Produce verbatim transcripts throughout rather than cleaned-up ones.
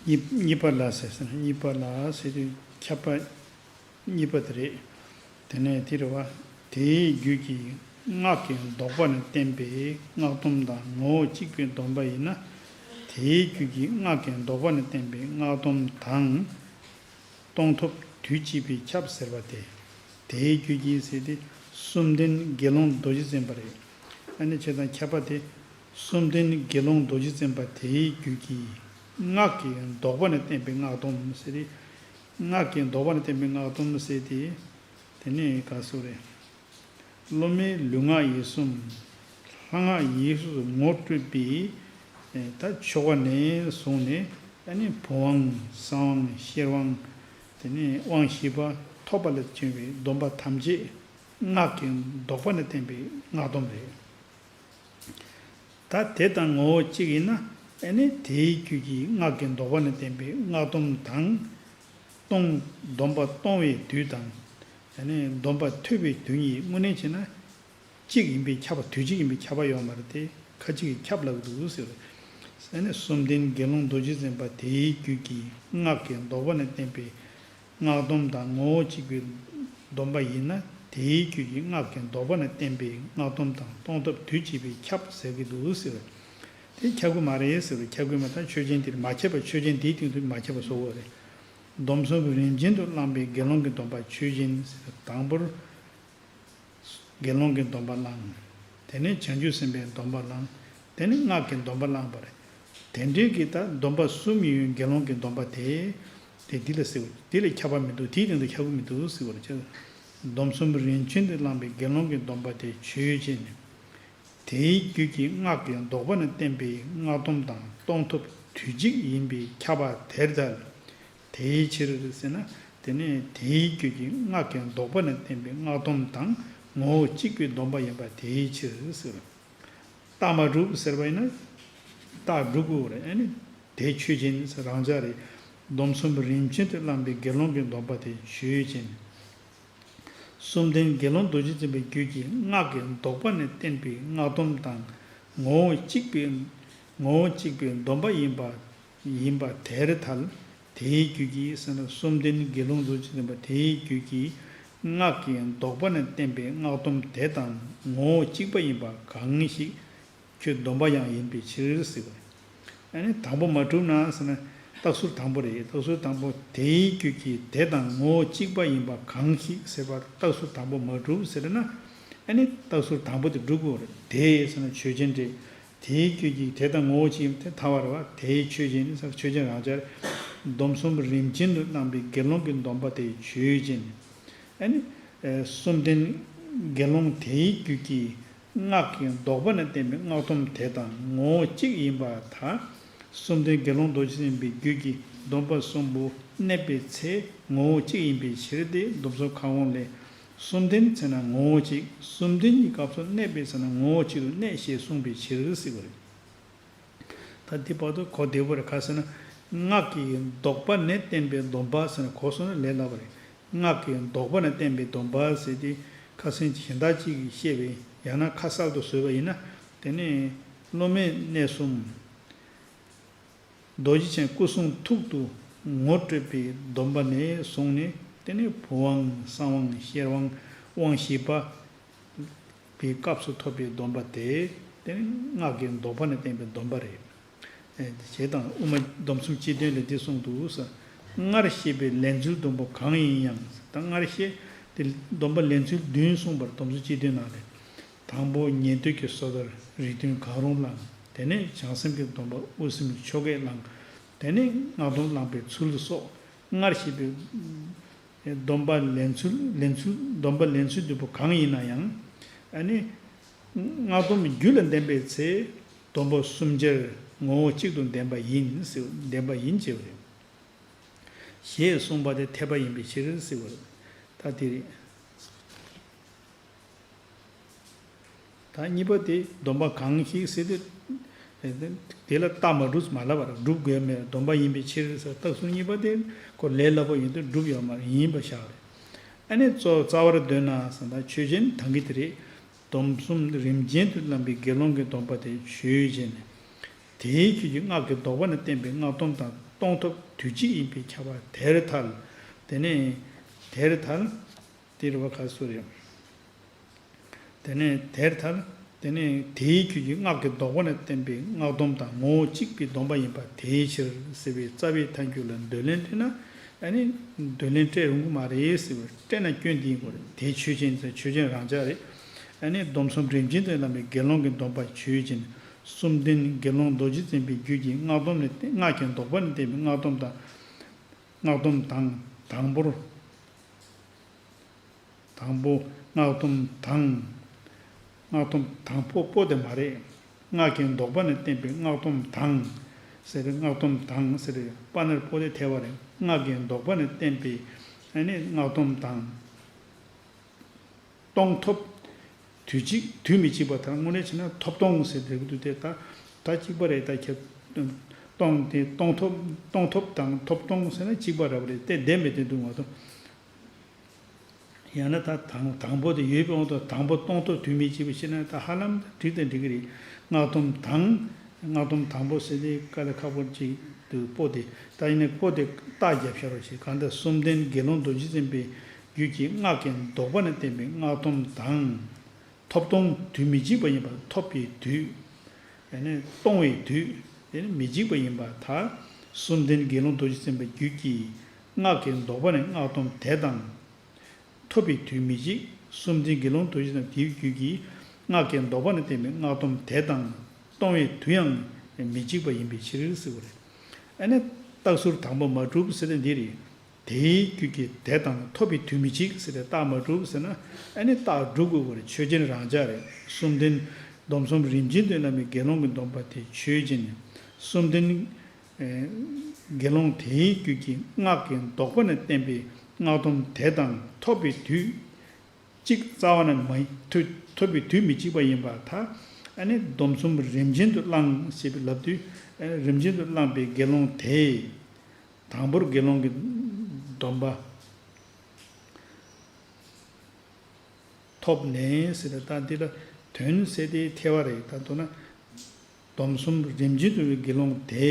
གཉིས་གཉིས་པ་ལ་ཟེར་ཟེར་ན། གཉིས་པ་ལ་ཟེར་དུས་ཁྱབ་པ་གཉིས་པ་དེ་རེད། དེ་ནས་དེ་རེད་བ། དེའི་རྒྱུད་ཀྱི་སྔགས་ཀྱི་ལྡོག་པ་ནས་བསྟན་པའི་སྔགས་སྡོམ་དང་ངོ་བོ་གཅིག་པའི་སྡོམ་པ་ཡིན་ན། དེའི་རྒྱུད་ཀྱི་སྔགས་ཀྱི་ལྡོག་པ་ནས་བསྟན་པའི་སྔགས་སྡོམ་དང་། གཏོང་ཐབས་དུས་གཅིག་པས་ཁྱབ་ཟེར་བ་དེ། དེའི་རྒྱུད་ཀྱི་ཟེར་ཏེ་གསུམ་ལྡན་དགེ་སློང་རྡོ་རྗེ་འཛིན་པ་རེད། ཨ་ནི་ཆོས་དང་ཁྱབ་པ་དེ། གསུམ་ལྡན་དགེ་སློང་རྡོ་རྗེ་འཛིན་པ་དེའི་རྒྱུད་ཀྱི་སྔགས་ཀྱི་ལྡོག་པ་ནས་བསྟན་པའི་སྔགས་སྡོམ་ཟེར་ཏེ། སྔགས་ཀྱི་ལྡོག་པ་ནས་བསྟན་པའི་སྔགས་སྡོམ་ཟེར་ཏེ། དེ་ནས་ག་སོགས་རེད། སློབ་མའི་ལུས་ངག་ཡིད་གསུམ། ལྷ་སྔགས་ཡིད་གསུམ་ངོ་སྤྲོད་པའི་ད་ཆོ་ག་ནས་བཟུང་ནས། ཨ་ནི་བུམ་དབང་གསང་དབང་ཤེར་དབང་། དེ་ནས་དབང་བཞི་པ་ཐོབ་པ་ལ་བྱུང་བའི་སྡོམ་པ་ཐམས་ཅད་སྔགས་ཀྱི་ལྡོག་པ་ནས་བསྟན་པའི་སྔགས་སྡོམ་རེད། ད་དེ་དང་ངོ་བོ་གཅིག་ཡིན་ན། ཨ་ནི་དེའི་རྒྱུད་ཀྱི་སྔགས་ཀྱི་ལྡོག་པ་ནས་བསྟན་པའི་སྔགས་སྡོམ་དང་། གཏོང་། སྡོམ་པ་གཏོང་བའི་དུས་དང་། ཨ་ནི་སྡོམ་པ་ཐོབ་པའི་དུས་གཉིས་དངོས་གནས་བྱས་ན། གཅིག་ཡིན་པས་ཁྱབ་པ། དུས་གཅིག་ཡིན་པས་ཁྱབ་པ་ཡོད་མ་རེད་དེ། ཁ་ཅིག་གིས་ཁྱབ་ལབ་འདུག་ཟེར། ཨ་ནི་གསུམ་ལྡན་དགེ་སློང་རྡོ་རྗེ་འཛིན་པ་དེའི་རྒྱུད་ཀྱི་སྔགས་ཀྱི་ལྡོག་པ་ནས་བསྟན་པའི་སྔགས་སྡོམ་དང་ངོ་བོ་གཅིག་པའི་སྡོམ་པ་ཡིན་ན། དེའི་རྒྱུད་ཀྱི་སྔགས་ཀྱི་ལྡོག་པ་ནས་བསྟན་པའི་སྔགས་སྡོམ་དང་གཏོང་ཐབས་དུས་གཅིག་པས་ཁྱབ་ཟེར་གྱི་འདུག་ཟེར། དེ་ཁྱབ་ཀྱི་མ་རེད་ཟེར། ཁྱབ་ཀྱི་མ། ད་ཆོས་ཅན་དེར་མ་ཁྱབ་པ། ཆོས་ཅན་དེའི་སྟེང་དུ་མ་ཁྱབ་པ་བཟོ་དགོས་རེད། སྡོམ་གསུམ་རིམ་བྱོན་དུ་བླངས་པའི་དགེ་སློང་གི་སྡོམ་པ་ཆོས་ཅན་ཟེར། དང་པོར་དགེ་སློང་གི་སྡོམ་པ་བླངས། དེ་ནས་བྱང་ཆུབ་སེམས་དཔའི་སྡོམ་པ་བླངས། དེ་ནས་སྔགས་ཀྱི་སྡོམ་པ་བླངས་པ་རེད། དེ་འདྲའི་གི་ད་སྡོམ་པ་གསུམ་ཡོད་དགེ་སློང་གི་སྡོམ་པ་དེ། དེ་འདི་ལ་ཟེར། འདི་ལ་ཁྱབ་པ་མི་འདུག། དེའི་སྟེང་དུ་ཁྱབ་ཀྱི་མི་འདུག་ཟེར་བ་རེད། སྡོམ་གསུམ་རིམ་བྱོན་དུ་བླངས་པའི་དགེ་སློང་གི་སྡོམ་པ་དེ་ཆོས་ཅན། དེའི་རྒྱུད་ཀྱི་སྔགས་ཀྱི་ལྡོག་པ་ནས་བསྟན་པའི་སྔགས་སྡོམ་དང་གཏོང་ཐབས་དུས་གཅིག་ཡིན་པས་ཁྱབ་པ་དེར་ཐལ། དེའི་ཕྱིར་ཟེར་ན། དེ་ནས་དེའི་རྒྱུད་ཀྱི་སྔགས་ཀྱི་ལྡོག་པ་ནས་བསྟན་པའི་སྔགས་སྡོམ་དང་ངོ་བོ་གཅིག་པའི་སྡོམ་པ་ཡིན་པ་དེའི་ཕྱིར་ཟེར། རྟགས་མ་གྲུབ་ཟེར་བ་ཡིན་ན། རྟགས་གྲུབ་དགོས་རེད། ཨ་ནི་དེ་ཆོས་ཅན་རང་འཇགས་རེད། སྡོམ་གསུམ་རིམ་བྱོན་དུ་བླངས་པའི་དགེ་སློང་གི་སྡོམ་པ་དེ་ཆོས་ཅན། གསུམ་ལྡན་དགེ་སློང་རྡོ་རྗེ་འཛིན་པའི་རྒྱུད་ཀྱི་སྔགས་ཀྱི་ལྡོག་པ་ནས་བསྟན་པའི་སྔགས་སྡོམ་དང་ངོ་བོ་གཅིག་པའི། ངོ་བོ་གཅིག་པའི་སྡོམ་པ་ཡིན་པ། ཡིན་པ་དེར་ཐལ། དེའི་རྒྱུད་ཀྱི་ཟེར་ན། གསུམ་ལྡན་དགེ་སློང་རྡོ་རྗེ་འཛིན་པ་དེའི་རྒྱུད་ཀྱི་སྔགས་ཀྱི་ལྡོག་པ་ནས་བསྟན་པའི་སྔགས་སྡོམ་དེ་དང་ངོ་བོ་གཅིག་པ་ཡིན་པ་གང་ཞིག་ཁྱོད་སྡོམ་པ་ཡང་ཡིན་པའི་ཕྱིར་ཟེར་བ། ཨ་ནི་དང་པོ་མ་གྲུབ་ན་ཟེར་ན། རྟགས་ཟུར་དང་པོ་རེད། རྟགས་ཟུར་དང་པོ་དེའི་རྒྱུད་ཀྱི་དེ་དང་ངོ་བོ་གཅིག་པ་ཡིན་པ་གང་ཞིག་ཟེར་བ། རྟགས་ཟུར་དང་པོ་མ་གྲུབ་ཟེར་ན། ཨ་ནི་རྟགས་ཟུར་དང་པོ་དེ་གྲུབ་དགོས་རེད། དེ་ཟེར་ན་ཆོས་ཅན་རེད། དེའི་རྒྱུད་ཀྱི་དེ་དང་ངོ་བོ་གཅིག་ཡིན་པ་དེ་ཐལ་བ་རེད་བ། དེའི་ཆོས་ཅན་ཟེར། ཆོས་ཅན་རང་འཇགས། སྡོམ་གསུམ་རིམ་བྱོན་དུ་བླངས་པའི་དགེ་སློང་གི་སྡོམ་པ་དེ་ཆོས་ཅན། ཨ་ནི། ཨ། གསུམ་ལྡན་དགེ་སློང་དེའི་རྒྱུད་ཀྱི་སྔགས་ཀྱི་ལྡོག་པ་ནས་བསྟན་པའི་སྔགས་སྡོམ་དེ་དང་ངོ་བོ་གཅིག་ཡིན་པར་ཐལ། གསུམ་ལྡན་དགེ་སློང་རྡོ་རྗེ་འཛིན་པའི་རྒྱུད་ཀྱི་སྡོམ་པ་གསུམ་པོ་གནས་པའི་ཚེ་ངོ་བོ་གཅིག་ཡིན་པའི་ཕྱིར་ཏེ། སྡོམ་གསུམ་ཁ་སྐོང་ལས། གསུམ་ལྡན་ཚེ་ན་ངོ་བོ་གཅིག། གསུམ་ལྡན་གྱི་སྐབས་སུ་གནས་པའི་ཚེ་ན་ངོ་བོ་གཅིག་ཏུ་གནས་ཞེས་གསུངས་པའི་ཕྱིར་ཟེར་བ་རེད། ད་འདི་བར་དུ་གོ་བདེ་པོ་རེད། ག་ཟེར་ན། སྔགས་ཀྱི་ལྡོག་པ་ནས་བསྟན་པའི་སྡོམ་པ་ཟེར་ན་གོ་སོང་ན་ལས་སླ་བ་རེད། སྔགས་ཀྱི་ལྡོག་པ་ནས་བསྟན་པའི་སྡོམ་པ་ཟེར་ཏེ། ཁ་སང་གཞན་དག་ཅིག་གིས་བཤད་པའི་ཡང་ན་ཁ་གསལ་དུ་བཟོས་པ་ཡིན་ན། དེ་ནས་སློབ་མའི་གནས་གསུམ། རྡོ་རྗེ་འཆང་སྐུ་གསུང་ཐུགས་དུ་ངོ་སྤྲོད་པའི་སྡོམ་པ་ནས་བཟུང་ནས། དེ་ནས་བུམ་དབང་གསང་དབང་ཤེར་དབང་དབང་བཞི་པ་པའི་སྐབས་སུ་ཐོབ་པའི་སྡོམ་པ་དེ། དེ་ནི་སྔགས་ཀྱི་ལྡོག་པ་ནས་བསྟན་པའི་སྡོམ་པ་རེད། ཨེ། ཞེས་དང་དབུ་མ་སྡོམ་གསུམ་སྤྱི་དོན་ལས་འདི་གསུངས་འདུག་ཟེར། སྔར་བཤད་པའི་ལས་ཚུལ་བདུན་པོ་གང་ཡིན་ཡང་། ད་སྔར་བཤད་དེ་སྡོམ་པ་ལས་ཚུལ་བདུན་གསུངས་པར་སྡོམ་གསུམ་སྤྱི་དོན་ནང་ལས། དང་པོ་ཉན་ཐོས་ཀྱི་སོ་ཐར་རིགས་མཐུན་གང་རུང་བླང་། དེ་ནས་བྱང་སེམས་ཀྱི་སྡོམ་པ་དབུ་སེམས་ཆོ་གས་བླང་། དེ་ནས་སྔགས་སྡོམ་བླངས་པའི་ཚུལ་སོགས། སྔར་བཤད་པའི་སྡོམ་པ་ལེན་ཚུལ། ལེན་ཚུལ། སྡོམ་པ་ལེན་ཚུལ་བདུན་པོ་གང་ཡིན་ན་ཡང་། ཨ་ནི། སྔགས་སྡོམ་རྒྱུད་ལ་ལྡན་པའི་ཚེ། སྡོམ་པ་གསུམ་ཆར་ངོ་བོ་གཅིག་ཏུ་ལྡན་པ་ཡིན་ཟེར། ལྡན་པ་ཡིན་ཅེས་པ་རེད། ཞེས་གསུངས་པ་དེ་འཐད་པ་ཡིན་པའི་ཕྱིར་ཟེར་བ་རེད། ད་དེ་རེད། ད་གཉིས་པ་དེ་སྡོམ་པ་གང་ཞིག་ཟེར་ཏེ། དེ་ལ་རྟགས་མ་གྲུབ་མ་ལབ་པར་སྒྲུབ་དགོས་མེད། སྡོམ་པ་ཡིན་པའི་ཕྱིར་ཟེར། རྟགས་གསུམ་གཉིས་པ་དེ་ཁོ་ལས་སླ་པོ་ཡིན་དུས་སྒྲུབ་ཡོད་མ་རེད། ཡིན་པ་བཞག་རེད། ཨ་ནི་གཙོ་རྩ་བར་འདོད་ན་ཟེར་ན་ཆོས་ཅན་དང་གི་དེ་རེད། སྡོམ་གསུམ་རིམ་བྱོན་དུ་བླངས་པའི་དགེ་སློང་གི་སྡོམ་པ་དེ་ཆོས་ཅན། དེའི་རྒྱུད་ཀྱི་སྔགས་ཀྱི་ལྡོག་པ་ནས་བསྟན་པའི་སྔགས་སྡོམ་དང་ གཏོང་ཐབས་དུས་གཅིག་ཡིན་པས་ཁྱབ་པ་དེར་ཐལ། དེ་ནས་དེར་ཐལ། དེ་རེད་བ། ག་སུ་རེད། དེ་ནས་དེར་ཐལ། དེ་ནས་དེའི་རྒྱུད་ཀྱི་སྔགས་ཀྱི་ལྡོག་པ་ནས་བསྟན་པའི་སྔགས་སྡོམ་དང་ངོ་བོ་གཅིག་པའི་སྡོམ་པ་ཡིན་པ་དེའི་ཕྱིར་ཟེར་བའི་རྩ་བའི་ཐལ་འགྱུར་ལ་འདོད་ལན་སྤྲད་ན། ཨ་ནི་འདོད་ལན་སྤྲད་རུང་གི་མ་རེད་ཟེར་བ། སྤྲད་ན་སྐྱོན་འདི་ཡིན་དགོས་རེད། དེ་ཆོས་ཅན་ཟེར་ཆོས་ཅན་རང་འཇགས་རེད། ཨ་ནི་སྡོམ་གསུམ་རིམ་བྱོན་དུ་བླངས་པའི་དགེ་སློང་གི་སྡོམ་པ་ཆོས་ཅན། གསུམ་ལྡན་དགེ་སློང་རྡོ་རྗེ་འཛིན་པའི་རྒྱུད་ཀྱི་སྔགས་སྡོམ་ནི་སྔགས་ཀྱི་ལྡོག་པ་ནས་བསྟན་པའི་སྔགས་སྡོམ་དང་། སྔགས་སྡོམ་དང་། དང་པོར། དང་པོ་སྔགས་སྡོམ་དང་། སྔགས་སྡོམ་དང་པོ་པོ་དེ་མ་རེད། སྔགས་ཀྱི་ལྡོག་པ་ནས་བསྟན་པའི་སྔགས་སྡོམ་དང་། ཟེར། སྔགས་སྡོམ་དང་ཟེར། པ་ནེར་པོ་དེ་ཐལ་བ་རེད། སྔགས་ཀྱི་ལྡོག་པ་ནས་བསྟན་པའི་ཨ་ནི་སྔགས་སྡོམ་དང་། གཏོང་ཐབས་དུས་གཅིག་དུས་མི་གཅིག་པ་དང་། དངོས་གནས་བྱས་ན་ཐོབ་གཏོང་ཟེར་བསྡད་ཀྱི་འདུག་སྟེ། ད་ད་གཅིག་པ་རེད། ད་ཁྱེད་གཏོང་དེ་གཏོང་ཐབས། གཏོང་ཐབས་དང་ཐོབ་གཏོང་ཟེར་ན་གཅིག་པ་འདྲ་པོ་རེད་དེ། བདེན་མེད་དེ་འདུག་མ་གཏོགས། ཡང་ན་ད་དང་དང་པོ་དེ་ཡོད་པའི་དབང་དུ་དང་པོ་གཏོང་ཐབས་དུས་མི་གཅིག་པ་བྱས་ན་ད་ཧ་ལམ་འགྲིག་དང་འགྲིག་གི་རེད། སྔགས་སྡོམ་དང་། སྔགས་སྡོམ་དང་པོ་ཟེར་དེ་དཀའ་ལས་ཁག་པོ་ཅིག་འདུག་པོ་དེ། ད་ཡིན་ནའི་པོ་དེ་རྟགས་རྒྱབ་བཞག་རོགས་བྱེད། གང་ལྟར་གསུམ་ལྡན་དགེ་སློང་རྡོ་རྗེ་འཛིན་པའི་རྒྱུད་ཀྱི་སྔགས་ཀྱི་ལྡོག་པ་ནས་བསྟན་པའི་སྔགས་སྡོམ་དང་། ཐོབ་གཏོང་དུས་མི་གཅིག་པ་ཡིན་པ། ཐོབ་པའི་དུས། ཡང་ན་གཏོང་བའི་དུས་དེ་ནི་མི་གཅིག་པ་ཡིན་པར་ཐལ། གསུམ་ལྡན་དགེ་སློང་རྡོ་རྗེ་འཛིན་པའི་རྒྱུད་ཀྱི་སྔགས་ཀྱི་ལྡོག་པ་ནས་སྔགས་སྡོམ་དེ་དང་། ཐོབ་པའི་དུས་མི་གཅིག། གསུམ་ལྡན་དགེ་སློང་རྡོ་རྗེ་འཛིན་པའི་རྒྱུད་ཀྱི་སྔགས་ཀྱི་ལྡོག་པ་ནས་བསྟན་པའི་སྔགས་སྡོམ་དེ་དང་། གཏོང་བའི་དུས་ཡང་མི་གཅིག་པ་ཡིན་པའི་ཕྱིར་ཟེར་བ་རེད། ཨ་ནི་རྟགས་ཟུར་དང་པོ་མ་གྲུབ་ཟེར་དེ་འདི་རེད། དེའི་རྒྱུད་ཀྱི་དེ་དང་ཐོབ་པའི་དུས་མི་གཅིག་ཟེར་ཏེ་རྟགས་མ་གྲུབ་ཟེར་ན། ཨ་ནི་རྟགས་སྒྲུབ་དགོས་པ་རེད། ཆོས་ཅན་རང་འཇགས་རེད། གསུམ་ལྡན། སྡོམ་གསུམ་རིམ་བྱོན་དུ་བླངས་པའི་དགེ་སློང་གི་སྡོམ་པ་དེ་ཆོས་ཅན། གསུམ་ལྡན་དགེ་སློང་དེའི་རྒྱུད་ཀྱི་སྔགས་ཀྱི་ལྡོག་པ་ནས་བསྟན་པའི་སྔགས་སྡོམ་དེ་དང་ཐོབ་པའི་དུས་གཅིག་རྩ་བ་ནས་མ་ཐོ་ཐོབ་པའི་དུས་མི་གཅིག་པ་ཡིན་པར་ཐལ། ཨ་ནི་སྡོམ་གསུམ་རིམ་བྱོན་དུ་བླངས་ཞེས་པའི་ལབ་དུས། ཨ་ནི་རིམ་བྱོན་དུ་བླངས་པའི་དགེ་སློང་དེས། དང་པོར་དགེ་སློང་གི་སྡོམ་པ་ཐོབ་ནས་ཟེར་ཏེ། ད་འདི་ལ་དོན་ཟེར་དེ་ཐལ་བ་རེད། ད་མདོར་ན་སྡོམ་གསུམ་རིམ་བྱོན་དུ་བའི་དགེ་སློང་དེ།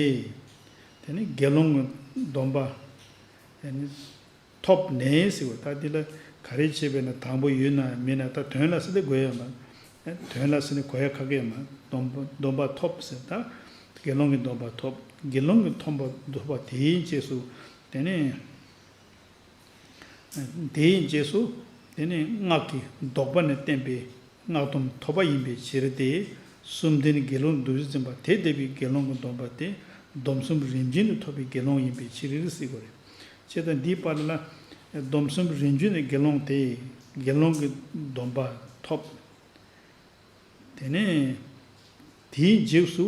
དེ་ནི་དགེ་སློང་གི་སྡོམ་པ་དེ་ནི་ཐོབ་ནས་ཟེར་བ། ད་འདི་ལ་ག་རེ་བྱས་པས་ན། དང་པོ་ཡོད་ན་མེད་ན། ད་དོན་ལ་ཟེར་དེ་དགོས་ཡ་མ། དོན་ལ་ཟེར་ནས་གོ་ཡ་ཁག་གི་མ། སྡོམ་པ་སྡོམ་པ་ཐོབ་ཟེར། ད་དགེ་སློང་གི་སྡོམ་པ་ཐོབ། དགེ་སློང་གི་སྡོམ་པ་ཐོབ་པ་དེའི་རྗེས་སུ་དེ་ནི། དེའི་རྗེས་སུ་དེ་ནི་སྔགས་ཀྱི་ལྡོག་པ་ནས་བསྟན་པའི་སྔགས་སྡོམ་ཐོབ་པ་ཡིན་པའི་ཕྱིར་ཏེ། གསུམ་ལྡན་དགེ་སློང་རྡོ་རྗེ་འཛིན་པ་དེ་འདས་པའི་དགེ་སློང་གི་སྡོམ་པ་དེ་སྡོམ་གསུམ་རིམ་བྱོན་དུ་ཐོབ་པའི་དགེ་སློང་ཡིན་པའི་ཕྱིར་ཟེར་དགོས་རེད། བྱས་ཙང་འདིའི་བར་ལ་སྡོམ་གསུམ་རིམ་བྱོན་དུ་དགེ་སློང་དེ་དགེ་སློང་གི་སྡོམ་པ་ཐོབ། དེ་ནས་དེའི་རྗེས་སུ་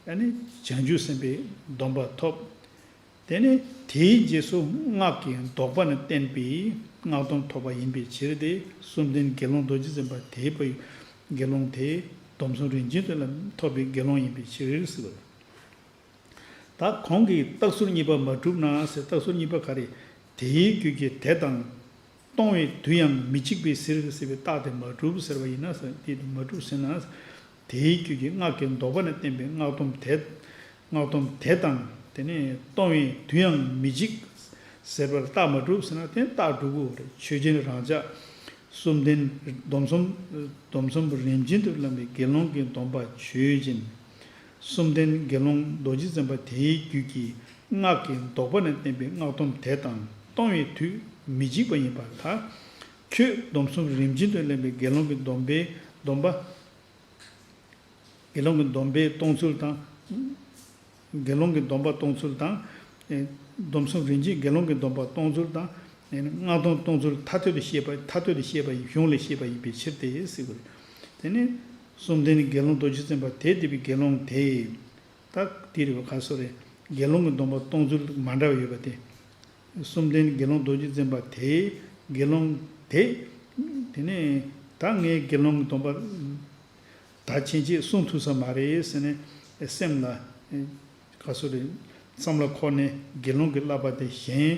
ཨ་ནི་བྱང་ཆུབ་སེམས་དཔའི་སྡོམ་པ་ཐོབ། དེ་ནས་དེའི་རྗེས་སུ་སྔགས་ཀྱི་ལྡོག་པ་ནས་བསྟན་པའི་སྔགས་སྡོམ་ཐོབ་པ་ཡིན་པའི་ཕྱིར་ཏེ། གསུམ་ལྡན་དགེ་སློང་རྡོ་རྗེ་འཛིན་པ་དེ་པའི་དགེ་སློང་དེ་སྡོམ་གསུམ་རིམ་བྱོན་དུ་ལ་ཐོབ་པའི་དགེ་སློང་ཡིན་པའི་ཕྱིར་ཟེར་བ། ད་གོང་གི་རྟགས་ཟུར་གཉིས་པ་མ་གྲུབ་ན་ཟེར། རྟགས་ཟུར་གཉིས་པ་ག་རེ། དེའི་རྒྱུད་ཀྱི་དེ་དང་། གཏོང་བའི་དུས་ཡང་མི་གཅིག་པའི་ཕྱིར་ཟེར་བའི་རྟགས་དེ་མ་གྲུབ་ཟེར་བ་ཡིན་ན་ཟེར། དེ་མ་གྲུབ་ཟེར་ན། དེའི་རྒྱུད་ཀྱི་སྔགས་ཀྱི་ལྡོག་པ་ནས་བསྟན་པའི་སྔགས་སྡོམ་དེ། སྔགས་སྡོམ་དེ་དང་དེ་ནས་གཏོང་བའི་དུས་ཡང་མི་གཅིག་ཟེར་བར་རྟགས་མ་གྲུབ་ཟེར་ན། དེ་རྟགས་གྲུབ་དགོས་རེད། ཆོས་ཅན་རང་འཇགས། གསུམ་ལྡན། སྡོམ་གསུམ། སྡོམ་གསུམ་རིམ་བྱོན་དུ་བླངས་པའི་དགེ་སློང་གི་སྡོམ་པ་ཆོས་ཅན། གསུམ་ལྡན་དགེ་སློང་རྡོ་རྗེ་འཛིན་པ་དེའི་རྒྱུད་ཀྱི་སྔགས་ཀྱི་ལྡོག་པ་ནས་བསྟན་པའི་སྔགས་སྡོམ་དེ་དང་གཏོང་བའི་དུས་མི་གཅིག་པ་ཡིན་པར་ཐལ། ཁྱོད་སྡོམ་གསུམ་རིམ་བྱོན་དུ་བླངས་པའི་དགེ་སློང་གི་སྡོམ་པའི་སྡོམ་པ། དགེ་སློང་གི་སྡོམ་པའི་གཏོང་ཚུལ་དང་། དགེ་སློང་གི་སྡོམ་པ་གཏོང་ཚུལ་དང་། ཨེ། སྡོམ་གསུམ་རིམ་བྱོན་དགེ་སློང་གི་སྡོམ་པ་གཏོང་ཚུལ་དང་། ཨེ། སྔགས་སྡོམ་གཏོང་ཚུལ་ཐ་དད་དུ་བཤད་པ། ཐ་དད་དུ་བཤད་པ་ཡིན། གཞུང་ལས་བཤད་པ་ཡིན་པའི་ཕྱིར་ཏེ་ཟེར་དགོས་རེད། དེ་ནི་གསུམ་ལྡན་དགེ་སློང་རྡོ་རྗེ་འཛིན་པ་དེ་འདས་པའི་དགེ་སློང་དེ། ད་དེ་རེད་བ། ག་སོ་རེད། དགེ་སློང་གི་སྡོམ་པ་གཏོང་ཚུལ་མ་འདྲ་བ་ཡོད་པ་དེ། གསུམ་ལྡན་དགེ་སློང་རྡོ་རྗེ་འཛིན་པ་དེས་དགེ་སློང་དེ། དེ་ནས་ད་ངས་དགེ་སློང་གི་སྡོམ་པ་ད་ཕྱིན་ཆད་སྲུང་ཐུབ་ས་མ་རེད་ཟེར་ནས་སེམས་ལ་ག་སོ་རེད། བསམ་བློ་འཁོར་ནས་དགེ་སློང་གི་བསླབ་པ་དེ་གཞན་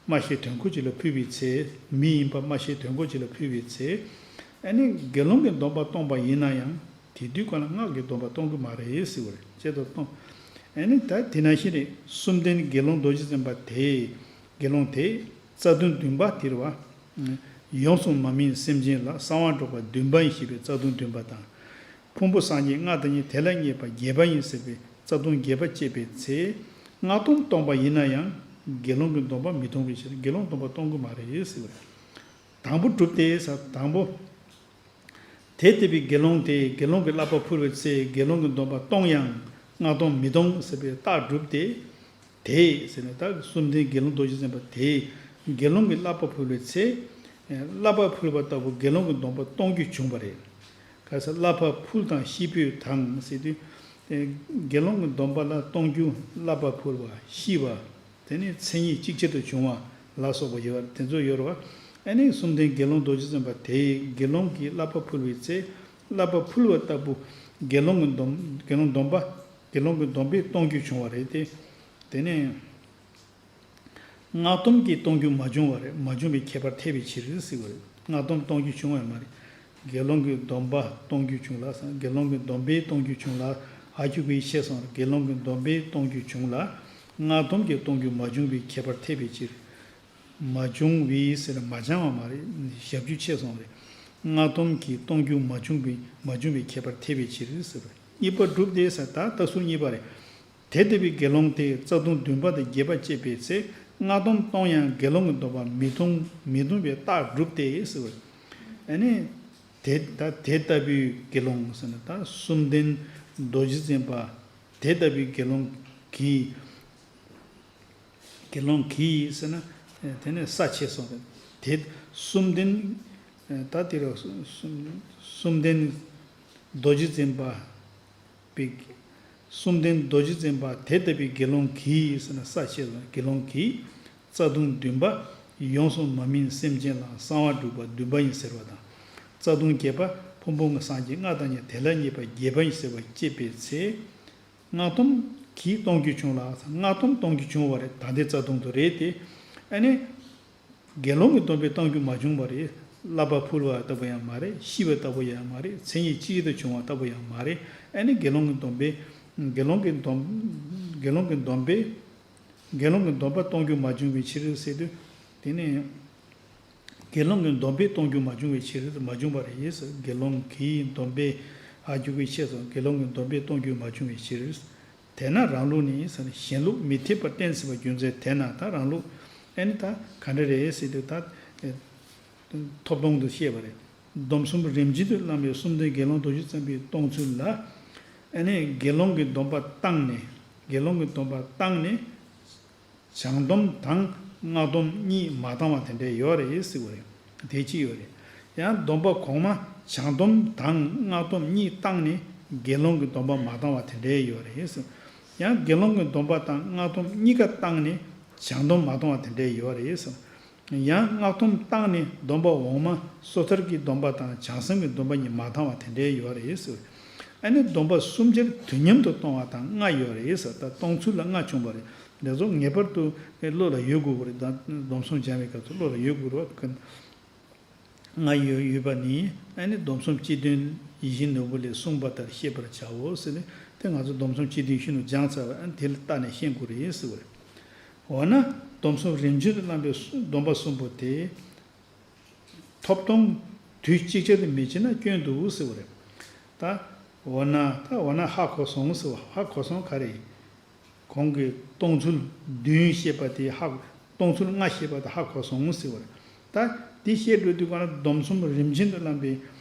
སྨྲ་ཤེས་དོན་གོ་ཅིག་ལ་ཕུལ་བའི་ཚེ། མི་ཡིན་པ་སྨྲ་ཤེས་དོན་གོ་ཅིག་ལ་ཕུལ་བའི་ཚེ། ཨ་ནི་དགེ་སློང་གི་སྡོམ་པ་གཏོང་པ་ཡིན་ན་ཡང་། དེ་དུས་ཀ་ལ་སྔགས་ཀྱི་སྡོམ་པ་གཏོང་གི་མ་རེད་ཟེར་བ་རེད། ཅེས་དང་གཏོང་། ཨ་ནི་ད་དེ་ནང་བཞིན་རེད། གསུམ་ལྡན་དགེ་སློང་རྡོ་རྗེ་འཛིན་པ་དེས། དགེ་སློང་དེས་རྩ་ལྟུང་བདུན་པ་དེ་རེད་བ། ཡོངས་སུ་མ་སྨིན་སེམས་ཅན་ལ་གསང་བ་སྒྲོག་པ་བདུན་པ་ཡིན་ཞེས་པའི་རྩ་ལྟུང་བདུན་པ་དང་། ཕུང་པོ་སངས་རྒྱས་ལྔ་དང་ཉིད་དེ་ལ་བརྙས་པ་བརྒྱད་པ་ཡིན་ཟེར་བའི་རྩ་ལྟུང་བརྒྱད་པ་བཅད་པའི་ཚེ། སྔགས་སྡོམ་སྟོང་པ་ཡིན་ན་ཡང་དགེ་སློང་གི་སྡོམ་པ་མི་ཐོང་བའི་ཕྱིར། དགེ་སློང་སྡོམ་པ་གཏོང་གི་མ་རེད་ཟེར་བ་རེད། དང་པོ་གྲུབ་སྟེ་ཟེར། དང་པོ། དེ་ལྟ་བུའི་དགེ་སློང་དེས་དགེ་སློང་གི་བསླབ་པ་ཕུལ་བའི་ཚེ་དགེ་སློང་གི་སྡོམ་པ་གཏོང་ཡང་སྔགས་སྡོམ་མི་གཏོང་ཟེར་བའི་རྟགས་གྲུབ་སྟེ། དེས་ཟེར་ནས་ད་གསུམ་ལྡན་དགེ་སློང་རྡོ་རྗེ་འཛིན་པ་དེས་དགེ་སློང་གི་བསླབ་པ་ཕུལ་བའི་ཚེ། བསླབ་པ་ཕུལ་བ་ལྟ་བུ་དགེ་སློང་གི་སྡོམ་པ་གཏོང་རྒྱུ་བྱུང་བ་རེད། ག་ས་བསླབ་པ་ཕུལ་དང་ཤི་འཕོས་དང་ཟེར་དུས། དགེ་སློང་གི་སྡོམ་པ་ལ་གཏོང་རྒྱུ། བསླབ་པ་ཕུལ་བ། ཤི་བ། དེ་ནས་མཚན་ཉིད་གཅིག་ཅར་དུ་བྱུང་བ་ལ་སོགས་པ་ཡོད་པ་དེ་ཚོ་ཡོད་རེད་བ། ཨ་ནི་གསུམ་ལྡན་དགེ་སློང་རྡོ་རྗེ་འཛིན་པ་དེས་དགེ་སློང་གི་བསླབ་པ་ཕུལ་བའི་ཚེ། བསླབ་པ་ཕུལ་བ་ལྟ་བུ་དགེ་སློང་གི་སྡོམ་དགེ་སློང་སྡོམ་པ། དགེ་སློང་གི་སྡོམ་པས་གཏོང་རྒྱུ་བྱུང་བ་རེད་དེ། དེ་ནས་སྔགས་སྡོམ་གྱིས་གཏོང་རྒྱུ་མ་བྱུང་བ་རེད། མ་བྱུང་བའི་ཁྱད་པར་ཐེབས་པའི་ཕྱིར་ཟེར་བ་རེད། སྔགས་སྡོམ་གཏོང་རྒྱུ་བྱུང་བ་མ་རེད། དགེ་སློང་གི་སྡོམ་པ་གཏོང་རྒྱུ་བྱུང་ལ། དགེ་སློང་གི་སྡོམ་པས་གཏོང་རྒྱུ་བྱུང་ལ། ཨ་ཁུ་གིས་ཤེས་སོང་། དགེ་སློང་གི་སྡོམ་པས་གཏོང་རྒྱུ་བྱུང་ལ། སྔགས་སྡོམ་གྱིས་གཏོང་རྒྱུ་མ་བྱུང་བའི་ཁྱད་པར་ཐེབས་པའི་ཕྱིར། མ་བྱུང་བའི་ཟེར་མ་བྱང་བ་མ་རེད། ཞབས་ཀྱུ་ཆད་སོང་རེད། སྔགས་སྡོམ་གྱིས་གཏོང་རྒྱུ་མ་བྱུང་བའི་མ་བྱུང་བའི་ཁྱད་པར་ཐེབས་པའི་ཕྱིར་ཟེར་བ་རེད། གཉིས་པ་གྲུབ་སྟེ་ཟེར་ད་རྟགས་ཟུར་གཉིས་པ་རེད། དེ་ལྟ་བུའི་དགེ་སློང་དེས་རྩ་ལྟུང་བདུན་པ་དང་བརྒྱད་པ་བཅད་པའི་ཚེ་སྔགས་སྡོམ་གཏོང་ཡང་དགེ་སློང་གི་སྡོམ་པ་མི་ཐོང་མི་ཐོང་བའི་རྟགས་གྲུབ་སྟེ་ཟེར་བ་རེད། ཨ་ནི། དེ་ད་དེ་ལྟ་བུའི་དགེ་སློང་ཟེར་ན་ད་གསུམ་ལྡན་རྡོ་རྗེ་འཛིན་པ་དེ་ལྟ་བུའི་དགེ་སློང་གིས། དགེ་སློང་གིས་ཟེར་ན། དེ་ནས་ས་ཆེ་སོང་རེད། དེ་གསུམ་ལྡན། ད་དེ་རུ་གསུམ་གསུམ་ལྡན་རྡོ་རྗེ་འཛིན་པ། པའི། གསུམ་ལྡན་རྡོ་རྗེ་འཛིན་པ་དེ་ལྟ་བུའི་དགེ་སློང་གིས་ཟེར་ན་ས་ཆེ་སོང་དགེ་སློང་གིས། རྩ་ལྟུང་བདུན་པ། ཡོངས་སུ་མ་སྨིན་སེམས་ཅན་ལ་གསང་བ་སྒྲུབ་པ་བདུན་པ་ཡིན་ཟེར་བ་དང་། རྩ་ལྟུང་བརྒྱད་པ། ཕུང་པོ་ལྔ་སངས་རྒྱས་ལྔ་དང་ཉིད་དེ་ལ་བརྙས་པ་བརྒྱད་པ་ཡིན་ཟེར་བ་བཅད་པའི་ཚེ། སྔགས་སྡོམ་གྱིས་གཏོང་རྒྱུ་བྱུང་ལ། སྔགས་སྡོམ་གཏོང་རྒྱུ་བྱུང་བ་རེད། ད་ལྟའི་རྩ་ལྟུང་དུ་རེད་དེ། ཨ་ནི། དགེ་སློང་གི་སྡོམ་པས་གཏོང་རྒྱུ་མ་བྱུང་བ་རེད། བསླབ་པ་ཕུལ་བ་ལྟ་བུ་ཡང་མ་རེད། ཤི་བ་ལྟ་བུ་ཡང་མ་རེད། མཚན་ཉིད་གཅིག་ཏུ་བྱུང་བ་ལྟ་བུ་ཡང་མ་རེད། ཨ་ནི་དགེ་སློང་གི་སྡོམ་པས། དགེ་སློང་གི་སྡོམ། དགེ་སློང་གི་སྡོམ་པས། དགེ་སློང་གི་སྡོམ་པ་གཏོང་རྒྱུ་མ་བྱུང་བའི་ཕྱིར་ཟེར་དུས། དེ་ནི། དགེ་སློང་གི་སྡོམ་པས་གཏོང་རྒྱུ་མ་བྱུང་བའི་ཕྱིར། མ་བྱུང་བ་རེད། དགེ་སློང་གི་སྡོམ་པས། ཨ་ཁུ་གིས་ཤེས་སོང་། དགེ་སློང་གི་སྡོམ་པས་གཏོང་རྒྱུ་མ་བྱུང་བའི་ཕྱིར། དེས་ན་རང་ལུགས་ནི་ཟེར་ནས་གཞན་ལུགས་མི་འཐད་པར་བསྟན་ཟིན་པ་རྒྱུ་མཚན་དེས་ན་ད་རང་ལུགས་ཨེ་ནི་ད་ག་འདྲ་རེད་ཟེར་དུས་ད་ཐོབ་དོན་དུ་བཤད་པ་རེད། སྡོམ་གསུམ་རིམ་བཞིན་དུ་བླངས་པའི་གསུམ་ལྡན་དགེ་སློང་རྡོ་རྗེ་འཛིན་པའི་གཏོང་ཚུལ་ལ་ཨེ་ནི་དགེ་སློང་གི་སྡོམ་པ་བཏང་ནས་དགེ་སློང་གི་སྡོམ་པ་བཏང་ནས། བྱང་སྡོམ་དང་སྔགས་སྡོམ་གཉིས་མ་བཏང་བ་དེ་འདྲ་ཡོད་རེད་ཟེར་བ་རེད། དེ་གཅིག་ཡོད་རེད། ཡང་སྡོམ་པ་གོང་མ་བྱང་སྡོམ་དང་སྔགས་སྡོམ་གཉིས་བཏང་ནས་དགེ་སློང་གི་སྡོམ་པ་མ་བཏང་བ་དེ་འདྲ་ཡོད་རེད་ཟེར། ཡང་དགེ་སློང་གི་སྡོམ་པ་དང་སྔགས་སྡོམ་གཉིས་ཀ་བཏང་ནས་བྱང་སྡོམ་མ་བཏང་བ་དེ་འདྲ་ཡོད་རེད་ཟེར། ཡང་སྔགས་སྡོམ་བཏང་ནས་སྡོམ་པ་འོག་མ་སོ་ཐར་གྱི་སྡོམ་པ་དང་བྱང་སེམས་ཀྱི་སྡོམ་པ་གཉིས་མ་བཏང་བ་དེ་འདྲ་ཡོད་རེད་ཟེར། ཨ་ནི་སྡོམ་པ་གསུམ་ཆར་དུས་མཉམ་དུ་གཏོང་བ་དང་ལྔ་ཡོད་རེད་ཟེར། ད་གཏོང་ཚུལ་ལ་ལྔ་བྱུང་བ་རེད། འདི་ཚོ་ངེས་པར་དུ་བློ་ལ་ཡོད་དགོས་པ་རེད། ད་སྡོམ་གསུམ་སྦྱང་བའི་སྐབས་སུ་བློ་ལ་ཡོད་དགོས་རེད་བ། ལྔ་ཡོད་ཡོད་པ་ནི་ཨ་ནི་སྡོམ་གསུམ་སྤྱི་དོན་ཡིད་བཞིན་ནོར་བུ་ལས་གསུངས་པ་ལྟར་ཤེས་པར་བྱའོ་ཟེར་ནས། དེ་ང་ཚོ་སྡོམ་གསུམ་སྤྱི་དོན་ཤིན་ཏུ་སྦྱངས་ཚར་བ། ཨ་ནི་དེ་ལ་བལྟས་ནས་ཤེས་དགོས་རེད་ཟེར་བ་རེད། འོ་ན་སྡོམ་གསུམ་རིམ་བྱོན་དུ་བླངས་པའི་སྡོམ་པ་གསུམ་པོ་དེ། ཐོབ་དོན་དུས་གཅིག་ཅར་དུ་མི་བྱེད་ན་སྐྱོན་འདུག་ཟེར་བ་རེད། ད་འོ་ན་ད་འོ་ན་ཧ་གོ་སོང་ཟེར་བ། ཧ་གོ་སོང་ག་རེ། གོང་གི་གཏོང་ཚུལ་བདུན་བཤད་པ་དེ་ཧ། གཏོང་ཚུལ་ལྔ་བཤད་པ་དེ་ཧ་གོ་སོང་ཟེར་བ་རེད། ད་འདི་བཤད་འགྲོ་དུས་གང་ལ་སྡོམ་གསུམ་རིམ་བྱོན་དུ་བླངས་པའི་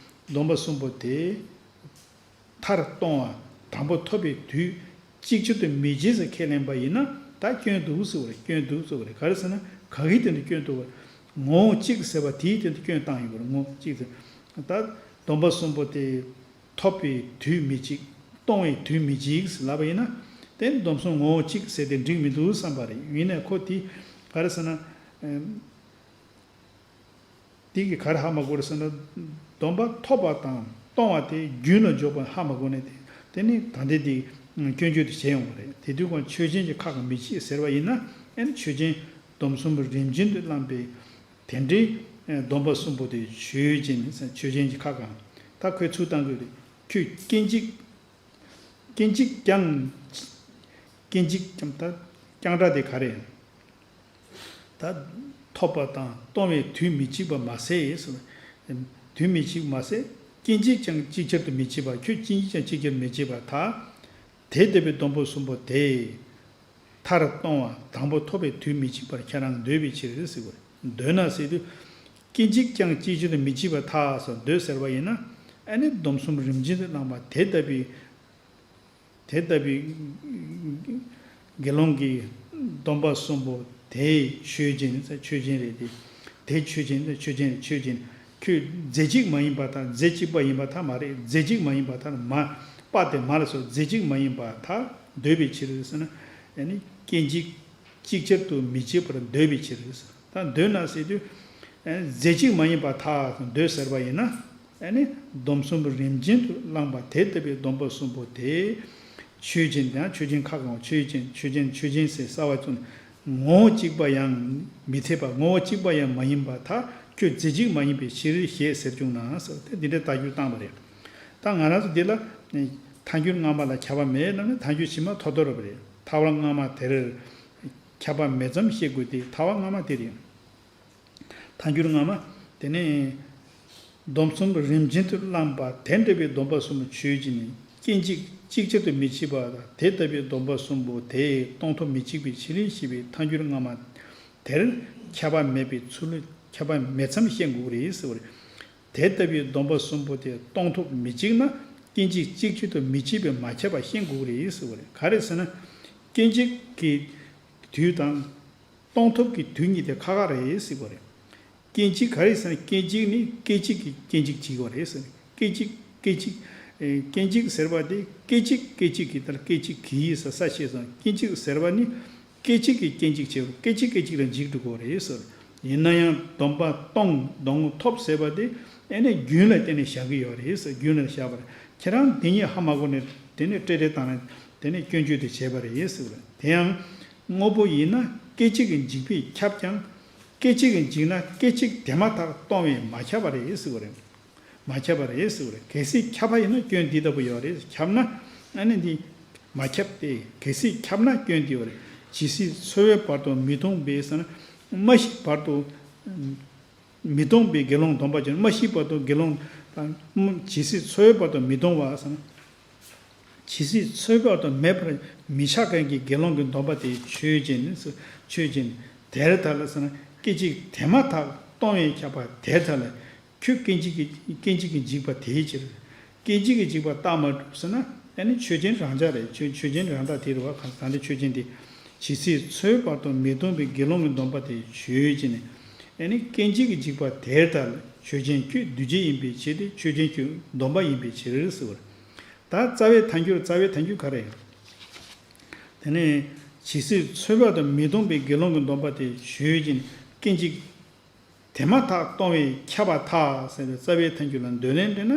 སྡོམ་པ་གསུམ་པོ་དེ། མཐར་གཏོང་བ་དང་པོ་ཐོབ་པའི་དུས་གཅིག་ཅར་དུ་མི་བྱེད་ཟེར་ཁས་ལེན་པ་ཡིན་ན་ད་སྐྱོན་འདུག་ཟེར་བ་རེད། སྐྱོན་འདུག་ཟེར་བ་རེད། ག་རེ་ཟེར་ན་ག་གི་དོན་དུ་སྐྱོན་འདུག་བ། ངོ་བོ་གཅིག་ཟེར་བ་དེའི་དོན་དུ་སྐྱོན་བཏང་ཡོད་པ་རེད། ངོ་བོ་གཅིག་ཟེར། ད་སྡོམ་པ་གསུམ་པོ་དེ་ཐོབ་པའི་དུས་མི་གཅིག་གཏོང་བའི་དུས་མི་གཅིག་ཟེར་ལབ་པ་ཡིན་ན། དེ་ནི་སྡོམ་གསུམ་ངོ་བོ་གཅིག་ཟེར་ཏེ་འགྲིག་མི་འདུག་བསམ་པ་རེད། ཡིན་ནའི་ཁོ་དེ་ག་རེ་ཟེར་ན། དེ་གིས་ག་རེ་ཧ་མ་གོ་རེད་ཟེར་ན། སྡོམ་པ་ཐོབ་པ་དང་གཏོང་བ་དེ་རྒྱུན་ལ་འཇོག་པ་ཧ་མ་གོ་ནས་དེ་དེ་ནི་ད་ལྟའི་དེ་སྐྱོན་བརྗོད་དུ་བྱས་ཡོང་བ་རེད། དེ་དུས་ཀྱང་ཆོས་ཅན་གྱི་ཁ་གང་མི་བྱེད་ཟེར་བ་ཡིན་ན། ཨེ་ནི་ཆོས་ཅན་སྡོམ་གསུམ་རིམ་བྱོན་དུ་བླངས་པའི་དེ་འདྲའི་སྡོམ་པ་གསུམ་པོ་དེ་ཆོས་ཅན་ནི་ཆོས་ཅན་གྱི་ཁ་གང་ད་ཁོས་ཚུར་བཏང་དགོས་རེད། ཁྱོད་སྐྱེ་འཇིག་སྐྱེ་འཇིག་ཀྱང་། སྐྱེ་འཇིག་ཀྱང་ད་རྐྱང་སྒྲ་དེ་ག་རེ། ད་ཐོབ་པ་དང་གཏོང་བའི་དུས་མི་གཅིག་པ་མ་ཟད། དུས་མི་གཅིག་མ་ཟད། སྐྱེ་འཇིག་ཀྱང་ཅིག་ཅར་དུ་མི་བྱེད་པ། ཁྱོད་སྐྱེ་འཇིག་ཀྱང་ཅིག་ཅར་མི་བྱེད་པར་ཐལ། དེ་ལྟ་བུའི་སྡོམ་པ་གསུམ་པོ་དེ། མཐར་གཏོང་བ་དང་པོ་ཐོབ་པའི་དུས་མི་གཅིག་པར་ཁྱེད་རང་འདོད་པའི་ཕྱིར་ཟེར་བ་རེད། འདོད་ན་ཟེར་དུས། སྐྱེ་འཇིག་ཀྱང་ཅིག་ཅར་དུ་མི་བྱེད་པར་ཐལ་སོགས་འདོད་ཟེར་བ་ཡིན་ན། ཨ་ནི་སྡོམ་གསུམ་རིམ་བྱོན་དུ་བླངས་པ་དེ་ལྟ་བུའི། དེ་ལྟ་བུའི་དགེ་སློང་གི་སྡོམ་པ་གསུམ་པོ་དེ་ཆོས་ཅན་ཟེར། ཆོས་ཅན་རེད་དེ། དེ་ཆོས་ཅན་ཟེར། ཆོས་ཅན་རེད། ཆོས་ཅན། ཁྱོད་རྫས་གཅིག་མ་ཡིན་པར་ཐལ། རྫས་གཅིག་པ་ཡིན་པར་ཐལ་མ་རེད། རྫས་གཅིག་མ་ཡིན་པར་ཐལ། མ་པ་དེ་མ་ལ་སོགས་རྫས་གཅིག་མ་ཡིན་པར་ཐལ། འདོད་པའི་ཕྱིར་ཟེར་ན། ཨ་ནི་སྐྱེ་འཇིག་ཅིག་ཅར་དུ་མི་བྱེད་པར་འདོད་པའི་ཕྱིར། ད་འདོད་ན་ཟེར་དུས། རྫས་གཅིག་མ་ཡིན་པར་ཐལ་འདོད་ཟེར་བ་ཡིན་ན། ཨ་ནི་སྡོམ་གསུམ་རིམ་བྱོན་དུ་བླངས་པ་དེ་ལྟ་བུའི་སྡོམ་པ་གསུམ་པོ་དེ། ཆོས་ཅན། དེའང་ཆོས་ཅན་ཁ་གང་། ཆོས་ཅན། ཆོས་ཅན། ཆོས་ཅན་ཟེར་གསལ་བ་བྱུང་། ངོ་བོ་གཅིག་པ་ཡང་མི་འཐད་པ། ངོ་བོ་གཅིག་པ་ཡང་མ་ཡིན་པར་ཐལ། ཁྱོད་རྫས་གཅིག་མ་ཡིན་པའི་ཕྱིར་ཞེས་ཟེར་བྱུང་ན་ཟེར་ཏེ་འདི་འདྲའི་རྟགས་འགྱུར་བཏང་བ་རེད། ད་ང་རང་ཚོ་འདི་ལ་ཐལ་འགྱུར་སྔ་མ་ལ་ཁྱབ་པ་མེད་ལབ་ན་ཐལ་འགྱུར་ཕྱི་མ་ཐོབ་ཐོབ་རེད་པ་རེད། ཐལ་བ་སྔ་མ་དེར་ཁྱབ་པ་མེད་ཙམ་བཤད་དགོས་ཏེ། ཐལ་བ་སྔ་མ་དེ་རེད། ཐལ་འགྱུར་སྔ་མ། དེ་ནས་སྡོམ་གསུམ་རིམ་བྱོན་དུ་བླངས་པ་དེ་འདྲ་བའི་སྡོམ་པ་གསུམ་པོ་ཆོས་ཅན། སྐྱེ་འཇིག་ཅིག་ཅར་དུ་མི་བྱེད་པ་དང་དེ་ལྟ་བུའི་སྡོམ་པ་གསུམ་པོ་དེ་གཏོང་ཐབས་མི་གཅིག་པའི་ཕྱིར་ཞེས་པའི་ཐལ་འགྱུར་སྔ་མ་དེར་ཁྱབ་པ་མེད་པའི་ཚུལ། ཁྱབ་པ་མེད་ཙམ་བཤད་དགོས་རེད་ཟེར་བ་རེད། དེ་ལྟ་བུའི་སྡོམ་པ་གསུམ་པོ་དེ་གཏོང་ཐབས་མི་གཅིག་ན་སྐྱེ་འཇིག་ཅིག་ཅར་དུ་མི་བྱེད་པས་མ་ཁྱབ་པ་ཤེས་དགོས་རེད་ཟེར་བ་རེད། ག་རེ་ཟེར་ན། སྐྱེ་འཇིག་གི་དུས་དང་། གཏོང་ཐབས་ཀྱི་དུས་གཉིས་དེ་ཁག་ཁག་རེད་ཟེར་བ་རེད། སྐྱེ་འཇིག་ག་རེ་ཟེར་ན། སྐྱེ་འཇིག་ནི་སྐད་ཅིག་གིས་སྐྱེ་འཇིག་བྱེད་ཀྱི་རེད་ཟེར། སྐད་ཅིག་སྐད་ཅིག་ཨེ། སྐྱེ་འཇིག་ཟེར་བ་དེ་སྐད་ཅིག་སྐད་ཅིག་གིས། ད་སྐད་ཅིག་གིས་ཟེར་ས་ཤེས་སོང་། སྐྱེ་འཇིག་ཟེར་བ་ནི་སྐད་ཅིག་གིས་སྐྱེ་འཇིག་བྱེད་པ། སྐད་ཅིག་སྐད་ཅིག་ལ་འཇིག་འགྲོ་གི་རེད་ཟེར། ཡིན་ན་ཡང་སྡོམ་པ་གཏོང་། སྡོམ་ཐོབ་ཟེར་བ་དེ་ཨེ་ནས་རྒྱུན་ལ་བརྟེན་ནས་བཞག་གི་ཡོད་རེད་ཟེར། རྒྱུན་ལ་བཞག་པ་རེད། ཁྱེད་རང་དེ་གཉིས་ཧ་མ་གོ་ནས་དེ་ནས་སྤྲེལ་སྤྲེལ་བཏང་ནས་དེ་ནས་སྐྱོན་བརྗོད་དེ་བྱས་པ་རེད་ཟེར་བ་རེད། དེ་ཡང་དངོས་པོ་ཡིན་ན་སྐད་ཅིག་གིས་འཇིག་པས་ཁྱབ་ཀྱང་། སྐད་ཅིག་གིས་འཇིག་ན་སྐད་ཅིག་དེ་མ་ཐག་གཏོང་བས་མ་ཁྱབ་པ་རེད་ཟེར་བ་རེད། མ་ཁྱབ་པ་རེད་ཟེར་བ་རེད། གལ་སྲིད་ཁྱབ་པ་ཡིན་ན་སྐྱོན་འདི་ལྟ་བུ་ཡོད་རེད། ཁྱབ་ན་ཨ་ནི་འདི་མ་ཁྱབ་སྟེ། གལ་སྲིད་ཁྱབ་ན་སྐྱོན་འདི་ཡོད་རེད། ཇི་སྲིད་འཚོ་བའི་བར་དུ་མི་གཏོང་བས་ཟེར་ན། མ་ཤི་བར་དུ་མི་གཏོང་བའི་དགེ་སློང་སྡོམ་པ་ཅན། མ་ཤི་བར་དུ་དགེ་སློང་དང་། ཇི་སྲིད་འཚོ་བའི་བར་དུ་མི་གཏོང་བ་ཟེར་ན། ཇི་སྲིད་འཚོ་བའི་བར་དུ་མེད་པར་མི་ཆགས་མཁན་གྱི་དགེ་སློང་གི་སྡོམ་པ་དེ་ཆོས་ཅན། ཆོས་ཅན། དེར་ཐལ་ཟེར་ན། སྐད་ཅིག་དེ་མ་ཐག་གཏོང་བས་ཁྱབ་པ་དེར་ཐལ། ཁྱོད་སྐད་ཅིག་གིས། སྐད་ཅིག་གིས་འཇིག་པ་དེའི་ཕྱིར། སྐད་ཅིག་གིས་འཇིག་པ་རྟགས་མ་གྲུབ་ཟེར་ན། ཨ་ནི་ཆོས་ཅན་རང་འཇགས་རེད། ཆོས་ཆོས་ཅན་རང་འཇགས་དེ་རེད་བ། གང་ལྟར་ཆོས་ཅན་དེ། ཇི་སྲིད་འཚོའི་བར་དུ་མི་གཏོང་བའི་དགེ་སློང་གི་སྡོམ་པ་དེ་ཆོས་ཅན། ཨ་ནི་སྐད་ཅིག་གིས་འཇིག་པ་དེར་ཐལ། ཆོས་ཅན་ཁྱོད་འདུས་བྱས་ཡིན་པའི་ཕྱིར་ཏེ། ཆོས་ཅན་ཁྱོད་སྡོམ་པ་ཡིན་པའི་ཕྱིར་ཟེར་བ་རེད། ད་རྩ་བའི་ཐལ་འགྱུར། རྩ་བའི་ཐལ་འགྱུར་ག་རེ། དེ་ནས་ཇི་སྲིད་འཚོའི་བར་དུ་མི་གཏོང་བའི་དགེ་སློང་གི་སྡོམ་པ་དེ་ཆོས་ཅན། སྐད་ཅིག་དེ་མ་ཐག་གཏོང་བས་ཁྱབ་པར་ཐལ་ཟེར་བའི་རྩ་བའི་ཐལ་འགྱུར་ལ་འདོད་ལན་སྤྲད་ན།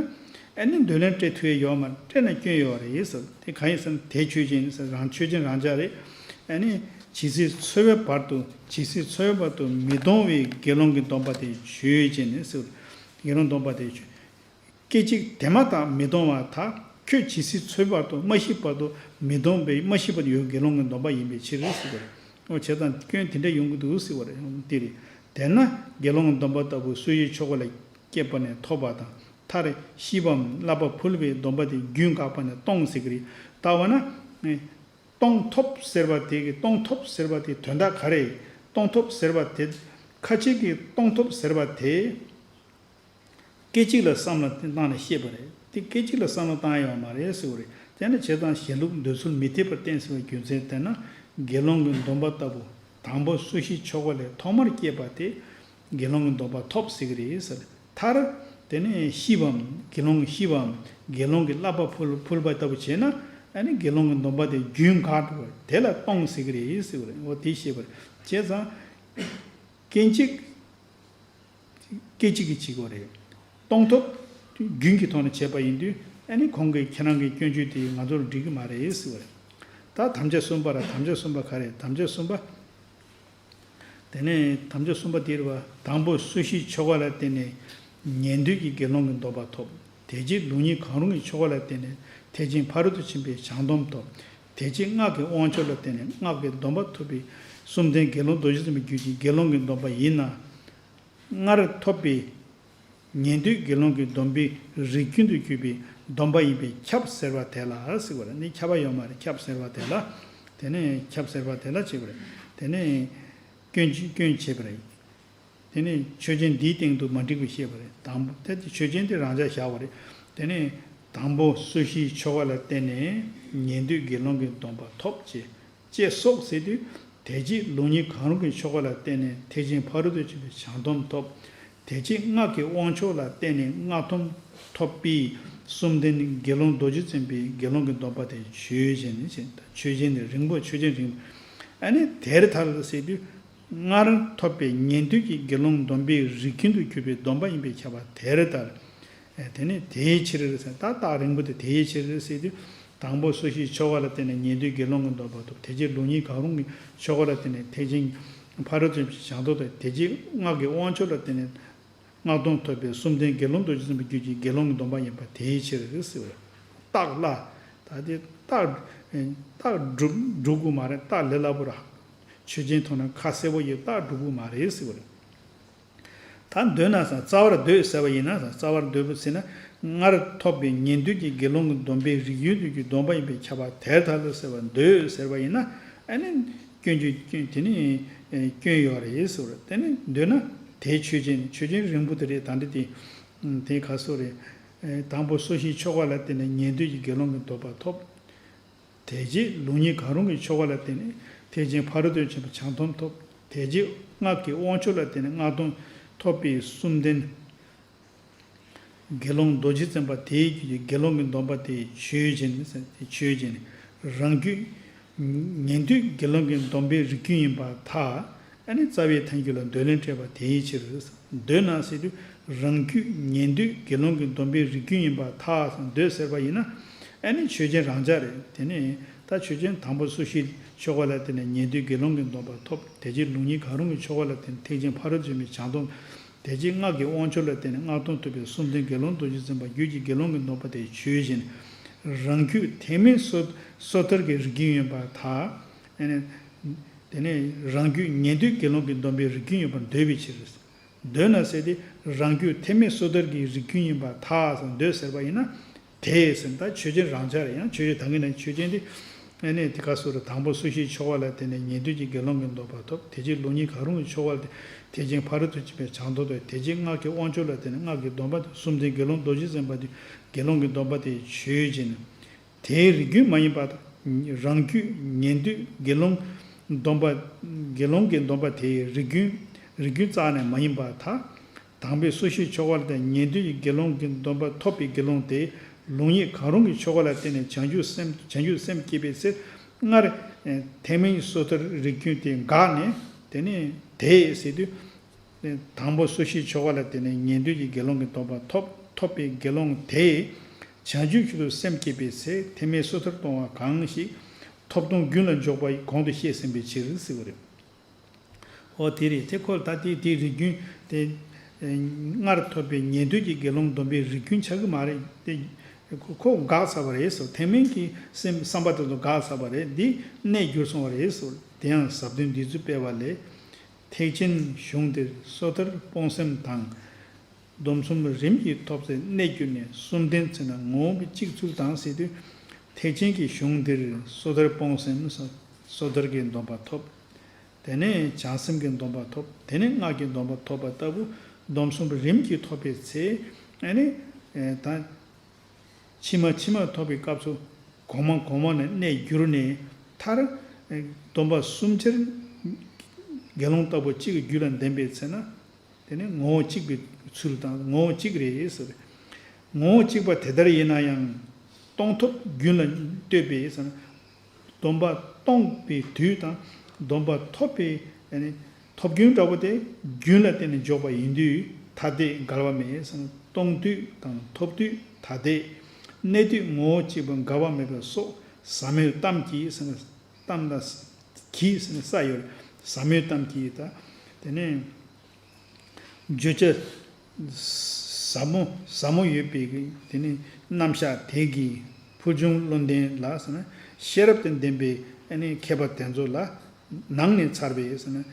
ཨ་ནི་འདོད་ལན་སྤྲད་ཐུབ་ཡ་ཡོད་མ་རེད། སྤྲད་ན་སྐྱོན་ཡོད་རེད་ཟེར། དེ་གང་ཡིན་ཟེར་ན། དེ་ཆོས་ཅན་ཟེར། རང་ཆོས་ཅན་རང་འཇགས་རེད། ཨ་ནི་ཇི་སྲིད་འཚོའི་བར་དུ། ཇི་སྲིད་འཚོའི་བར་དུ་མི་གཏོང་བའི་དགེ་སློང་གི་སྡོམ་པ་དེ་ཆོས་ཅན་ཟེར། དགེ་སློང་སྡོམ་པ་དེ་ཆོས། སྐད་ཅིག་དེ་མ་ཐག་མི་གཏོང་བར་ཐལ། ཁྱོད་ཇི་སྲིད་འཚོའི་བར་དུ། མ་ཤི་བར་དུ་མི་གཏོང་བའི། མ་ཤི་བར་ཡོད་དགེ་སློང་གི་སྡོམ་པ་ཡིན་པའི་ཕྱིར་ཟེར་བ་རེད། འོ་བྱས་ཙང་སྐྱོན་དེ་འདྲ་ཡོང་གི་འདུག་ཟེར་བ་རེད། དེ་རེད། དེས་ན་དགེ་སློང་གི་སྡོམ་པ་ལྟ་བུ་སུ་ཞིག་ཆོ་ག་ལ་སྐྱེས་པ་ནས་ཐོབ་པ་དང་། མཐར་ཤི་བའམ་བསླབ་པ་ཕུལ་བའི་སྡོམ་པ་དེ་རྒྱུན་བཀག་པ་ནས་གཏོང་ཟེར་གི་རེད། ལྟ་བ་ན། གཏོང་ཐབས་ཟེར་བ་དེ་གི། གཏོང་ཐབས་ཟེར་བ་དེ་དོན་དག་ག་རེ། གཏོང་ཐབས་ཟེར་བ་དེ། ཁ་ཅིག་གིས་གཏོང་ཐབས་ཟེར་བ་དེ། སྐད་ཅིག་ལ་བསམ་བློ་བཏང་ནས་བཤད་པ་རེད། དེ་སྐད་ཅིག་ལ་བསམ་བློ་བཏང་ཡོད་མ་རེད་ཟེར་བ་རེད། དེ་ནི་བྱས་ཙང་གཞན་ལུགས་འདོད་ཚུལ་མི་འཐད་པར་བསྟན་ཟེར་བའི་རྒྱུ་མཚན་དེ་ན། དགེ་སློང་གི་སྡོམ་པ་ལྟ་བུ་དང་པོ་སུ་ཞིག་ཆོ་ག་ལས་ཐོག་མར་སྐྱེས་པ་དེ་དགེ་སློང་གི་སྡོམ་པ་ཐོབ་ཟེར་གི་རེད་ཟེར། མཐར་དེ་ནས་ཤི་བའམ། དགེ་སློང་ཤི་བའམ། དགེ་སློང་གི་བསླབ་པ་ཕུལ་ཕུལ་བ་ལྟ་བུ་བྱས་ན། ཨ་ནི་དགེ་སློང་གི་སྡོམ་པ་དེ་རྒྱུན་བཀག་འགྲོ་བ་དེ་ལ་གཏོང་ཟེར་གི་རེད་ཟེར་བ་རེད། འོ་དེ་བཤད་པ་རེད། བྱས་ཙང་། སྐད་ཅིག་སྐད་ཅིག་གིས་བྱེད་དགོས་རེད། གཏོང་ཐབས་རྒྱུན་གྱི་ཐོག་ནས་བྱས་པ་ཡིན་དུས། ཨ་ནི་གོང་གི་ཁྱེད་རང་གི་སྐྱོན་བརྗོད་དེ་ང་ཚོར་འགྲིག་གི་མ་རེད་ཟེར་བ་རེད། ད་དམ་བཅའ་གསུམ་པ་ར། དམ་བཅའ་གསུམ་པ་ག་རེ། དམ་བཅའ་གསུམ་པ། དེ་ནས་དམ་བཅའ་གསུམ་པ་དེ་རེད་བ། དང་པོ་སུ་ཞིག་ཆོ་ག་ལ་བརྟེན་ནས་ཉན་ཐོས་ཀྱི་དགེ་སློང་གི་སྡོམ་པ་ཐོབ། དེ་རྗེས་ལུགས་གཉིས་གང་རུང་གི་ཆོ་ག་ལ་བརྟེན་ནས་ཐེག་ཆེན་ཕ་རོལ་ཏུ་ཕྱིན་པའི་བྱང་སྡོམ་ཐོབ། དེ་རྗེས་སྔགས་ཀྱི་དབང་མཆོག་ལ་བརྟེན་ནས་སྔགས་ཀྱི་སྡོམ་པ་ཐོབ་པའི་སུམ་ལྡན་དགེ་སློང་རྡོ་རྗེ་འཛིན་པའི་རྒྱུད་ཀྱི་དགེ་སློང་གི་སྡོམ་པ་ཡིན་ན། སྔར་ཐོབ་པའི་ཉན་ཐོས་དགེ་སློང་གི་སྡོམ་པའི་རིགས་རྒྱུན་དུ་གྱུར་པའི་སྡོམ་པ་ཡིན་པས་ཁྱབ་ཟེར་བ་དེ་ལ་ཟེར་བ་རེད། ནི་ཁྱབ་པ་ཡོད་མ་རེད། ཁྱབ་ཟེར་བ་དེ་ལ། དེ་ནས་ཁྱབ་ཟེར་བ་དེ་ལ་བྱེད་པ་རེད། དེ་ནས་སྐྱོན་སྐྱོན་བྱེད་པ་རེད། དེ་ནས་ཆོས་ཅན་འདིའི་སྟེང་དུ་མ་འགྲིག་པ་བཤད་པ་རེད། དང་པོ་དེ་ཆོས་ཅན་དེ་རང་འཇགས་བཞག་པ་རེད། དེ་ནས་དང་པོ་སོ་སྐྱེའི་ཆོ་ག་ལ་བརྟེན་ནས་ཉན་ཐོས་དགེ་སློང་གི་སྡོམ་པ་ཐོབ་ཅེས། ཅེས་སོགས་ཟེར་དུས། དེ་རྗེས་ལུགས་གཉིས་གང་རུང་གི་ཆོ་ག་ལ་བརྟེན་ནས་ཐེག་ཆེན་ཕ་རོལ་ཏུ་ཕྱིན་པའི་བྱང་སྡོམ་ཐོབ། དེ་རྗེས་སྔགས་ཀྱི་དབང་མཆོག་ལ་བརྟེན་ནས་སྔགས་སྡོམ་ཐོབ་པས་སུམ་ལྡན་དགེ་སློང་རྡོ་རྗེ་འཛིན་པའི་དགེ་སློང་གི་སྡོམ་པ་དེ་ཆོས་ཅན་ནི་ཆོས་ཅན་ནི་རིང་པོ་ཆོས་ཅན་རིང་པོ། ཨ་ནི་དེར་ཐལ་ཟེར་དུས། སྔར་ཐོབ་པའི་ཉན་ཐོས་ཀྱི་དགེ་སློང་སྡོམ་པའི་རིགས་རྒྱུན་དུ་གྱུར་པའི་སྡོམ་པ་ཡིན་པས་ཁྱབ་པ་དེར་ལྟར། དེ་ནི་དེའི་ཕྱིར་ཟེར། ད་རྟགས་རིང་པོ་དེ་དེའི་ཕྱིར་ཟེར་དུས། དང་པོ་སོ་སྐྱེའི་ཆོ་ག་ལ་བརྟེན་ནས་ཉན་ཐོས་དགེ་སློང་གི་སྡོམ་པ་ཐོབ། དེ་རྗེས་ལུགས་གཉིས་གང་རུང་གི་ཆོ་ག་ལ་བརྟེན་ནས་ཐེག་ཆེན་ཕ་རོལ་ཏུ་ཕྱིན་བྱང་སྡོམ་ཐོབ། དེ་རྗེས་སྔགས་ཀྱི་དབང་མཆོག་ལ་བརྟེན་ནས་སྔགས་སྡོམ་ཐོབ་པའི་སུམ་ལྡན་དགེ་སློང་རྡོ་རྗེ་འཛིན་པའི་རྒྱུད་ཀྱི་དགེ་སློང་གི་སྡོམ་པ་ཡིན་པ་དེའི་ཕྱིར་ཟེར་བས། རྟགས་ལ། ད་དེ་རྟགས་རྟགས་སྒྲུབ་སྒྲུབ་དགོས་མ་རེད། རྟགས་ལས་སླ་པོ་ར། ཆོས་ཅན་མཐོང་ན་ཁ་གསལ་པོ་ཡོད། རྟགས་སྒྲུབ་དགོས་མ་རེད་ཟེར་བ་རེད། ད་འདོད་ན་ཟེར། རྩ་བར་འདོད་ཟེར་བ་ཡིན་ན་ཟེར། རྩ་བར་འདོད་པ་ཟེར་ན། སྔར་ཐོབ་པའི་ཉན་ཐོས་ཀྱི་དགེ་སློང་གི་སྡོམ་པའི་རིགས་རྒྱུན་དུ་གྱུར་སྡོམ་པ་ཡིན་པས་ཁྱབ་པ་དེར་ཐལ་ཟེར་བ་འདོད་ཟེར་བ་ཡིན་ན། ཨ་ནི་སྐྱོན་གྱི་སྐྱོན་དེ་ནི་སྐྱོན་ཡོད་རེད་ཟེར་བ་རེད། དེ་ནི་འདོད་ན་དེ་ཆོས་ཅན་ཆོས་ཅན་རིང་པོ་དེ་རེད། ད་འདི་དེ་དེ་ག་སོ་རེད། དང་པོ་སོ་སྐྱེའི་ཆོ་ག་ལ་བརྟེན་ནས་ཉན་ཐོས་ཀྱི་དགེ་སློང་གི་སྡོམ་པ་ཐོབ། དེ་རྗེས་ལུགས་གཉིས་གང་རུང་གི་ཆོ་ག་ལ་བརྟེན་ནས་ཐེག་ཆེན་ཕ་རོལ་ཏུ་ཕྱིན་པ་བྱང་སྡོམ་ཐོབ། དེ་རྗེས་སྔགས་ཀྱི་དབང་མཆོག་ལ་བརྟེན་ནས་སྔགས་སྡོམ་ཐོབ་པའི་སུམ་ལྡན་དགེ་སློང་རྡོ་རྗེ་འཛིན་པ་དེའི་རྒྱུད་ཀྱི་དགེ་སློང་གི་སྡོམ་པ་དེ་ཆོས་ཅན། དེ་ཆོས་ཅན། རང་རྒྱུད་ཉན་ཐོས་དགེ་སློང་གི་སྡོམ་པའི་རིགས་རྒྱུན་ཡིན་པར་ཐལ། ཨ་ནི་རྩ་བའི་ཐལ་འགྱུར་ལ་འདོད་ལན་སྤྲད་པ་དེའི་ཕྱིར། འདོད་ན་ཟེར་དུས་རང་རྒྱུད་ཉན་ཐོས་དགེ་སློང་གི་སྡོམ་པའི་རིགས་རྒྱུན་ཡིན་པར་ཐལ་ཟེར། འདོད་ཟེར་བ་ཡིན་ན། ཨ་ནི་ཆོས་ཅན་རང་འཇགས་རེད། དེ་ནས་ད་ཆོས་ཅན་དང་པོ་སོ་སྐྱེའི་ཆོ་ག་ལ་བརྟེན་ནས་ཉན་ཐོས་དགེ་སློང་གི་སྡོམ་པ་ཐོབ། དེ་རྗེས་ལུགས་གཉིས་གང་རུང་གི་ཆོ་ག་ལ་བརྟེན་ཐེག་ཆེན་ཕ་རོལ་ཏུ་ཕྱིན་པའི་བྱང་སྡོམ། དེ་རྗེས་སྔགས་ཀྱི་དབང་མཆོག་ལ་བརྟེན་ནས་སྔགས་སྡོམ་ཐོབ་པའི་སུམ་ལྡན་དགེ་སློང་རྡོ་རྗེ་འཛིན་པ་རྒྱུད་ཀྱི་དགེ་སློང་གི་སྡོམ་པ་དེ་ཆོས་ཅན། རང་རྒྱུད་ཐེག་དམན་སོ་སོ་ཐར་གྱི་རིགས་རྒྱུན་ཡིན་པར་ཐལ། ཨ་ནི། དེ་ནས་རང་རྒྱུད་ཉན་ཐོས་དགེ་སློང་གི་སྡོམ་པའི་རིགས་རྒྱུན་ཡིན་པར་འདོད་པའི་ཕྱིར། འདོད་ན་ཟེར་ཏེ། རང་རྒྱུད་ཐེག་དམན་སོ་ཐར་གྱི་རིགས་རྒྱུན་ཡིན་པར་ཐལ་ཟེར། འདོད་ཟེར་བ་ཡིན་ན། དེ་ཟེར་ད་ཆོས་ཅན་རང་འཇགས་རེད། ཡང་ཆོས་ཅན་ད་གིན་ནས་ཆོས་ཅན་དེ། ཨ་ནི་དེ་ག་སོ་རེད། དང་པོ་སོ་སྐྱེའི་ཆོ་ག་ལ་བརྟེན་ནས་ཉན་ཐོས་ཀྱི་དགེ་སློང་གི་སྡོམ་པ་ཐོབ། དེ་རྗེས་ལུགས་གཉིས་གང་རུང་གི་ཆོ་ག་ལ་བརྟེན་ཐེག་ཆེན་ཕ་རོལ་ཏུ་ཕྱིན་པའི་བྱང་སྡོམ་ཐོབ། དེ་རྗེས་སྔགས་ཀྱི་དབང་མཆོག་ལ་བརྟེན་ནས་སྔགས་ཀྱི་སྡོམ་པ་དེ་སུམ་ལྡན་དགེ་སློང་རྡོ་རྗེ་འཛིན་པ་དེ་དགེ་སློང་གི་སྡོམ་པ་དེ་ཆོས་ཅན། དེའི་རིགས་རྒྱུན་མ་ཡིན་པ་དང་། རང་རྒྱུད་ཉན་ཐོས་དགེ་སློང་སྡོམ་པ། དགེ་སློང་གི་སྡོམ་པ་དེའི་རིགས་རྒྱུན། རིགས་རྒྱུན་རྩ་ནས་མ་ཡིན་པར་ཐལ། དང་པོའི་སོ་སྐྱེའི་ཆོ་ག་ལ་བརྟེན་ཉན་ཐོས་ཀྱི་དགེ་སློང་གི་སྡོམ་པ་ཐོབ་པའི་དགེ་སློང་དེ་ལུགས་གཉིས་གང་རུང་གི་ཆོ་ག་ལ་བརྟེན་ནས་བྱང་ཆུབ་སེམས་བྱང་ཆུབ་སེམས་བསྐྱེད་པའི་ཚེ། སྔར་ཐེག་དམན་སོ་ཐར་རིགས་རྒྱུན་དེ་འགགས་ནས། དེ་ནས་དེ་ཟེར་དུས། དང་པོ་སོ་སྐྱེའི་ཆོ་ག་ལ་བརྟེན་ནས་ཉན་ཐོས་ཀྱི་དགེ་སློང་གི་སྡོམ་པ་ཐོབ། ཐོབ་པའི་དགེ་སློང་དེས་བྱང་ཆུབ་མཆོག་ཏུ་སེམས་བསྐྱེད་པའི་ཚེ་ཐེག་དམན་སོ་ཐར་གཏོང་བ་གང་ཞིག་ཐོབ་དོན་རྒྱུན་ལ་འཇོག་པ་གོང་དུ་བཤད་ཟིན་པའི་ཕྱིར་ཟེར་བ་རེད། འོ་དེ་རེད། དེ་ཁོ་ད་དེ་དེའི་རིགས་རྒྱུན་དེ། སྔར་ཐོབ་པའི་ཉན་ཐོས་ཀྱི་དགེ་སློང་སྡོམ་པའི་རིགས་རྒྱུན་ཆགས་ཀྱི་མ་རེད་དེ། ཁོ་ཁོ་འགག་ཚར་བ་རེད་ཟེར། ཐེག་དམན་གྱི་སེམས་བསམ་པ་དེ་ཚོ་འགག་ཚར་བ་རེད། འདི་གནས་འགྱུར་སོང་བ་རེད་ཟེར། དེ་ཡང་ཟབ་དོན་འདི་ཚོ་སྤེལ་བ་ལས། ཐེག་ཆེན་གཞུང་འདིར་སོ་ཐར་སྤོང་སེམས་དང་། སྡོམ་གསུམ་རིམ་གྱིས་ཐོབ་ཚེ་གནས་འགྱུར་ནས། གསུམ་ལྡན་ཚེ་ན་ངོ་བོ་གཅིག་ཚུལ་དང་ཟེར་དུས། ཐེག་ཆེན་གྱི་གཞུང་འདིར་སོ་ཐར་སྤོང་སེམས་སོ། སོ་ཐར་གྱི་སྡོམ་པ་ཐོབ། དེ་ནས་བྱང་སེམས་ཀྱི་སྡོམ་པ་ཐོབ། དེ་ནས་སྔགས་ཀྱི་སྡོམ་པ་ཐོབ་པ་ལྟ་བུ་སྡོམ་གསུམ་རིམ་གྱིས་ཐོབ་པའི་ཚེ། ཨ་ནི། ད། ཕྱི་མ་ཕྱི་མ་ཐོབ་པའི་སྐབས་སུ་གོང་མ་གོང་མ་ནས་གནས་འགྱུར་ནས་མཐར། སྡོམ་པ་གསུམ་ཆར་དགེ་སློང་ལྟ་བུ་གཅིག་གི་རྒྱུད་ལ་ལྡན་པའི་ཚེ་ན། དེ་ནི་ངོ་བོ་གཅིག་པའི་ཚུལ་དང་ངོ་བོ་གཅིག་རེད་ཟེར། ངོ་བོ་གཅིག་པ་དེ་ལྟར་ཡིན་ན་ཡང་། སྟོང་ཐོབ་རྒྱུན་ལ་ལྟོས་པས་ཟེར་ན། སྡོམ་པ་སྟོང་པའི་དུས་དང་སྡོམ་པ་ཐོབ་པའི་ཐོབ་རྒྱུན་འདྲ་བོ་དེ་རྒྱུན་ལ་བརྟེན་ནས་འཇོག་པ་ཡིན་དུས་ཐ་དད་འགལ་བ་མེད་ཟེར་ན། སྟོང་དུས་དང་ཐོབ་དུས་ཐ་དད། གནས་དུས་ངོ་བོ་གཅིག་པ་འགལ་བ་མེད་པ་སོགས་ཟབ་མོའི་གཏམ་གྱིས་ཟེར་ན། གཏམ་ལ་གྱིས་ཟེར་ན་ས་ཡོད། ཟབ་མོའི་གཏམ་གྱིས་ད། དེ་ནས། བརྗོད་བྱ་ཟབ་མོ་ཟབ་མོ་ཡོད་པའི་དེ་ནི་རྣམ་གཞག་དེ་གིས་ཕུལ་བྱུང་བློ་ལྡན་ལ་ཟེར་ན། ཤེས་རབ་དང་ལྡན་པའི་ཨ་ནི་མཁས་པ་དེ་ཚོ་ལ་ནང་ནས་ཚར་བའི་ཟེར་ན།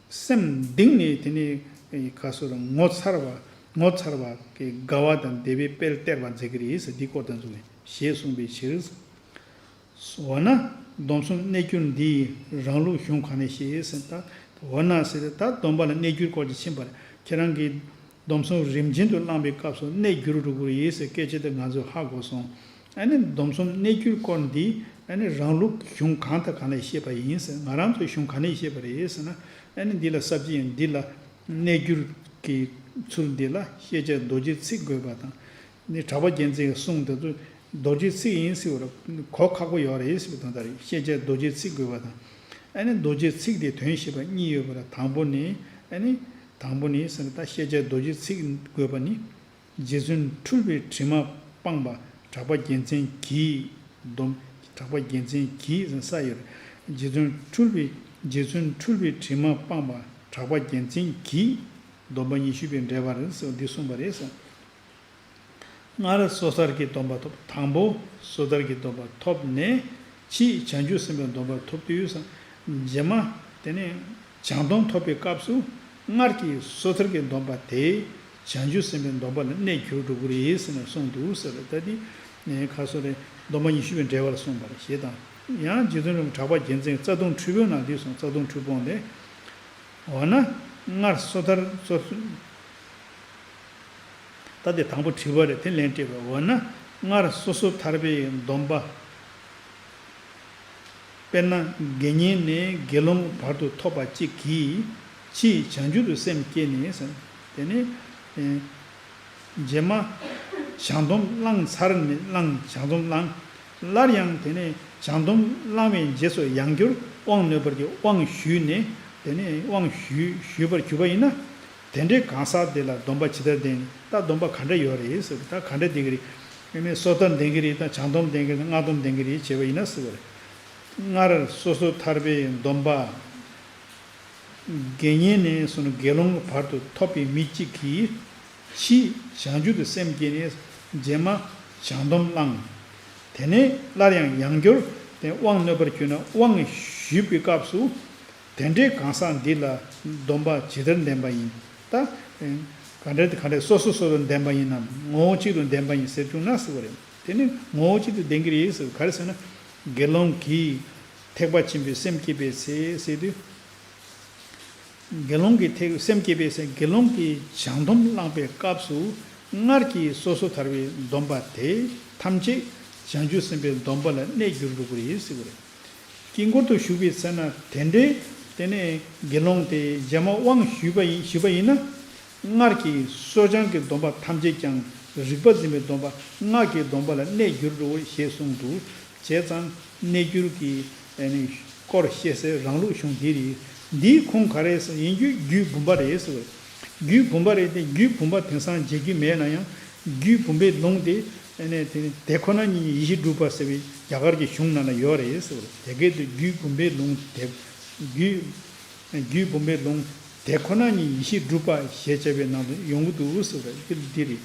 སེམས་གཏིང་ནས་དེ་ནི་ག་སོ་ར་ངོ་མཚར་བ་ངོ་མཚར་བ་གི་དགའ་བ་དང་བདེ་བའི་དཔལ་སྟེར་བར་མཛད་ཀྱི་རེད་ཟེར། འདི་སྐོར་དེ་ཚོ་ལས་ཞེས་གསུངས་པའི་ཕྱིར། འོ་ན། སྡོམ་གསུམ་གནས་གྱུར་འདིའི་རང་ལུགས་གཞུང་གང་ནས་ཤེས་ཟེར་ད། འོ་ན་ཟེར་ད་སྡོམ་པ་ལ་གནས་གྱུར་སྐོར་གྱི་ཕྱིན་པ་རེད། ཁྱེད་རང་གིས་སྡོམ་གསུམ་རིམ་བྱོན་དུ་བླངས་པའི་སྐབས་སུ་གནས་གྱུར་འགྲོ་གི་རེད་ཟེར་སྐད་ཆ་དེ་ང་ཚོས་ཧ་གོ་སོང་། ཨ་ནི་སྡོམ་གསུམ་གནས་གྱུར་སྐོར་འདི་ཨ་ནི་རང་ལུགས་གཞུང་གང་དང་གང་ནས་ཤེས་པ་ཡིན་ཟེར། ང་རང་ཚོའི་གཞུང་གང་ནས་ཤེས་པ་རེད་ཟེར་ན། ཨ་ནི་འདི་ལ་ས་བཅད་ཡང་འདི་ལ་གནས་གྱུར་གྱི་ཚུལ་འདི་ལ་ཤེས་བྱ་རྡོ་རྗེའི་ཚིག་དགོས་པ་དང་། ནི་གྲགས་པ་རྒྱལ་མཚན་གྱི་གསུང་དེ་ཚོ་རྡོ་རྗེའི་ཚིག་ཡིན་ཟེར་བ་ལ་གོ་ཁག་པོ་ཡོད་རེད་ཟེར་བའི་དོན་དག་རེད། ཤེས་བྱ་རྡོ་རྗེའི་ཚིག་དགོས་པ་དང་། ཨ་ནི་རྡོ་རྗེའི་ཚིག་དེ་དོན་ཤེས་པ་གཉིས་ཡོད་པ་ལ་དང་པོ་ནི། ཨ་ནི་དང་པོ་ནི་ཟེར་ན་ད་ཤེས་བྱ་རྡོ་རྗེའི་ཚིག་དགོས་པ་ནི། རྗེ་བཙུན་འཁྲུལ་པའི་དྲི་མ་སྤངས་པ་གྲགས་པ་རྒྱལ་མཚན་གྱིས་སྡོམ། གྲགས་པ་རྒྱལ་མཚན་གྱིས་ཟེར་ས་ཡོད་རེད། རྗེ་བཙུན་འཁྲུལ་པའི་རྗེ་བཙུན་འཁྲུལ་པའི་དྲི་མ་སྤངས་པ་གྲགས་པ་རྒྱལ་མཚན་གྱིས་སྡོམ་པ་ཉི་ཤུ་པའི་འགྲེལ་པར་ཟེར་འདི་གསུངས་པ་རེད་ཟེར། སྔར་སོ་ཐར་གྱི་སྡོམ་པ་ཐོབ། དང་པོ་སོ་ཐར་གྱི་སྡོམ་པ་ཐོབ་ནས་ཕྱིས་བྱང་ཆུབ་སེམས་དཔའི་སྡོམ་པ་ཐོབ་དུས་སམ། རྗེས་མ་དེ་ནས་བྱང་སྡོམ་ཐོབ་པའི་སྐབས་སུ་སྔར་གྱི་སོ་ཐར་གྱི་སྡོམ་པ་དེ་བྱང་ཆུབ་སེམས་དཔའི་སྡོམ་པ་ལ་གནས་གྱུར་འགྲོ་གི་རེད་ཟེར་ནས་གསུངས་འདུག་ཟེར་བ་ད་འདི་ནས་ཁ་སོ་རེ་སྡོམ་པ་ཉི་ཤུ་པའི་འགྲེལ་པར་གསུངས་པ་རེད་ཞེས་དང་། ཡང་རྗེ་བཙུན་རིན་པོ་ཆེ་གྲགས་པ་རྒྱལ་མཚན་རྩ་ལྟུང་འཁྲུལ་པོའི་ནང་འདི་གསུངས། རྩ་ལྟུང་འཁྲུལ་པོ་འདི། འོ་ན། སྔར་སོ་ཐར་སོ། ད་དེ་དང་པོ་དྲི་བ་རེད། དེ་ལན་སྤྲད་པ། འོ་ན། སྔར་སོ་སོ་ཐར་པའི་སྡོམ་པ། དཔེར་ན་དགེ་བསྙེན་ནས་དགེ་སློང་བར་དུ་ཐོབ་པ་གཅིག་གིས་ཕྱིས་བྱང་ཆུབ་ཏུ་སེམས་བསྐྱེད་ནས་ཟེར། དེ་ནས། རྗེས་མ་བྱང་སྡོམ་བླངས་ཚར་ནས་བླངས། བྱང་སྡོམ་བླངས། སླར་ཡང་དེ་ནས་བྱང་སྡོམ་བླངས་པའི་རྗེས་སུ་ཡང་བསྐྱར་དབང་གནོད་པར་གྱི་དབང་ཞུས་ནས། དེ་ནས་དབང་ཞུས་ཞུས་པར་གྱུར་པ་ཡིན་ན། དེ་འདྲའི་གང་ཟག་དེ་ལ་སྡོམ་པ་ཇི་ལྟར་ལྡན། ད་སྡོམ་པ་ག་འདྲ་ཡོད་རེད་ཟེར། ད་ག་འདྲ་ལྡན་གྱི་རེད། ཨེ་ནས་སོ་ཐར་ལྡན་གྱི་རེད། ད་བྱང་སྡོམ་ལྡན་གྱི་རེད། སྔགས་སྡོམ་ལྡན་གྱི་རེད་བྱས་པ་ཡིན་ན་ཟེར་བ་རེད། སྔར་སོ་སོ་ཐར་པའི་སྡོམ་པ། དགེ་བསྙེན་ནས་སོ་ནམ་དགེ་སློང་བར་དུ་ཐོབ་པའི་མི་གཅིག་གིས་ཕྱིས་བྱང་ཆུབ་ཏུ་སེམས་བསྐྱེད་ནས་རྗེས་མ་བྱང་སྡོམ་བླངས། དེ་ནས་སླར་ཡང་ཡང་བསྐྱར་དེ་དབང་གནོད་པར་གྱུར་ན་དབང་ཞུས་པའི་སྐབས་སུ། དེ་འདྲའི་གང་ཟག་འདི་ལ་སྡོམ་པ་ཇི་ལྟར་ལྡན་པ་ཡིན། ད་ག་འདྲ་ག་འདྲ་སོ་སོ་སོ་སོར་ལྡན་པ་ཡིན་ནམ་ངོ་བོ་གཅིག་ཏུ་ལྡན་པ་ཡིན་ཟེར་བྱུང་ན་ཟེར་བ་རེད། དེ་ནི་ངོ་བོ་གཅིག་ཏུ་ལྡན་གྱི་རེད་ཟེར། ག་རེ་ཟེར་ན། དགེ་སློང་གིས་ཐེག་པ་ཆེན་པོའི་སེམས་བསྐྱེད་པའི་ཚེ་ཟེར་དུས། དགེ་སློང་གི་ཐེག་སེམས་བསྐྱེད་པའི་ཚེ་དགེ་སློང་གིས་བྱང་སྡོམ་བླངས་པའི་སྐབས་སུ་སྔར་གྱི་སོ་སོ་ཐར་པའི་སྡོམ་པ་དེ་ཐམས་ཅད་བྱང་ཆུབ་སེམས་དཔའི་སྡོམ་པ་ལ་གནས་གྱུར་འགྲོ་གི་རེད་ཟེར་བ་རེད། དཀྱིལ་འཁོར་དུ་བཞུགས་པའི་ཚེ་ན་དེ་འདྲའི་དེ་ནས་དགེ་སློང་དེ་རྗེས་མ་དབང་ཞུས་པ་ཡིན་ཞུས་པ་ཡིན་ན། སྔར་གྱི་སོ་སྦྱང་གི་སྡོམ་པ་ཐམས་ཅད་ཀྱང་རིག་པ་འཛིན་པའི་སྡོམ་པ་སྔགས་ཀྱི་སྡོམ་པ་ལ་གནས་གྱུར་འགྲོ་ཞེས་གསུངས་འདུག་བྱས་ཙང་གནས་གྱུར་གྱི་ཨ་ནི་སྐོར་བཤད་སའི་རང་ལུགས་གཞུང་འདི་རེད། འདིའི་ཁུངས་ག་རེ་ཟེར་ཡིན་རྒྱུ་རྒྱུད་བུམ་པ་རེད་ཟེར་བ། རྒྱུད་བུམ་པ་རེད་དེ་རྒྱུད་བུམ་པ་དེང་སང་མཇལ་རྒྱུ་མེད་ན་ཡང་རྒྱུད་བུམ་པའི་ལུང་དེ་ཨ་ནི་དེ་དེ་ཁོ་ན་ཉིད་ཡེ་ཤེས་སྒྲུབ་པ་ཟེར་བའི་རྒྱ་གར་གྱི་གཞུང་ནང་ལ་ཡོད་རེད་ཟེར་བ། དེ་སྐད་དུ་རྒྱུད་བུམ་པའི་ལུང་དེ་རྒྱུད། རྒྱུད་བུམ་པའི་ལུང་དེ་ཁོ་ན་ཉིད་ཡེ་ཤེས་སྒྲུབ་པ་ཞེས་བྱ་བའི་ནང་དུ་ཡོང་གི་འདུག་ཟེར་བ་རེད། འདི་རེད།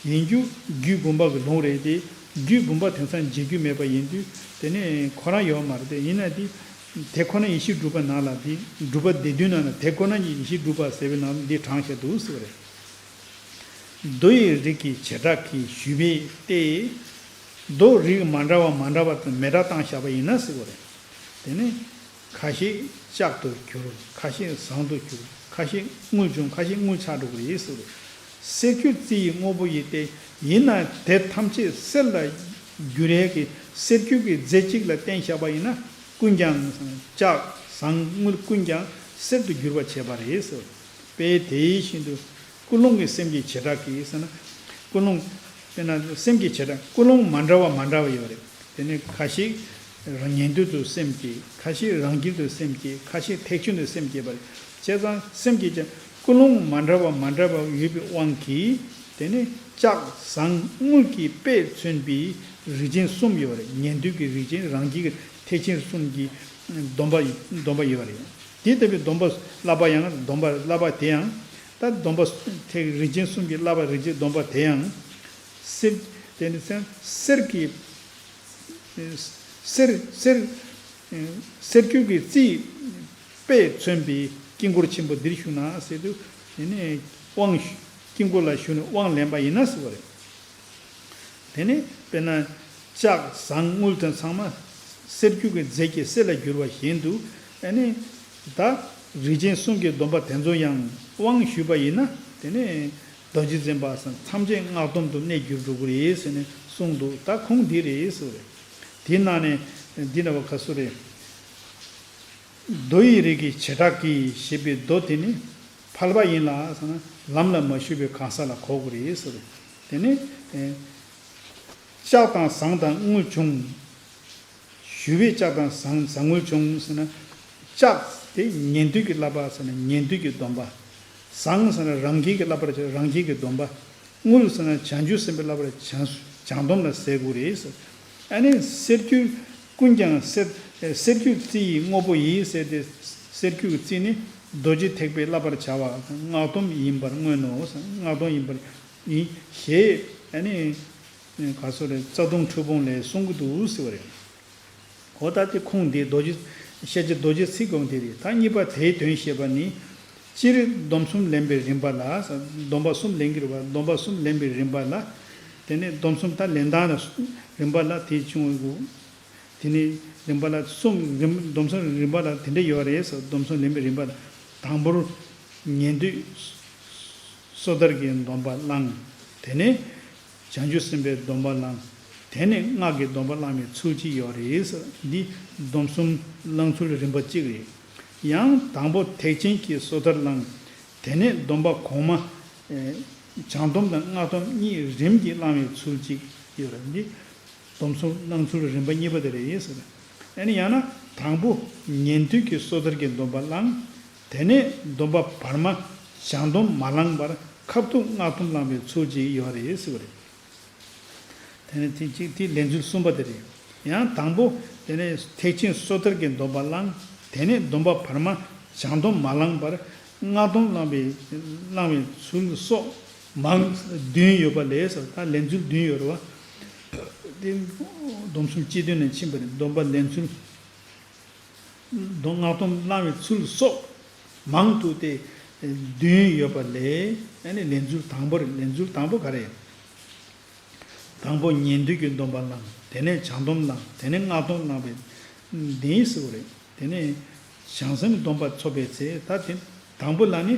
ཡིན་རྒྱུ་རྒྱུད་བུམ་པ་གི་ལུང་རེད་དེ། རྒྱུད་བུམ་པ་དེང་སང་མཇལ་རྒྱུ་མེད་པ་ཡིན་དུས་དེ་ནས་ཁོ་རང་ཡོད་མ་རེད་དེ། ཡིན་ན་དེ་དེ་ཁོ་ན་ཡེ་ཤེས་སྒྲུབ་པ་ནང་ལ་དེ་སྒྲུབ་པ་སྡེ་བདུན་ནང་ལ་དེ་ཁོ་ན་ཉིད་ཡེ་ཤེས་སྒྲུབ་པ་ཟེར་བའི་ནང་འདི་དྲངས་བཞག་འདུག་ཟེར་བ་རེད། མདོ་ཡི་རིགས་ཀྱི་བྱེ་བྲག་གིས་ཞུས་པའི་སྟེ། མདོ་རིགས་མ་འདྲ་བ་མ་འདྲ་བ་དང་མེ་སྲེག་བཏང་བཞག་པ་ཡིན་ན་ཟེར་བ་རེད། དེ་ནས་ཁ་ཤས་ལྕགས་སུ་གྱུར། ཁ་ཤས་ཟངས་སུ་གྱུར། ཁ་ཤས་དངུལ་བྱུང་། ཁ་ཤས་དངུལ་ཆགས་འགྲོ་གི་རེད་ཟེར་བ་རེད། གསེར་སྐྱུ་རྩི་ཡི་དངོས་པོ་ཡིས་ཏེ། ཡིན་ན་དེ་ཐམས་ཅད་གསེར་ལ་འགྱུར་ཡས་ཀྱི་གསེར་སྐྱུ་གི་རྫས་གཅིག་ལ་བརྟེན་བཞག་པ་ཡིན་ན་ཀུན་ཀྱང་ལྕགས་ཟངས་དངུལ་ཀུན་ཀྱང་གསེར་དུ་འགྱུར་བར་བྱེད་པ་རེད་ཟེར་བ་རེད། དཔེ་དེ་བཞིན་དུ། ཀུན་སློང་གི་སེམས་ཀྱི་བྱེ་བྲག་གིས་ཟེར་ན། ཀུན་སློང་། དཔེར་ན་སེམས་ཀྱི་བྱེ་བྲག་ཀུན་སློང་མ་འདྲ་བ་མ་འདྲ་བ་ཡོད་རེད། དེ་ནི་ཁ་ཤས་རང་ཉན་ཐོས་སུ་སེམས་བསྐྱེད། ཁ་ཤས་རང་རྒྱལ་དུ་སེམས་བསྐྱེད། ཁ་ཤས་ཐེག་ཆེན་དུ་སེམས་བསྐྱེད་པ་རེད། བྱས་ཙང་སེམས་ཀྱི་བྱེ་ཀུན་སློང་མ་འདྲ་བ་མ་འདྲ་བ་ཡོད་པའི་དབང་གིས་དེ་ནི་ལྕགས་ཟངས་དངུལ་གྱི་དཔེས་མཚོན་པའི་རིགས་ཅན་གསུམ་ཡོད་རེད། ཉན་ཐོས་ཀྱི་རིགས་ཅན། རང་རྒྱལ་གྱི་ཐེག་ཆེན་གསུམ་གྱི་སྡོམ་པ་སྡོམ་པ་ཡོད་རེད། དེ་ལྟ་བུའི་སྡོམ་པ་བསླབ་པ་ཡང་སྡོམ་པ་བསླབ་པ་དེ་ཡང་། ད་སྡོམ་པ་ཐེག་རིགས་ཅན་གསུམ་གྱི་བསླབ་པ་རིགས་ཅན་སྡོམ་པ་དེ་ཡང་། གསེར། དེ་ནི་གསེར་གྱི། གསེར་གསེར་གསེར་འགྱུར་གྱི་རྩིས་དཔེས་མཚོན་པའི་དཀྱིལ་འཁོར་ཆེན་པོ་འདིར་ཞུགས་ན་ཟེར་དུས། དེ་ནས་དབང་། དཀྱིལ་འཁོར་ལ་ཞུགས་ནས་དབང་ལེན་པ་ཡིན་ན་ཟེར་བ་རེད། དེ་ནས་དཔེར་ན་ལྕགས་ཟངས་དངུལ་དེ་ཚང་མ་གསེར་འགྱུར་གྱི་རྫས་ཀྱི་གསེར་ལ་བསྒྱུར་བ་བཞིན་དུ། ཨ་ནི་ད་རིགས་ཅན་གསུམ་གྱི་སྡོམ་པ་དེ་ཚོ་ཡང་དབང་ཞུས་པ་ཡིན་ན། དེ་ནས་རྡོ་རྗེ་འཛིན་པ་སོགས་ཐམས་ཅད་སྔགས་སྡོམ་དུ་གནས་གྱུར་འགྲོ་གི་རེད་ཟེར་ནས་གསུངས་འདུག་ད་ཁུངས་འདི་རེད་ཟེར་བ་རེད། དེའི་ནང་ནས་འདི་ན་བ་ག་སུ་རེད། མདོ་ཡི་རིགས་ཀྱི་བྱེ་བྲག་གིས་ཞེས་པའི་མདོ་དེ་ནི་ཕལ་པ་ཡིན་ལ་ཟེར་ན། ལམ་ལ་མ་ཞུགས་པའི་གང་ཟག་ལ་གོ་དགོས་རེད་ཟེར། དེ་ནི་ལྕགས་དང་ཟངས་དང་དངུལ་བྱུང་། ཞུ་བས་ལྕགས་དང་ཟངས་ཟངས་དངུལ་བྱུང་ཟེར་ན། ལྕགས་དེ་ཉན་ཐོས་ཀྱི་བསླབ་པ་ཟེར་ན་ཉན་ཐོས་ཀྱི་སྡོམ་པ། ཟངས་ཟེར་ན་རང་རྒྱལ་གྱི་བསླབ་པར་བྱ་རང་རྒྱལ་གྱི་སྡོམ་པ། དངུལ་ཟེར་ན་བྱང་ཆུབ་སེམས་དཔའི་བསླབ་པར་བྱང་བྱང་སྡོམ་ལ་ཟེར་དགོས་རེད་ཟེར། ཨ་ནི་གསེར་འགྱུར་ཀུན་ཀྱང་གསེར་གསེར་འགྱུར་རྩི་ཡི་དངོས་པོ་ཡིན་ཟེར་ཏེ། གསེར་འགྱུར་གྱི་རྩི་ནི་རྡོ་རྗེ་ཐེག་པའི་བསླབ་པར་བྱ་བ་སྔགས་སྡོམ་ཡིན་པར་མངོན་ནོ། སྔགས་སྡོམ་ཡིན་པར་ཡིན་ཞེས། ཨ་ནི་ག་སོ་རེ་རྩ་ལྟུང་འཁྲུལ་སྤོང་ལས་གསུང་གི་འདུག་ཟེར་བ་རེད། འོ་ད་དེ་ཁུངས་འདི་རྡོ་རྗེ་ཤཱཀྱ་རྡོ་རྗེ་ཚིག་དགོངས་དེ་རེད། ད་གཉིས་པ་དེའི་དོན་བཤད་པ་ནི། སྤྱིར་སྡོམ་གསུམ་ལེན་པའི་རིམ་པ་ལ། སྡོམ་པ་གསུམ་ལེན་གྱི་རེད་པ། སྡོམ་པ་གསུམ་ལེན་པའི་རིམ་པ་ལ། དེ་ནས་སྡོམ་གསུམ་ད་ལེན་སྟངས་ལ་རིམ་པ་ལ་དེ་བྱུང་བའི་གུ། དེ་ནས་རིམ་པ་ལ་གསུམ་རིམ་སྡོམ་གསུམ་རིམ་པ་ལ་དེ་འདྲ་ཡོད་རེད་ཟེར། སྡོམ་གསུམ་ལེན་པའི་རིམ་པ་ལ། དང་པོར་ཉན་ཐོས་སོ་ཐར་གྱི་སྡོམ་པ་བླངས། དེ་ནས་བྱང་ཆུབ་སེམས་དཔའི་སྡོམ་པ་བླངས། དེ་ནས་སྔགས་ཀྱི་སྡོམ་པ་བླངས་པའི་ཚུལ་གཅིག་ཡོད་རེད་ཟེར། འདི་སྡོམ་གསུམ་བླང་ཚུལ་རིམ་པ་གཅིག་རེད། ཡང་དང་པོ་ཐེག་ཆེན་གྱི་སོ་ཐར་བླངས། དེ་ནས་སྡོམ་པ་གོང་མ་བྱང་སྡོམ་དང་སྔགས་སྡོམ་གཉིས་རིམ་གྱིས་བླང་བའི་ཚུལ་གཅིག་ཡོད་རེད། འདི་སྡོམ་གསུམ་བླང་ཚུལ་རིམ་པ་གཉིས་པ་དེ་རེད་ཟེར། ཨ་ནི་ཡང་ན་དང་པོ་ཉན་ཐོས་ཀྱི་སོ་ཐར་གྱི་སྡོམ་པ་བླངས། དེ་ནས་སྡོམ་པ་བར་མ་བྱང་སྡོམ་མ་བླངས་པར་ཁ་ཐུག་སྔགས་སྡོམ་བླངས་པའི་ཚུལ་གཅིག་ཡོད་རེད་ཟེར་བ་རེད། དེ་ནས་དེ་གཅིག་དེ་ལེན་ཚུལ་གསུམ་པ་དེ་རེད། ཡང་དང་པོ་དེ་ནས་ཐེག་ཆེན་སོ་ཐར་གྱི་སྡོམ་པ་བླངས། དེ་ནས་སྡོམ་པ་བར་མ་བྱང་སྡོམ་མ་བླངས་པར་སྔགས་སྡོམ་བླངས་པའི་བླངས་པའི་ཚུལ་སོགས་མང་བདུན་ཡོད་པ་ལས་ཟེར། ད་ལེན་ཚུལ་བདུན་ཡོད་རེད་བ། དེ་སྡོམ་གསུམ་སྤྱི་དོན་ནས་ཕྱིན་པ་རེད། སྡོམ་པ་ལེན་ཚུལ། སྔགས་སྡོམ་བླང་བའི་ཚུལ་སོགས་མང་དུ་སྟེ་བདུན་ཡོད་པ་ལས། ཨ་ནི་ལེན་ཚུལ་དང་པོ་རེད། ལེན་ཚུལ་དང་པོ་ག་རེ། དང་པོ་ཉན་ཐོས་ཀྱི་སྡོམ་པ་བླངས། དེ་ནས་བྱང་སྡོམ་བླངས། དེ་ནས་སྔགས་སྡོམ་བླངས་པའི་འདི་ཟེར་བ་རེད། དེ་ནས་བྱང་སེམས་སྡོམ་པ་ཐོབ་པའི་ཚེ། ད་དེ་དང་པོ་ལ་ནི་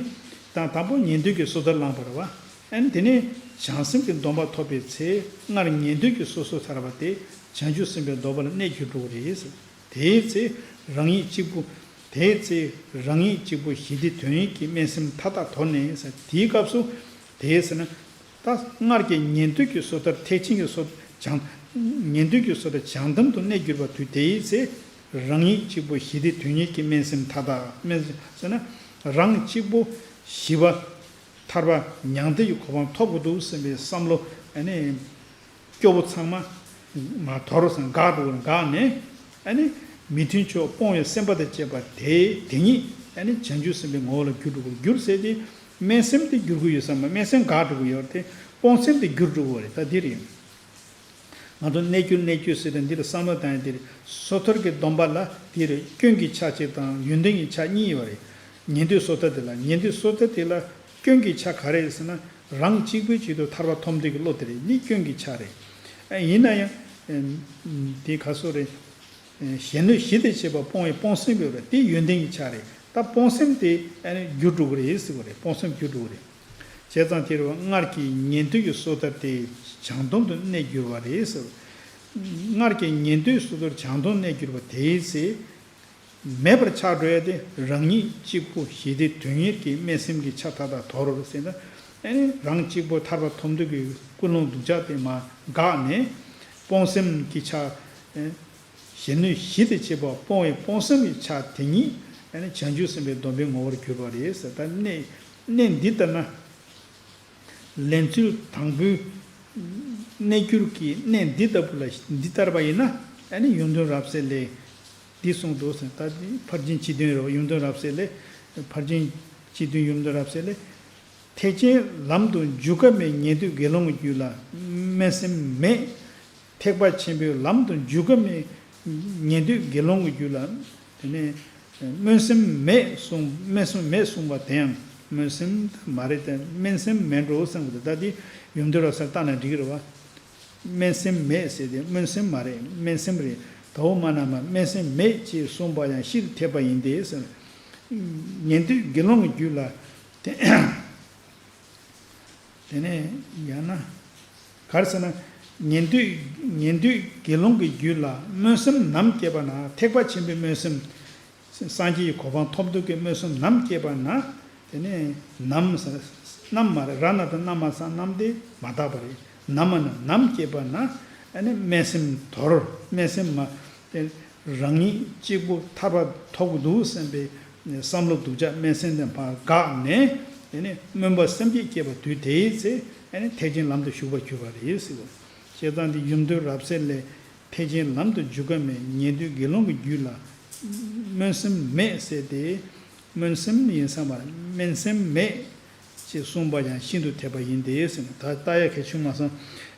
དང་དང་པོ་ཉན་ཐོས་ཀྱི་སོ་ཐར་བླངས་པ་རེད་བ། ཨ་ནི་དེ་ནས་བྱང་སེམས་ཀྱི་སྡོམ་པ་ཐོབ་པའི་ཚེ་སྔར་ཉན་ཐོས་ཀྱི་སོ་སོ་ཐར་པ་དེ་བྱང་ཆུབ་སེམས་དཔའི་སྡོམ་པ་ལ་གནས་གྱུར་འགྲོ་གི་རེད་ཟེར། དེའི་ཚེ་རང་ཉིད་གཅིག་པུ། དེའི་ཚེ་རང་ཉིད་གཅིག་པུ་ཞི་བདེ་དོན་ཡོད་ཀྱི་སྨོན་སེམས་མཐའ་དག་དོར་ནས་ཟེར། དེའི་སྐབས་སུ་དེའི་ཟེར་ན། ད་སྔར་གྱི་ཉན་ཐོས་ཀྱི་སོ་ཐར་ཐེག་ཆེན་གྱི་སོ་བྱང་། ཉན་ཐོས་ཀྱི་སོ་ཐར་བྱང་སྡོམ་དུ་གནས་གྱུར་པ་དུས་དེའི་ཚེ་རང་ཉིད་གཅིག་པུ་ཞི་བདེ་དོན་ཡོད་ཀྱི་སྨོན་སེམས་མཐའ་དག་སྨོན་ཟེར་ན། རང་གཅིག་པུ་ཞི་བ་ཐར་པ་མྱང་འདས་ཀྱི་གོ་འཕང་ཐོབ་དགོས་འདུག་སེམས་པའི་བསམ་བློ་ཨ་ནི། སྐྱོ་བོ་ཚང་མ་མ་དོར་སོང་འགག་འགྲོ་བར་འགག་ནས། ཨ་ནི་མི་མཐུན་ཕྱོགས་སྤོང་བའི་སེམས་པ་དང་བཅས་པ་དེ་དེ་ཉིད་ཨ་ནི་བྱང་ཆུབ་སེམས་དཔའི་ངོ་བོ་ལ་འགྱུར་འགྲོ་དགོས། འགྱུར་ཟེར་དེ་སྨོན་སེམས་དེ་འགྱུར་གྱི་ཡོད་བསམ་པ། སྨོན་སེམས་འགག་འགྲོ་གི་ཡོད་དེ། སྤོང་སེམས་དེ་འགྱུར་འགྲོ་གི་ཡོད་རེད། ད་འདི་རེད། ང་ཚོ་གནས་གྱུར་གནས་གྱུར་ཟེར་དེ་འདི་ལ་བསམ་བློ་བཏང་ཡ་དེ་རེད། སོ་ཐར་གྱི་སྡོམ་པ་ལ་དེ་རེད། སྐྱོན་གྱི་ཆ་གཅིག་དང་ཡོན་ཏན་གྱི་ཆ་གཉིས་ཡོད་རེད། ཉན་ཐོས་སོ་ཐར་དེ་ལ་ཉན་ཐོས་སོ་ཐར་དེ་ལ། སྐྱོན་གྱི་ཆ་ག་རེ་ཟེར་ན། རང་གཅིག་པུའི་ཆེད་དུ་ཐར་པ་ཐོབ་འདོད་ཀྱི་བློ་དེ་རེད། འདི་སྐྱོན་གྱི་ཆ་རེད། ཨ་ཡིན་ན་ཡང་། ཨེམ། དེ་ག་སོ་རེད། ཨེ་གཞན་གནོད་གཞི་དང་བཅས་པ་སྤོང་བའི་སྤོང་སེམས་ཡོད་རེད། དེ་ཡོན་ཏན་གྱི་ཆ་རེད། ད་སྤོང་སེམས་དེ་ཨ་ནི་འགྱུར་འགྲོ་གི་རེད་ཟེར་བ་རེད། སྤོང་སེམས་འགྱུར་འགྲོ་གི་རེད། བྱས་ཙང་དེ་རུ་སྔར་གྱི་ཉན་ཐོས་ཀྱི་སོ་ཐར་དེ་བྱང་སྡོམ་དུ་གནས་གྱུར་པ་རེད་ཟེར། སྔར་གྱི་ཉན་ཐོས་སོ་ཐར་བྱང་སྡོམ་གནས་གྱུར་པ་དེའི་ཚེ། མེད་པར་ཆགས་འགྲོ་ཡ་དེ་རང་ཉིད་གཅིག་པུ་ཞི་བདེ་དོན་གཉེར་གྱི་དམན་སེམས་ཀྱི་ཆ་མཐའ་དག་དོར་ཟེར་ན། ཨ་ནི་རང་གཅིག་པུ་ཐར་པ་ཐོབ་འདོད་ཀྱི་ཀུན་སློང་སྡུག་ཅག་དེ་མར་འགགས་ནས། སྤོང་སེམས་ཀྱི་ཆ། གཞན་གནོད་གཞི་དང་བཅས་པ་སྤོང་བའི་སྤོང་སེམས་ཀྱི་ཆ་དེ་ཉིད་ཨ་ནི་བྱང་ཆུབ་སེམས་དཔའི་སྡོམ་པའི་ངོ་བོར་གྱུར་པ་རེད་ཟེར། ད་གནས་གནས་འདི་ལྟར་ན། ལེན་ཚུལ་དང་པོའི་གནས་གྱུར་གྱི་གནས་འདི་ལྟ་བུ་ལ་འདི་ལྟར་བ་ཡིན་ན། ཨ་ནི་ཡོན་ཏན་རབ་གསལ་ལས་འདི་གསུངས་འདུག་ཟེར། ད་འདི་ཕར་ཕྱིན་སྤྱི་དོན་རེད། ཡོན་ཏན་རབ་གསལ་ལས། ཕར་ཕྱིན་སྤྱི་དོན་ཡོན་ཏན་རབ་གསལ་ལས། ཐེག་ཆེན་ལམ་དུ་འཇུག་ཀ་མའི་ཉན་ཐོས་དགེ་སློང་གི་རྒྱུད་ལ་སྨོན་སེམས་མེད། ཐེག་པ་ཆེན་པོའི་ལམ་དུ་འཇུག་ཀ་མའི་ ཉན་ཐོས་དགེ་སློང་གི་རྒྱུད་ལ་དེ་ནས་སྨོན་སེམས་མེད་གསུངས། སྨོན་སེམས་མེད་གསུངས་པ་དེ་ཡང་སྨོན་སེམས་མ་རེད་དེ། སྨོན་སེམས་མེད་འགྲོ་བསམ་གི་འདུག་ད་དེ་ཡུམ་དུ་ར་སར་བལྟས་ན་འགྲིག་གི་རེད་བ། སྨོན་སེམས་མེད་ཟེར་ཏེ་སྨོན་སེམས་མ་རེད། སྨོན་སེམས་རེད། དྭོགས་མ་ན་མ་སྨོན་སེམས་མེད་ཅེས་གསུངས་པ་ཡང་ཤིན་ཏུ་འཐད་པ་ཡིན་ཏེ་ཟེར། ཉན་ཐོས་དགེ་སློང་གི་རྒྱུད་ལ་དེ། དེ་ནས་ཡང་ན། ག་རེ་ཟེར་ན། ཉན་ཐོས་ཉན་ཐོས་དགེ་སློང་གི་རྒྱུད་ལ་སྨོན་སེམས་ནམ་སྐྱེས་པ་ན་ཐེག་པ་ཆེན་པོའི་སྨོན་སེམས། སངས་རྒྱས་ཀྱི་གོ་འཕང་ཐོབ་འདོད་ཀྱི་སྨོན་སེམས་ནམ་སྐྱེས་པ་ན། དེ་ནས་ནམ་ཟེར། ནམ་མ་རེད། ར་ན་དང་ན་མ་ས་ནམ་དེ་མ་དག་པ་རེད། ནམ་མ་ན་ནམ་སྐྱེས་པ་ན། ཨ་ནི་སྨོན་སེམས་དོར། སྨོན་སེམས་མ། དེ་རང་ཉིད་གཅིག་པུ་ཐར་པ་ཐོབ་ཀྱི་འདུག་བསམ་པའི་བསམ་བློ་སྡུག་ཅག་སྨོན་སེམས་དེ་ཕར་འགགས་ནས། དེ་ནས་སྨོན་པ་སེམས་བསྐྱེད་སྐྱེས་པ་དུས་དེའི་ཚེ་ཨ་ནི་ཐེག་ཆེན་ལམ་དུ་ཞུགས་པར་གྱུར་པ་རེད་ཟེར་བ། བྱས་ཙང་འདི་ཡུམ་དུ་རབ་གསལ་ལས། ཐེག་ཆེན་ལམ་དུ་འཇུག་ག་མེད་ཉན་ཐོས་དགེ་སློང་གི་རྒྱུད་ལ། སྨོན་སེམས་མེད་ཟེར་ཏེ། སྨོན་སེམས་ཡིན་ས་མ་རེད། སྨོན་སེམས་མེད་ཅེས་གསུངས་པ་ཡང་ཤིན་ཏུ་འཐད་པ་ཡིན་ཏེ་ཟེར་ནས། ད་ལྟ་ཡ་གལ་ཆུང་མ་སོང་།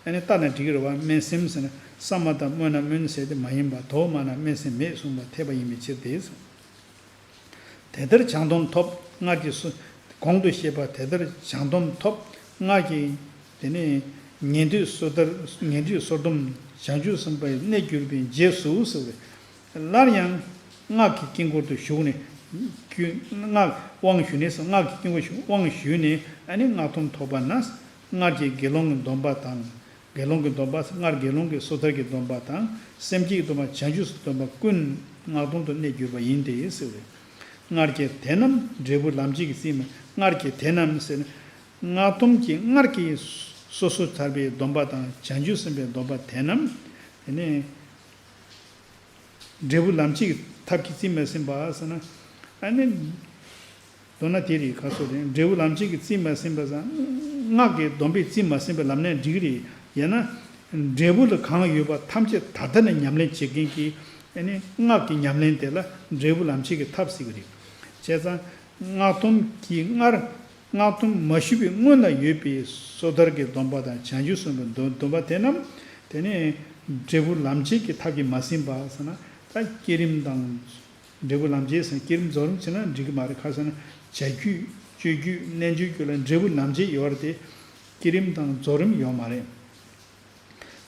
ཨ་ནི་ལྟ་ན་འགྲིག་གི་རེད་བ། སྨོན་སེམས་ཟེར་ན་ས་མ་དང་སྨོ་ན་སྨོན་ཟེར་ཏེ་མ་ཡིན་པ། དོ་མ་ན་སྨོན་སེམས་མེད་གསུངས་པ་འཐད་པ་ཡིན་པའི་ཕྱིར་ཏེ་ཟེར། དེ་ལྟར་བྱང་སྡོམ་ཐོབ་སྔར་གྱི་སོ། གོང་དུ་བཤད་པ་དེ་ལྟར་བྱང་སྡོམ་ཐོབ་སྔར་གྱི། དེ་ནས་ཉན་ཐོས་སོ་ཐར། ཉན་ཐོས་སོ་སྡོམ་བྱང་ཆུབ་སེམས་དཔའི་གནས་གྱུར་པའི་རྗེས་སུ་ཟེར་བས། སླར་ཡང་སྔགས་ཀྱི་དཀྱིལ་འཁོར་དུ་ཞུགས་ནས། སྔགས་དབང་ཞུས་ནས་སོ། སྔགས་ཀྱི་དཀྱིལ་འཁོར་ཞུགས། དབང་ཞུས་ནས་ཨ་ནི་སྔགས་སྡོམ་ཐོབ་པ་ན། སྔར་གྱི་དགེ་སློང་གི་སྡོམ་པ་དང་། དགེ་སློང་གི་སྡོམ་པ། སྔར་དགེ་སློང་གི་སོ་ཐར་གྱི་སྡོམ་པ་དང་། སེམས་བསྐྱེད་ཀྱི་སྡོམ་པ། བྱང་ཆུབ་སེམས་སྡོམ་པ་ཀུན་སྔགས་སྡོམ་དུ་གནས་གྱུར་པ་ཡིན་ཏེ་ཟེར་བས། སྔར་གྱི་དེ་རྣམས་འབྲས་བུ་ལམ་བྱེད་ཀྱི་རྩིས་མ། སྔར་གྱི་དེ་རྣམས་ཟེར་ན། སྔགས་སྡོམ་གྱི་སྔར་གྱི་སོ་སོ་ཐར་པའི་སྡོམ་པ་དང་བྱང་ཆུབ་སེམས་དཔའི་སྡོམ་པ་དེ་རྣམས། དེ་ནས་འབྲས་བུ་ལམ་བྱེད་ཀྱི་ཐབས་ཀྱིས་རྩིས་མ་ཟིན་པ་ཟེར་ན། ཨ་ནི། མདོར་ན་དེ་རིགས་ག་སོགས་རེད། འབྲས་བུ་ལམ་བྱེད་ཀྱིས་རྩིས་མ་ཟིན་པ་ཟེར་ན། སྔགས་ཀྱི་སྡོམ་པས་རྩིས་མ་ཟིན་པ་ལབ་ནའི་འགྲིག་གི་རེད། ཡང་ན། འབྲས་བུ་ལ་གང་ཡོད་པ་ཐམས་ཅད་ད་ལྟ་ནས་ཉམས་ལེན་བྱེད་མཁན་གྱི། ཨ་ནི་སྔགས་ཀྱི་ཉམས་ལེན་དེ་ལ་འབྲས་བུ་ལམ་བྱེད་ཀྱི་ཐབས་ཟེར་གྱི་རེད། བྱས་ཙང་སྔགས་སྡོམ་གྱི་སྔར། སྔགས་སྡོམ་མ་ཞུས་པའི་སྔོན་ལ་ཡོད་པའི་སོ་ཐར་གྱི་སྡོམ་པ་དང་བྱང་ཆུབ་སེམས་དཔའི་སྡོམ་པ་དེ་རྣམས། དེ་ནས་འབྲས་བུ་ལམ་བྱེད་ཀྱི་ཐབས་ཀྱིས་མ་ཟིན་པ་ཟེར་ན། ད་བསྐྱེད་རིམ་དང་། འབྲས་བུ་ལམ་བྱེད་ཟེར་ན་བསྐྱེད་རིམ་རྫོགས་རིམ་བྱས་ན་འགྲིག་གི་མ་རེད། ག་རེ་ཟེར་ན་བྱ་རྒྱུད་སྤྱོད་རྒྱུད་རྣལ་འབྱོར་རྒྱུད་ལ་འབྲས་བུ་ལམ་བྱེད་ཡོད་རེད་དེ། བསྐྱེད་རིམ་དང་རྫོགས་རིམ་ཡོད་མ་རེད།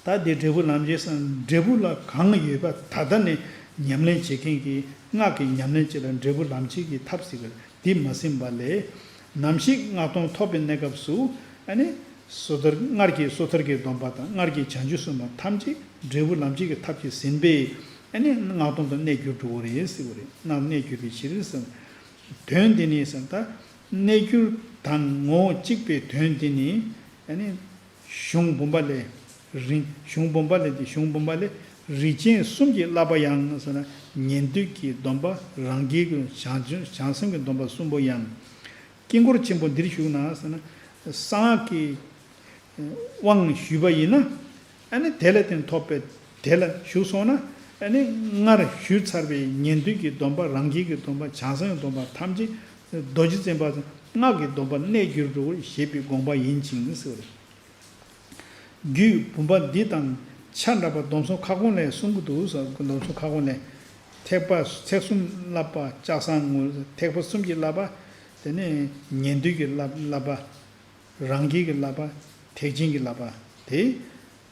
ད་འདི་འབྲས་བུ་ལམ་བྱེད་ཟེར་ན་འབྲས་བུ་ལ་གང་ཡོད་པ་ད་ལྟ་ནས་ཉམས་ལེན་བྱེད་མཁན་གྱི་སྔགས་ཀྱི་ཉམས་ལེན་བྱེད་ལ་འབྲས་བུ་ལམ་བྱེད་ཀྱི་ཐབས་ཟེར་གི་རེད། འདི་མ་ཟིན་པ་ལས། ནམ་ཞིག་སྔགས་སྡོམ་ཐོབ་པའི་གནས་སྐབས་སུ། ཨ་ནི། སོ་ཐར་སྔར་གྱི་སོ་ཐར་གྱི་སྡོམ་པ་དང་སྔར་གྱི་བྱང་ཆུབ་སེམས་དཔའ་ཐམས་ཅད་འབྲས་བུ་ལམ་བྱེད་ཀྱི་ཐབས་ཀྱིས་ཟིན་པས། ཨ་ནི་སྔགས་སྡོམ་དུ་གནས་གྱུར་འགྲོ་གི་རེད་ཟེར་བ་རེད། སྔགས་གནས་གྱུར་པའི་ཕྱིར་ཟེར། དོན་འདི་ནི་ཟེར་ད། གནས་གྱུར་དང་ངོ་བོ་གཅིག་པའི་དོན་འདི་ནི། ཨ་ནི། གཞུང་འབུམ་པ་ལས། རིགས། གཞུང་འབུམ་པ་ལས་ཏེ། གཞུང་འབུམ་པ་ལས་རིགས་ཅན་གསུམ་གྱི་བསླབ་པ་ཡང་ཟེར་ན། ཉན་ཐོས་ཀྱི་སྡོམ་པ། རང་རྒྱལ་གྱི་བྱང་ཆུབ་བྱང་སེམས་ཀྱི་སྡོམ་པ་གསུམ་པོ་ཡང་། དཀྱིལ་འཁོར་ཆེན་པོ་འདིར་ཞུགས་ན་ཟེར་ན། གསང་སྔགས་ཀྱི་དབང་ཞུས་པ་ཡིན་ན། ཨ་ནི་དེ་ལ་བརྟེན་ཐོབ་པའི་དེ་ལ་ཞུགས་སོང་ན། ཨ་ནི་སྔར་ཞུས་ཚར་བའི་ཉན་ཐོས་ཀྱི་སྡོམ་པ། རང་རྒྱལ་གྱི་སྡོམ་པ། བྱང་སེམས་ཀྱི་སྡོམ་པ་ཐམས་ཅད་རྡོ་རྗེ་བཙན་པ་སྔགས་ཀྱི་སྡོམ་པར་གནས་གྱུར་འགྲོ་ཞེས་པའི་དགོངས་པ་ཡིན་ཅིང་ཟེར། རྒྱུད་འབུམ་པ་འདི་དང་ཆ་འདྲ་བ་སྡོམ་གསུམ་ཁ་སྐོང་ལས་གསུང་གི་འདུག་ཟེར། སྡོམ་གསུམ་ཁ་སྐོང་ལས། ཐེག་པ་ཚེག་གསུམ་བསླབ་པ་ལྕགས་ཟངས་དངུལ། ཐེག་པ་གསུམ་གྱི་བསླབ་པ། དེ་ནས་ཉན་ཐོས་ཀྱི་བསླབ་བསླབ་པ། རང་རྒྱལ་གྱི་བསླབ་པ། ཐེག་ཆེན་གྱི་བསླབ་པ། དེ་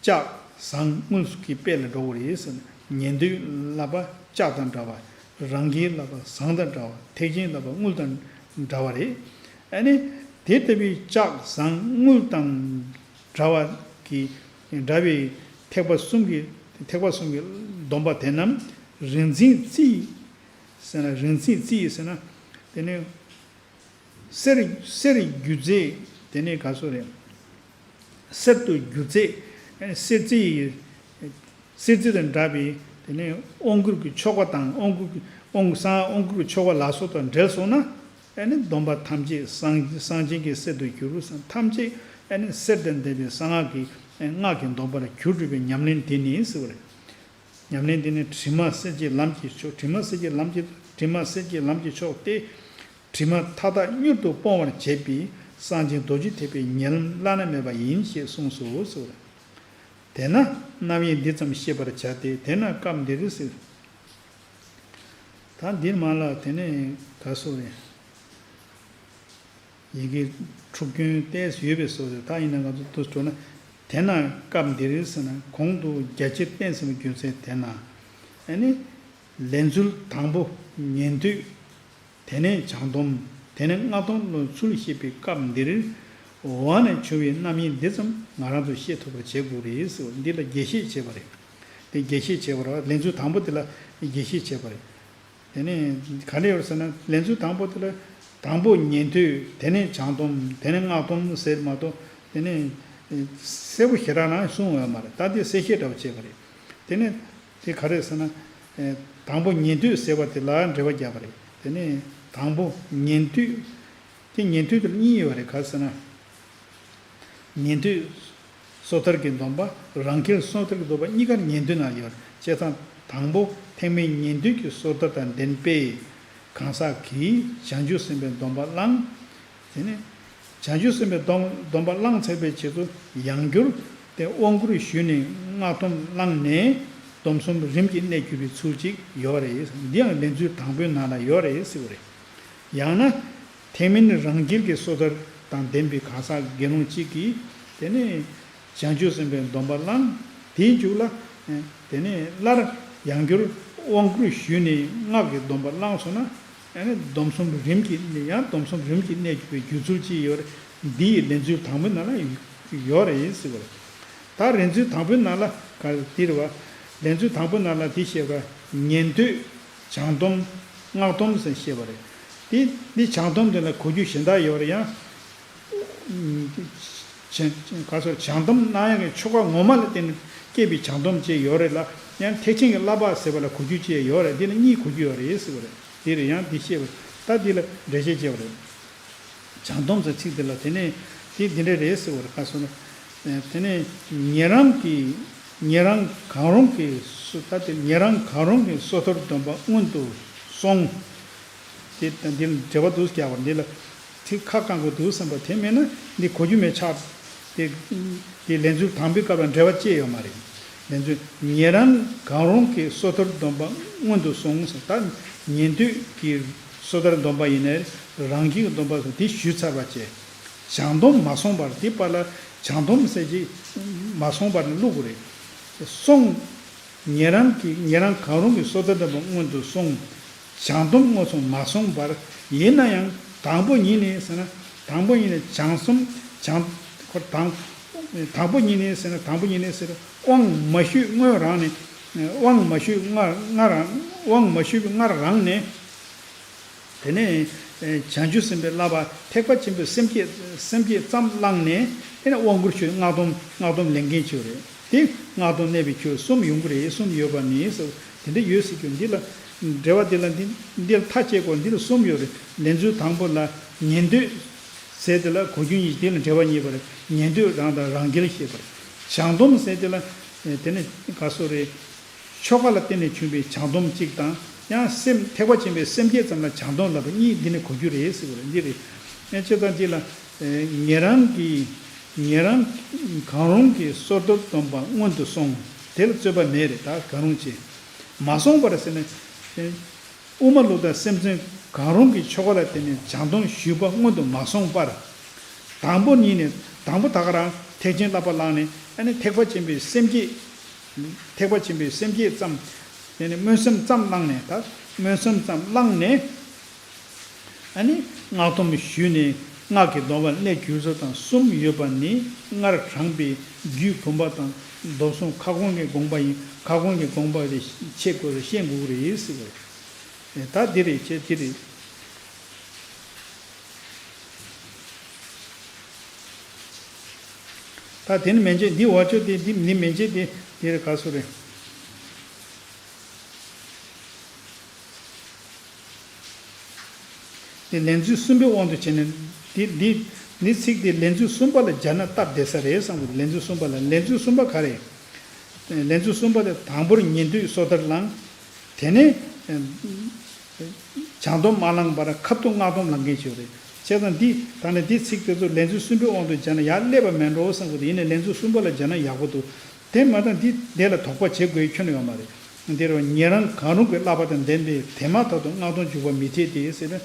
ལྕགས་ཟངས་དངུལ་གྱི་དཔེ་ལ་འགྲོ་གི་རེད་ཟེར། ཉན་ཐོས་བསླབ་པ་ལྕགས་དང་འདྲ་བ། རང་རྒྱལ་བསླབ་པ་ཟངས་དང་འདྲ་བ། ཐེག་ཆེན་བསླབ་པ་དངུལ་དང་འདྲ་བ་རེད། ཨ་ནི་དེ་ལྟ་བུའི་ལྕགས་ཟངས་དངུལ་དང་འདྲ་བ་གི་འདྲ་བའི་ཐེག་པ་གསུམ་གྱི་ཐེག་པ་གསུམ་གྱི་སྡོམ་པ་དེ་རྣམས་རིག་འཛིན་རྩིས་ཟེར་ན། རིག་འཛིན་རྩིས་ཟེར་ན། དེ་ནི་གསེར་གསེར་སྒྱུ་རྩལ། དེ་ནི་ག་སོ་རེད། གསེར་དུ་སྒྱུ་རྩལ། གསེར་རྩི་ཡི། གསེར་རྩི་དང་འདྲ་བའི། དེ་ནས་དབང་བསྐུར་གྱི་ཆོ་ག་དང་། དབང་བསྐུར་གྱི་དབང་གསང་སྔགས་དབང་བསྐུར་གྱི་ཆོ་ག་ལ་སོགས་དང་འབྲེལ་སོང་ན། ཨ་ནི་སྡོམ་པ་ཐམས་ཅད་གསང་གསང་ཆེན་གྱི་གསེར་དུ་གྱུར་ཟེར། ཐམས་ཅད་ཨ་ནི་གསེར་དང་ལྡན་པའི་གསང་སྔགས་ཀྱི་སྔགས་ཀྱི་སྡོམ་པར་གྱུར་འགྲོ་བའི་ཉམས་ལེན་དེ་ནི་ཟེར་བ་རེད། ཉམས་ལེན་དེ་ནི་དྲི་མ་སེལ་གྱི་ལམ་གྱི་མཆོག་དྲི་མ་སེལ་གྱི་ལམ་གྱི་དྲི་མ་སེལ་གྱི་ལམ་གྱི་མཆོག་སྟེ། དྲི་མ་མཐའ་དག་མྱུར་དུ་སྤོང་བར་བྱེད་པའི་གསང་ཆེན་རྡོ་རྗེ་ཐེག་པའི་ཉེ་ལམ་བླ་ན་མེད་པ་ཡིན་ཞེས་གསུངས་སོ་ཟེར། དེས་ན་རྣམ་དབྱེ་འདི་ཙམ་ཤེས་པར་བྱ་སྟེ། དེས་ན་སྐབས་འདིར་ཟེར། ད་འདིར་མ་ལ་དེ་ནས་ག་སོ་རེད། ཡི་གེ་འཁྲུག་སྐྱོན་ཏོག་ཙམ་ཡོད་པའི་བཟོ་རེད། ད་ཡིན་ན་ང་ཚོ་འདུག་འགྲོ་ན། དེས་ན་སྐབས་འདིར་ཟེར་ན་གོང་དུ་རྒྱ་ཆེར་བསྟན་ཟིན་པའི་རྒྱུ་མཚན་དེས་ན། ཨ་ནི། ལས་ཚུལ་དང་པོ་ཉན་ཐོས། དེ་ནས་བྱང་སྡོམ། དེ་ནས་སྔགས་སྡོམ་ལ་ཚུལ་བཤད་པའི་སྐབས་འདིར། འོག་ནས་བྱུང་བའི་རྣམ་དབྱེ་འདི་ཙམ་ང་རང་ཚོས་ཤེས་ཐུབ་པར་བྱེད་དགོས་རེད་ཟེར་བ་འདི་ལ་རྒྱས་བཤད་བྱས་པ་རེད། དེ་རྒྱས་བཤད་བྱས་པ་རེད་བ། ལས་ཚུལ་དང་པོ་དེ་ལ་རྒྱས་བཤད་བྱས་པ་རེད། དེ་ནས་ག་འདྲ་ཡོད་ཟེར་ན། ལས་ཚུལ་དང་པོ་དེ་ལ། དང་པོ་ཉན་ཐོས། དེ་ནས་བྱང་སྡོམ། དེ་ནས་སྔགས་སྡོམ་ཟེར་མ་གཏོགས། དེ་ནས་གསལ་པོ་ཞེ་དྲག་ནང་གསུངས་ཡོད་མ་རེད། ད་དེ་གསལ་བཤད་འདྲ་བོ་བྱས་པ་རེད། དེ་ནས་དེ་ག་རེ་ཟེར་ན། དང་པོ་ཉན་ཐོས་ཟེར་བ་དེ་ལ་འགྲེལ་པ་བརྒྱབ་པ་རེད། དེ་ནས་དང་པོ་ཉན་ཐོས། དེ་ཉན་ཐོས་དེ་ལ་གཉིས་ཡོད་པ་རེད། ག་རེ་ཟེར་ན། ཉན་ཐོས་སོ་ཐར་གྱི་སྡོམ་པ། རང་རྒྱལ་སོ་ཐར་གྱི་སྡོམ་པ་གཉིས་ཀར་ཉན་ཐོས་ནང་ཡོད། བྱས་ཙང་དང་པོ་ཐེག་དམན་ཉན་ཐོས་ཀྱི་སོ་ཐར་དང་ལྡན་པའི་གང་ཟག་གིས་བྱང་ཆུབ་སེམས་དཔའི་སྡོམ་པ་བླངས། དེ་ནས་བྱང་ཆུབ་སེམས་དཔའི་སྡོམ་སྡོམ་པ་བླངས་ཚར་བའི་རྗེས་སུ་ཡང་བསྐྱར་དེ་དབང་བསྐུར་ཞུས་ནས་སྔགས་སྡོམ་བླངས་ནས་སྡོམ་གསུམ་རིམ་གྱིས་གནས་གྱུར་པའི་ཚུལ་ཅིག་ཡོད་རེད། འདི་ཡང་ལས་ཚུལ་དང་པོའི་ནང་ལ་ཡོད་རེད་ཟེར་བ་རེད། ཡང་ན། ཐེག་དམན་རང་རྒྱལ་གྱི་སོ་ཐར་དང་ལྡན་པའི་གང་ཟག་དགེ་སློང་གཅིག་གིས་དེ་ནས་བྱང་ཆུབ་སེམས་དཔའི་སྡོམ་པ་བླངས། དེའི་མཇུག་ལ། དེ་ནས་སླར་ཡང་བསྐྱར་དབང་བསྐུར་ཞུས་ནས་སྔགས་ཀྱི་སྡོམ་པ་བླངས་སོང་ན། ཡང་ན་སྡོམ་གསུམ་རིམ་གྱིས་ཡང་སྡོམ་གསུམ་རིམ་གྱིས་གནས་གྱུར་པའི་རྒྱུ་ཚུལ་ཅིག་ཡོད་རེད། འདི་ཡི་ལས་ཚུལ་དང་པོའི་ནང་ལ་ཡོད་རེད་ཟེར་བ་རེད། ད་ལས་ཚུལ་དང་པོའི་ནང་ལ་ག་རེ་འདི་རེད་བ། ལས་ཚུལ་དང་པོའི་ནང་ལ་འདི་བཤད་པ། ཉན་ཐོས། བྱང་སྡོམ། སྔགས་སྡོམ་ཟེར་བཤད་པ་རེད། དེ་འདི་བྱང་སྡོམ་དེ་ལ་གོ་རྒྱུ་གཞན་དག་ཡོད་རེད་ཡང་། བྱང་ག་སོགས་བྱང་སྡོམ་གནང་ཡག་གི་ཆོ་ག་ངོ་མ་ལ་བརྟེན་ནས་སྐྱེས་པའི་བྱང་སྡོམ་ཅིག་ཡོད་རེད་ལ། ཡང་ཐེག་ཆེན་གྱི་བསླབ་པ་ཟེར་བ་ལ་གོ་རྒྱུ་ཅིག་ཡོད་རེད། འདི་ལ་གཉིས་གོ་རྒྱུ་ཡོད་རེད་ཟེར་བ་རེད། དེ་རེད། ཡང་འདི་བཤད་པ་ད་འདི་ལ་འགྲེལ་བཤད་བྱས་པ་རེད། བྱང་སྡོམ་ཟེར་ཚིག་འདི་ལ་དེ་ནས་དེ་འདི་འདྲ་རེད་ཟེར་བ་རེད། ག་སོགས་ན། དེ་ནས་ཉན་རང་གི་ཉན་རང་གང་རུང་གི་སོ་ད་དེ་ཉན་རང་གང་རུང་གི་སོ་ཐར་སྡོམ་པ་སྔོན་དུ་སོང་། དེ་དང་འདི་ལ་འགྲེལ་པ་འདུག་རྒྱག་པ་འདི་ལ་ཚིག་ཁ་བསྐང་དགོས་འདུག་བསམ་པ་དེ་མེད་ན་འདི་གོ་རྒྱུ་མེད་ཆགས། དེ་དེ་ལས་ཚུལ་དང་པོའི་སྐབས་ལ་འགྲེལ་པ་བཅད་ཡོད་མ་རེད། ལན་ཚུལ་ཉན་རང་གང་རུང་གི་སོ་ཐར་སྡོམ་པ་སྔོན་དུ་སོང་ཟེར། ད་ཉན་ཐོས་ཀྱི་སོ་ཐར་སྡོམ་པ་ཡིན་ནའི་རང་རྒྱལ་གྱི་སྡོམ་པ་སོགས་དེ་ཞུས་ཚར་བ་བཅས། བྱང་སྡོམ་མ་སོང་བར་དེ་བར་ལ་བྱང་སྡོམ་ཟེར་གྱི་མ་སོང་བར་ནི་བླུག་དགོས་རེད། སོང་། ཉན་རང་གི་ཉན་རང་གང་རུང་གི་སོ་ཐར་སྡོམ་པ་སྔོན་དུ་སོང་། བྱང་སྡོམ་མངོན་སུམ་མ་སོང་བར། ཡིན་ན་ཡང་དང་པོ་ཉིད་ནས་ཟེར་ན་དང་པོ་ཉིད་ནས་བྱང་སོམ་བྱང་ཁོ་དང་། དང་པོ་ཉིད་ནས་ཟེར་ན་དང་པོ་ཉིད་ནས་ཟེར་ན་དབང་མ་ཞུས་སྔོན་རང་ནས། དབང་མ་ཞུས་སྔར་སྔར་རང་དབང་མ་ཞུས་སྔར་རང་ནས། དེ་ནས་བྱང་ཆུབ་སེམས་དཔའི་བསླབ་པ་ཐེག་པ་ཆེན་པོའི་སེམས་བསྐྱེད་སེམས་བསྐྱེད་ཙམ་བླངས་ནས་དེ་ནས་དབང་བསྐུར་ཞུས། སྔགས་སྡོམ་སྔགས་སྡོམ་ལེན་མཁན་ཆོས་རེད། དེ་སྔགས་སྡོམ་གནས་པའི་ཆོས་གསུམ་ཡོང་གི་རེད། གསུམ་ཡོད་པ་ནི་ཟེར་དེ་འདྲ་ཡོད་ཟེར་རྒྱུ་འདི་ལ་འགྲེལ་བ་འདི་ལ་འདི་འདི་ལ་མཐའ་དཔྱད་སྐོར་འདི་ལ་གསུམ་ཡོད་རེད། ལན་ཚུལ་དང་པོ་ལ་ཉན་ཐོས་ཟེར་དེ་ལ་གོ་རྒྱུ་གཉིས། དེ་ལ་འགྲེལ་བ་གཉིས་པ་རེད། ཉན་ཐོས་རང་དང་རང་རྒྱལ་ཞེས་པ་རེད། བྱང་སྡོམ་ཟེར་དེ་ལ་དེ་ནི་ག་སོ་རེད། ཆོ་ག་ལ་བརྟེན་ནས་བྱུང་བའི་བྱང་སྡོམ་གཅིག་དང་། ཡང་སེམས་ཐེག་པ་ཆེན་པོའི་སེམས་བསྐྱེད་ཙམ་ལ་བྱང་སྡོམ་ལབ་པ་གཉིས་འདི་ནས་གོ་རྒྱུ་རེད་ཟེར་བ་རེད། འདི་རེད། ཨེ་བྱས་ཙང་འདི་ལ་ཉན་རང་གི་ཉན་རང་གང་རུང་གི་སོ་ཐར་སྡོམ་པ་སྔོན་དུ་སོང་། དེ་ལ་རྩོད་པ་མེད་རེད། ད་གང་རུང་ཆེ། མ་སོང་བར་ཟེར་ནས། དབུ་མ་ལུགས་དང་སེམས་ཅན་གང་རུང་གི་ཆོ་ག་ལ་བརྟེན་ནས་བྱང་སྡོམ་ཞུས་པ་སྔོན་དུ་མ་སོང་བར། དང་པོ་ཉིད་ནས་དང་པོ་ད་ག་རང་ཐེག་ཆེན་བསླབ་པ་བླངས་ནས་ཨ་ནི་ཐེག་པ་ཆེན་པོའི་སེམས་བསྐྱེད། ཐེག་པ་ཆེན་པོའི་སེམས་བསྐྱེད་ཙམ། དེ་ནས་སྨོན་སེམས་ཙམ་བླངས་ནས་ད་སྨོན་སེམས་ཙམ་བླངས་ནས། ཨ་ནི་སྔགས་སྡོམ་ཞུས་ནས་སྔགས་ཀྱི་སྡོམ་པ་གནས་གྱུར་ཚུལ་དང་གསུམ་ཡོད་པ་ནི་སྔར་དྲངས་པའི་རྒྱུད་བུམ་པ་དང་སྡོམ་གསུམ་ཁ་སྐོང་གི་དགོངས་པ་ཡིན། ཁ་སྐོང་གི་དགོངས་པ་དེ་ཆེད་དགོས་ཤེས་དགོས་ཀྱི་རེད་ཟེར་བ་རེད། ད་འདི་རེད་བྱས་འདི་རེད། ད་དེ་ནི་མན་ཆད་འདི་བ་ཅོ་དེ་འདི་ནི་མན་ཆད་དེ་དེ་རེད་ག་སོ་རེད། དེ་ལན་ཚུལ་གསུམ་པའི་དབང་དུ་བྱས་ནས་དེ་འདི་འདི་ཚིག་དེ་ལན་ཚུལ་གསུམ་པ་ལ་སྦྱར་ན་སྟབས་བདེ་ས་རེད་བསམ་གི་འདུག་ལན་ཚུལ་གསུམ་པ་ལ་ལན་ཚུལ་གསུམ་པ་ག་རེ། ལན་ཚུལ་གསུམ་པ་དེ་དང་པོར་ཉན་ཐོས་སོ་ཐར་བླངས། དེ་ནས་བྱང་སྡོམ་མ་བླངས་པར་ཁ་ཐུག་སྔགས་སྡོམ་བླང་མཁན་ཞིག་རེད། བྱས་ཙང་འདི་ད་ནི་འདི་ཚིག་དེ་ཚོ་ལན་ཚུལ་གསུམ་པའི་དབང་དུ་སྦྱར་ན་ཡར་སླེབས་པ་མེད་འགྲོ་བསམ་གི་འདུག་ཡིན་ནའི་ལན་ཚུལ་གསུམ་པ་ལ་སྦྱར་ན་ཡག་པོ་འདུག་དེ་མ་གཏོགས་འདི་དེ་ལ་དོགས་པ་བྱེད་དགོས་ཁྱོན་ནས་ཡོད་མ་རེད། འདི་རུ་ཉན་རང་གང་རུང་གི་བསླབ་པ་དང་ལྡན་པས་དེ་མ་ཐག་ཏུ་སྔགས་སྡོམ་འཇུག་པ་མི་འཐད་དེ་ཟེར་ན།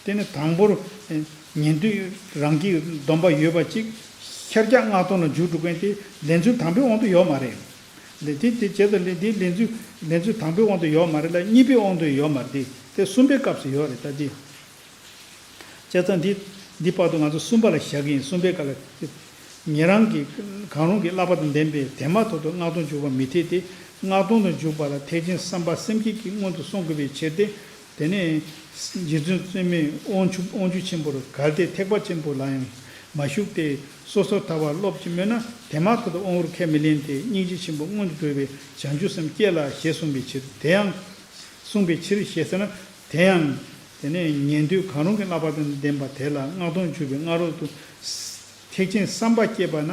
དེ་ནི་དང་པོར་ཉན་ཐོས་རང་གི་སྡོམ་པ་ཡོད་པ་གཅིག་ཤར་རྒྱག་སྔགས་སྡོམ་ལ་འཇུག་འགྲོ་མཁན་དེ་ལས་ཚུལ་དང་པོའི་དབང་དུ་ཡོད་མ་རེད། ལས་དེ་དེ་བྱས་ཙང་ལས་འདི་ལས་ཚུལ་ལས་ཚུལ་དང་པོའི་དབང་དུ་ཡོད་མ་རེད་ལ་གཉིས་པའི་དབང་དུ་ཡོད་མ་རེད། དེ་གསུམ་པའི་སྐབས་སུ་ཡོད་རེད་ད་དེ། བྱས་ཙང་འདི་འདི་བར་དུ་ང་ཚོ་གསུམ་པ་ལ་བཞག་གི་ཡིན། གསུམ་པའི་སྐབས་ལ་ཉན་རང་གི་གང་རུང་གི་བསླབ་པ་དང་ལྡན་པས་དེ་མ་ཐག་ཏུ་སྔགས་སྡོམ་འཇུག་པ་མི་འཐད་དེ། སྔགས་སྡོམ་དུ་འཇུག་པ་ལ་ཐེག་ཆེན་བསམ་པ་སེམས་བསྐྱེད་ཀྱིས་སྔོན་དུ་སོང་དགོས་པའི་ཕྱིར་ཏེ། དེ་ནས་རྗེ་བཙུན་བརྩོན་མའི་དབང་ཕྱུག་དབང་ཕྱུག་ཆེན་པོར་གལ་ཏེ་ཐེག་པ་ཆེན་པོ་ལ་ཡང་མ་ཞུགས་ཏེ་སོ་སོར་ཐར་པ་སློབ་ཅིང་སྨོན་ན་དེ་མ་ཐག་ཏུ་དབང་པོར་ཁས་མི་ལེན་ཏེ་སྙིང་རྗེ་ཆེན་པོ་སྔོན་དུ་འགྲོ་བའི་བྱང་ཆུབ་སེམས་བསྐྱེད་ལ་ཞེས་གསུངས་པའི་ཕྱིར་དེ་ཡང་གསུངས་པའི་ཕྱིར་ཞེས་ཟེར་ན། དེ་ཡང་། དེ་ནས་ཉན་ཐོས་གང་རུང་གི་བསླབ་པ་དང་ལྡན་པ་དེ་ལ་སྔགས་སྡོམ་འཇུག་པའི་སྔ་རོལ་ཏུ། ཐེག་ཆེན་བསམ་པ་སྐྱེས་པ་ན་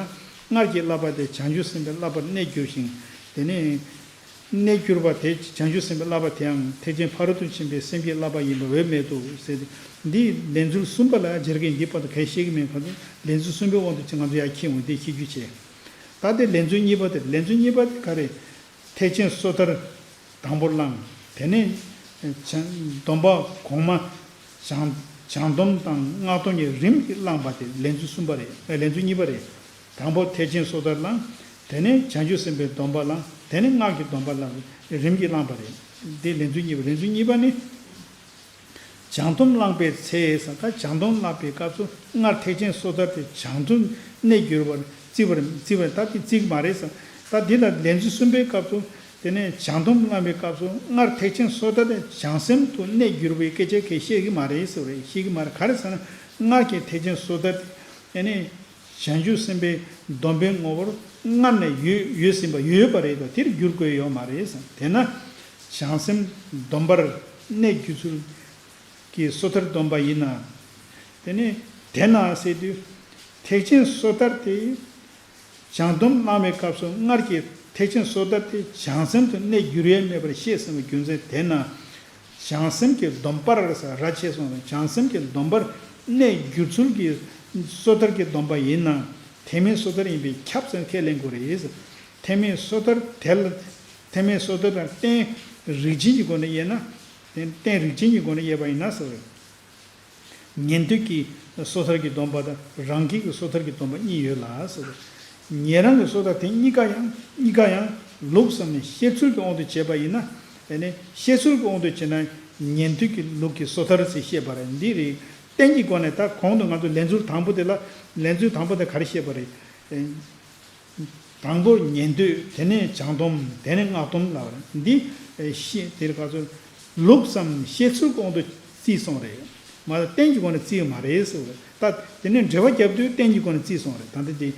སྔར་གྱི་བསླབ་པ་དེ་བྱང་ཆུབ་སེམས་དཔའི་བསླབ་པར་གནས་འགྱུར་ཞིང་། དེ་ནས། གནས་གྱུར་པ་དེ་བྱང་ཆུབ་སེམས་དཔའི་བསླབ་པ་དེའང་ཐེག་ཆེན་ཕ་རོལ་ཏུ་ཕྱིན་པའི་སེམས་ཀྱི་བསླབ་པ་ཡིན་པ་འོས་མེད་དོ་ཟེར་ཏེ། འདིས་ལས་ཚུལ་གསུམ་པ་ལ་སྦྱར་གྱི་འདི་བར་དུ་གལ་ཤེས་ཀྱི་མེད་ཁ་ཚོ་ལས་ཚུལ་གསུམ་པའི་དབང་དུ་ང་ཚོ་ཡར་འཁྱེར་འོང་དེ་ཤེས་རྒྱུ་བྱས། ད་དེ་ལས་ཚུལ་གཉིས་པ་དེ་ལས་ཚུལ་གཉིས་པ་དེ་ག་རེ། ཐེག་ཆེན་སོ་ཐར། དང་པོར་བླངས། དེ་ནས་བྱང་སྡོམ་པ་གོང་མ་བྱང་བྱང་སྡོམ་དང་སྔགས་སྡོམ་གཉིས་རིམ་གྱིས་བླངས་པ་དེ་ལས་ཚུལ་གསུམ་པ་རེད། ཨ་ལས་ཚུལ་གཉིས་པ་རེད། དང་པོ་ཐེག་ཆེན་སོ་ཐར་བླངས། དེ་ནས་བྱང་ཆུབ་སེམས་དཔའི་སྡོམ་པ་བླངས། དེ་ནས་སྔགས་ཀྱི་སྡོམ་པ་བླངས། རིམ་གྱིས་བླངས་པ་རེད། དེ་ལས་ཚུལ་གཉིས་པ། ལས་ཚུལ་གཉིས་པ་ནི། བྱང་སྡོམ་བླངས་པའི་ཚེ་ཟེར་ད་བྱང་སྡོམ་བླངས་པའི་སྐབས་སུ་སྔར་ཐེག་ཆེན་སོ་ཐར་དེ་བྱང་སྡོམ་གནས་གྱུར་པར་བརྩི་བར་བརྩི་བར་ད་དེ་བརྩི་གི་མ་རེད་ཟེར། ད་འདི་ལ་ལས་ཚུལ་གསུམ་པའི་སྐབས་སུ་དེ་ནས་བྱང་སྡོམ་བླངས་པའི་སྐབས་སུ་སྔར་ཐེག་ཆེན་སོ་ཐར་དེ་བྱང་སེམས་དུ་གནས་གྱུར་པའི་སྐད་ཆ་གང་བཤད་ཀྱི་མ་རེད་ཟེར་བ་རེད། བཤད་ཀྱི་མ་རེད། ག་རེ་ཟེར་ན་སྔར་གྱི་ཐེག་ཆེན་སོ་ཐར་དེ་ནས། བྱང་ཆུབ་སེམས་དཔའི་སྡོམ་པའི་ངོ་བོར་སྔར་ནས་ཡོད་ཡོད་ཟིན་པ་ཡོད་པ་རེད་དོ། དེར་འགྱུར་དགོས་ཡོད་མ་རེད་ཟེར། དེས་ན། བྱང་སེམས་སྡོམ་པར་གནས་གྱུར་ཚུལ་གྱི་སོ་ཐར་སྡོམ་པ་ཡིན་ན། དེ་ནི་དེས་ན་ཟེར་དུས། ཐེག་ཆེན་སོ་ཐར་དེ། བྱང་སྡོམ་བླངས་པའི་སྐབས་སུ་སྔར་གྱི་ཐེག་ཆེན་སོ་ཐར་དེ་བྱང་སེམས་དུ་གནས་འགྱུར་ཡས་མེད་པར་བཤད་ཟིན་པའི་རྒྱུ་མཚན་དེས་ན། བྱང་སེམས་ཀྱི་སྡོམ་པར་ཟེར་ར་ཆེ་སོང་ན་བྱང་སེམས་ཀྱི་སྡོམ་པར་གནས་གྱུར་ཚུལ་གྱི་སོ་ཐར་གྱི་སྡོམ་པ་ཡིན་ན་ཐེག་དམན་སོ་ཐར་ཡིན་པས་ཁྱབ་ཟེར་ཁས་ལེན་དགོས་རེད། ཐེག་དམན་སོ་ཐར་དེ་ལ་ཐེག་དམན་སོ་ཐར་དང་རྟེན་རིགས་ཅན་གྱི་སྒོ་ནས་དབྱེ་ན། རྟེན་རིགས་ཅན་གྱི་སྒོ་ནས་དབྱེ་བ་ཡིན་ན་ཟེར། ཉན་ཐོས་ཀྱི་སོ་ཐར་གྱི་སྡོམ་པ་དང་རང་རྒྱུད་ཀྱི་སོ་ཐར་གྱི་སྡོམ་པ་གཉིས་ཡོད་ལ་ཟེར། ཉན་རང་གི་སོ་ཐར་དེ་གཉིས་ཀ་ཡང་གཉིས་ཀ་ཡང་ལུགས་བསམ་ནས་བཤད་ཚུལ་གྱི་དབང་དུ་བྱས་པ་ཡིན་ན། དེ་ནས་བཤད་ཚུལ་གྱི་དབང་དུ་བྱས་ན་ཉན་ཐོས་ཀྱི་ལུགས་ཀྱི་སོ་ཐར་ཟེར་བཤད་པ་རེད། འདི་རེད། རྟེན་གྱི་སྒོ་ནས་ད་གོང་དུ་ང་ཚོ་ལས་ཚུལ་དང་པོ་དེ་ལ་ལས་ཚུལ་དང་པོ་དེ་ག་རེ་བཤད་པ་རེད། དང་པོ་ཉན་ཐོས་དེ་ནས་བྱང་སྡོམ་དེ་ནས་སྔགས་སྡོམ་ལབ་པ་རེད། འདི་ཤེས་དེར་ག་ཚོད་ལུགས་སམ་བཤད་ཚུལ་གོང་དུ་བརྩིས་སོང་རེད། མ་གཏོགས་རྟེན་གྱི་སྒོ་ནས་བརྩིས་ཡོད་མ་རེད་ཟེར་བ་རེད། ད་དེ་ནས་འགྲེལ་པ་བརྒྱབ་དུས་རྟེན་གྱི་སྒོ་ནས་བརྩིས་སོང་རེད། ད་ལྟ་དེ་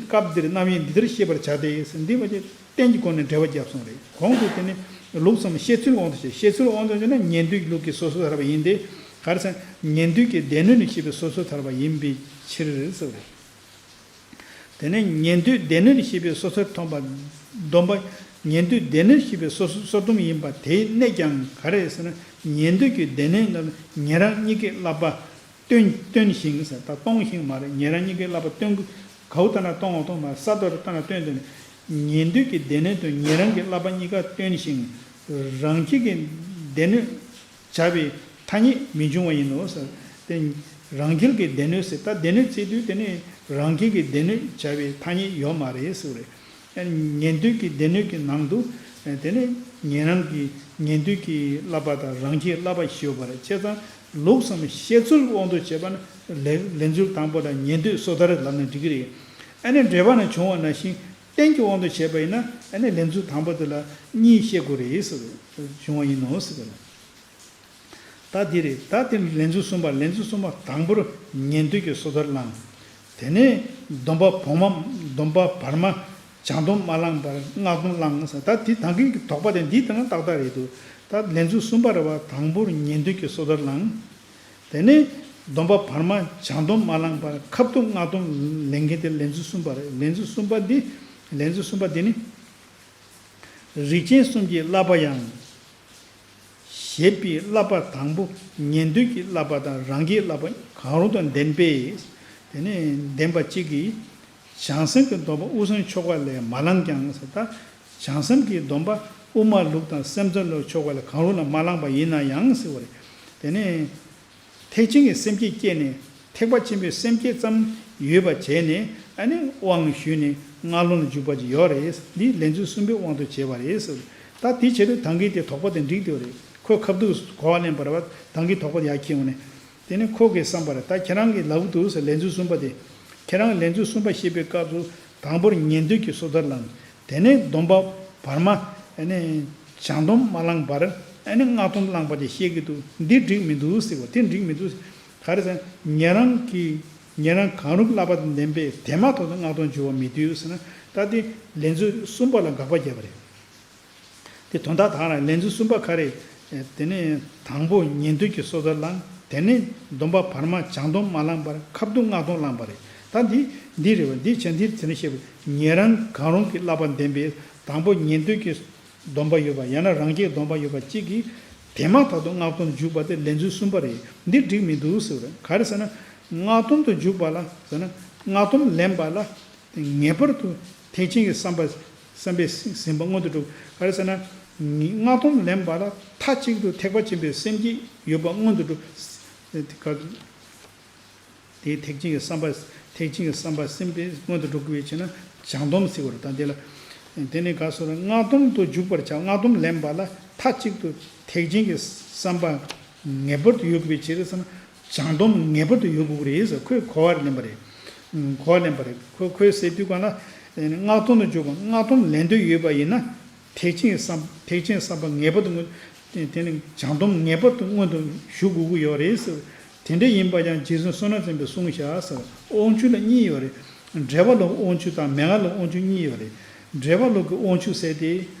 སྐབས་འདིར་རྣམ་དབྱེ་འདི་ལྟར་ཤེས་པར་བྱ་སྟེ་ཟེར་འདི་བ་ཅན་རྟེན་གྱི་སྒོ་ནས་འགྲེལ་པ་བརྒྱབ་སོང་རེད། གོང་དུ་དེ་ནས་ལུགས་སམ་བཤད་ཚུལ་དབང་དུ་བྱས། བཤད་ཚུལ་དབང་དུ་བྱས་ན་ཉན་ཐོས་ཀྱི་ལུགས་ཀྱི་སོ་སོར་ཐར་པ་ཡིན་ཏེ། ག་རེ་ཟེར་ན་ཉན་ཐོས་ཀྱི་སྡེ་སྣོད་ལས་བཤད་པའི་སོ་སོར་ཐར་པ་ཡིན་པའི་ཕྱིར་ཟེར་བ་རེད། དེ་ནས་ཉན་ཐོས་སྡེ་སྣོད་ལས་བཤད་པའི་སོ་སོར་ཐར་པ་སྡོམ་པ། ཉན་ཐོས་སྡེ་སྣོད་ལས་བཤད་པའི་སོ་སོ་སོ་སྡོམ་ཡིན་པ་དེའི་གནད་ཀྱང་ག་རེ་ཟེར་ན་ཉན་ཐོས་ཀྱི་སྡེ་སྣོད་རྣམས་ཉན་རང་གཉིས་ཀའི་བསླབ་པ་སྟོན་སྟོན་ཞིང་ཟེར། ད་གཏོང་ཞིང་མ་རེད། ཉན་རང་གཉིས་ཀའི་བསླབ་པ་སྟོན་ག་བོ་ལྟ་ན་གཏོང་བ་གཏོང་མ་ས་རྡོ་རུ་ལྟ་ན་སྟོན་སྟོན། ཉན་ཐོས་ཀྱི་སྡེ་སྣོད་དུ་ཉན་རང་གི་བསླབ་པ་གཉིས་ཀ་སྟོན་ཞིང་། རང་རྒྱུད་ཀྱི་སྡེ་སྣོད་བྱ་བའི་ཐ་སྙད་མི་འབྱུང་བ་ཡིན་ནོ་ཟེར། དེ་རང་རྒྱུད་ཀྱི་སྡེ་སྣོད་ཟེར། ད་སྡེ་སྣོད་བརྩིས་དུས་དེ་ནི་རང་རྒྱུད་ཀྱི་སྡེ་སྣོད་བྱ་བའི་ཐ་སྙད་ཡོད་མ་རེད་ཟེར་བ་རེད། ཉན་ཐོས་ཀྱི་སྡེ་སྣོད་ཀྱི་ནང་དུ་དེ་ནི་ཉན་རང་གི་ཉན་ཐོས་ཀྱི་བསླབ་པ་དང་རང་རྒྱུད་བསླབ་པ་ཞིག་ཡོད་པ་རེད། བྱས་ཙང་ལུགས་སམ་བཤད་ཚུལ་དབང་དུ་བྱས་པ་ན་ལས་ལས་ཚུལ་དང་པོ་ལ་ཉན་ཐོས་སོ་ཐར་ལབ་ན་འགྲིག་གི་རེད། ཨ་ནི་འགྲེལ་པ་ན་བྱུང་བ་ནང་བཞིན་རྟེན་གྱི་དབང་དུ་བྱས་པ་ཡིན་ན་ཨ་ནི་ལས་ཚུལ་དང་པོ་དེ་ལ་གཉིས་བཤད་དགོས་རེད་ཟེར་བྱུང་བ་ཡིན་ནོ་ཟེར་བ་རེད། ད་འདི་རེད། ད་དེ་ལས་ཚུལ་གསུམ་པ། ལས་ཚུལ་གསུམ་པ་དང་པོར་ཉན་ཐོས་ཀྱི་སོ་ཐར་བླངས། དེ་ནས་སྡོམ་པ་བར་མ། སྡོམ་པ་བར་མ་བྱང་སྡོམ་མ་བླངས་པར་སྔགས་སྡོམ་བླངས་ཟེར། ད་དེ་ད་གིན་གྱི་དོགས་པ་དེ་འདི་ལྟ་ན་ཏག་ཏག་རེད་འདུག་ད་ལས་ཚུལ་གསུམ་པ་རེད་བ། དང་པོར་ཉན་ཐོས་ཀྱི་སོ་ཐར་བླངས། དེ་ནས་སྡོམ་པ་བར་མ་བྱང་སྡོམ་མ་བླངས་པར་ཁ་ཐུག་སྔགས་སྡོམ་ལེན་མཁན་དེ་ལས་ཚུལ་གསུམ་པ་རེད། ལས་ཚུལ་གསུམ་པ་འདི། ལས་ཚུལ་གསུམ་པ་འདི་ནི། རིགས་ཅན་གསུམ་གྱི་བསླབ་པ་ཡང་། ཞེས་པའི་བསླབ་པ་དང་པོ་ཉན་ཐོས་ཀྱི་བསླབ་པ་དང་རང་རྒྱུད་བསླབ་པ་གང་རུང་དང་ལྡན་པས། དེ་ནས་ལྡན་པ་གཅིག་གིས་ བྱང་སེམས་ཀྱི་སྡོམ་པ་དབུ་གསུམ་ཆོ་ག་ལས་མ་བླངས་ཀྱང་ཟེར། ད་བྱང་སེམས་ཀྱི་སྡོམ་པ་དབུ་མ་ལུགས་དང་སེམས་ཙམ་ལུགས་ཆོ་ག་ལས་གང་རུང་ལ་མ་བླངས་པ་ཡིན་ན་ཡང་ཟེར་བ་རེད། དེ་ནས། ཐེག་ཆེན་གྱི་སེམས་བསྐྱེད་བསྐྱེད་ནས་ཐེག་པ་ཆེན་པོའི་སེམས་བསྐྱེད་ཙམ་ཡོད་པ་བྱས་ནས་ཨ་ནི་དབང་ཞུས་ནས་སྔགས་ལུང་ལ་འཇུག་པ་ཅིག་ཡོད་རེད། འདི་ལས་ཚུལ་གསུམ་པའི་དབང་དུ་བྱས་པ་རེད་ཟེར། ད་དེ་བྱེད་དུས་ད་གིན་དེ་དོགས་པ་དེ་འགྲིག་བསྡད་པ་རེད། ཁོས་ཁ་ཐུག་གོ་བ་ལེན་པར་བ་ད་གིན་དོགས་པ་དེ་ཡར་འཁྱེར་འོང་ནས། དེ་ནས་ཁོ་གིས་བསམ་པར་ད་ཁྱེད་རང་གིས་ལབ་འདུག་ཟེར། ལས་ཚུལ་གསུམ་པ་དེ། ཁྱེད་རང་ལས་ཚུལ་གསུམ་པ་བཤད་པའི་སྐབས་སུ་དང་པོར་ཉན་ཐོས་ཀྱི་སོ་ཐར་བླངས། དེ་ནས་སྡོམ་པ་བར་མ་ཨ་ནི་བྱང་སྡོམ་མ་བླངས་པར་ཨ་ནི་སྔགས་སྡོམ་བླངས་པ་དེ་བཤད་ཀྱི་འདུག། འདི་འགྲིག་མི་འདུག་ཟེར་བ་དེ་འགྲིག་མི་འདུག། ག་རེ་ཟེར་ན་ཉན་རང་གིས་ཉན་རང་གང་རུང་གི་བསླབ་པ་དང་ལྡན་པས་དེ་མ་ཐག་ཏུ་སྔགས་སྡོམ་འཇུག་པ་མི་འདུག་ཟེར་ན། ད་དེ་ལས་ཚུལ་གསུམ་པ་ལ་དགག་པ་བརྒྱབ་པ་རེད། དེ་དོན་དག་དག་ལ་ལས་ཚུལ་གསུམ་པ་ག་རེ། དེ་ནས་དང་པོ་ཉན་ཐོས་ཀྱི་སོ་ཐར་བླངས། དེ་ནས་སྡོམ་པ་བར་མ་བྱང་སྡོམ་མ་བླངས་པར་ཁ་ཐུག་སྔགས་སྡོམ་བླངས་པ་རེད། ད་འདི་འདི་རེད་བ། འདི་བྱས་འདི་དེ་ནས་བཤད་པ་ཉན་རང་གང་རུང་གི་བསླབ་པ་ལྡན་པས་དང་པོ་ཉན་ཐོས་ཀྱི་སྡོམ་པ་ཡོད་པ་ཡང་ན་རང་རྒྱལ་སྡོམ་པ་ཡོད་པ་གཅིག་གིས་དེ་མ་ཐག་ཏུ་སྔགས་སྡོམ་འཇུག་པ་དེ་ལས་ཚུལ་གསུམ་པ་རེད། འདི་འགྲིག་མི་འདུག་ཟེར་བ་རེད། ག་རེ་ཟེར་ན་སྔགས་སྡོམ་དུ་འཇུག་པ་ལ་ཟེར་ན་སྔགས་སྡོམ་ལེན་པ་ལ། ངེས་པར་དུ་ཐེག་ཆེན་གྱི་བསམ་པ་བསམ་པས་ཟིན་པ་མངོན་དུ་འགྲུབ། ག་རེ་ཟེར་ན། སྔགས་སྡོམ་ལེན་པ་ལ་མཐའ་གཅིག་ཏུ་ཐེག་པ་ཆེན་པོའི་སེམས་བསྐྱེད་ཡོད་པ་མངོན་དུ་འགྲུབ། དེའི་ཐེག་ཆེན་གྱི་བསམ་པ་ཐེག་ཆེན་གྱི་བསམ་པ་སེམས་པས་མངོན་དུ་འགྲུབ་དགོས་པའི་ཕྱིར་ན་བྱང་སྡོམ་ཟེར་བ་རེད། ད་འདི་ལ། དེ་ནི་ག་སོ་ར་སྔགས་སྡོམ་དུ་འཇུག་པར་བྱ། སྔགས་སྡོམ་ལེན་པ་ལ་མཐའ་གཅིག་ཏུ་ཐེག་ཆེན་གྱི་བསམ་པ་ངེས་པར་དུ་ཡོད་དགོས་པའི་ཕྱིར་ཟེར་ན། བྱང་སྡོམ་ངེས་པར་དུ་ཡོད་དགོས་ཀྱི་རེད་ཟེར་ཁོས་གོ་བ་ལེན་པ་རེད། གོ་བ་ལེན་པ་རེད། ཁོ་ཁོས་ཟེར་དུས་གང་ལ། སྔགས་སྡོམ་དུ་འཇུག་པ་སྔགས་སྡོམ་ལེན་འདོད་ཡོད་པ་ཡིན་ན། ཐེག་ཆེན་གྱི་བསམ་ཐེག་ཆེན་གྱི་བསམ་པ་ངེས་པར་དུ་མངོན། དེ་ནི་བྱང་སྡོམ་ངེས་པར་དུ་མངོན་དུ་ཞུ་དགོས་ཀྱི་ཡོད་རེད་ཟེར། དེ་འདྲ་ཡིན་པ་ཡང་རྗེ་བཙུན་བསོད་ནམས་བསྟན་པས་གསུངས་བཞག་ཟེར། དབང་ཕྱུག་ལ་གཉིས་ཡོད་རེད། འགྲེལ་པ་ལུགས་ཀྱི་དབང་ཕྱུག་དང་མན་ངག་ལུགས་དབང་ཕྱུག་གཉིས་ཡོད་རེད། འགྲེལ་པ་ལུགས་ཀྱི་དབང་ཕྱུག་ཟེར་དེ་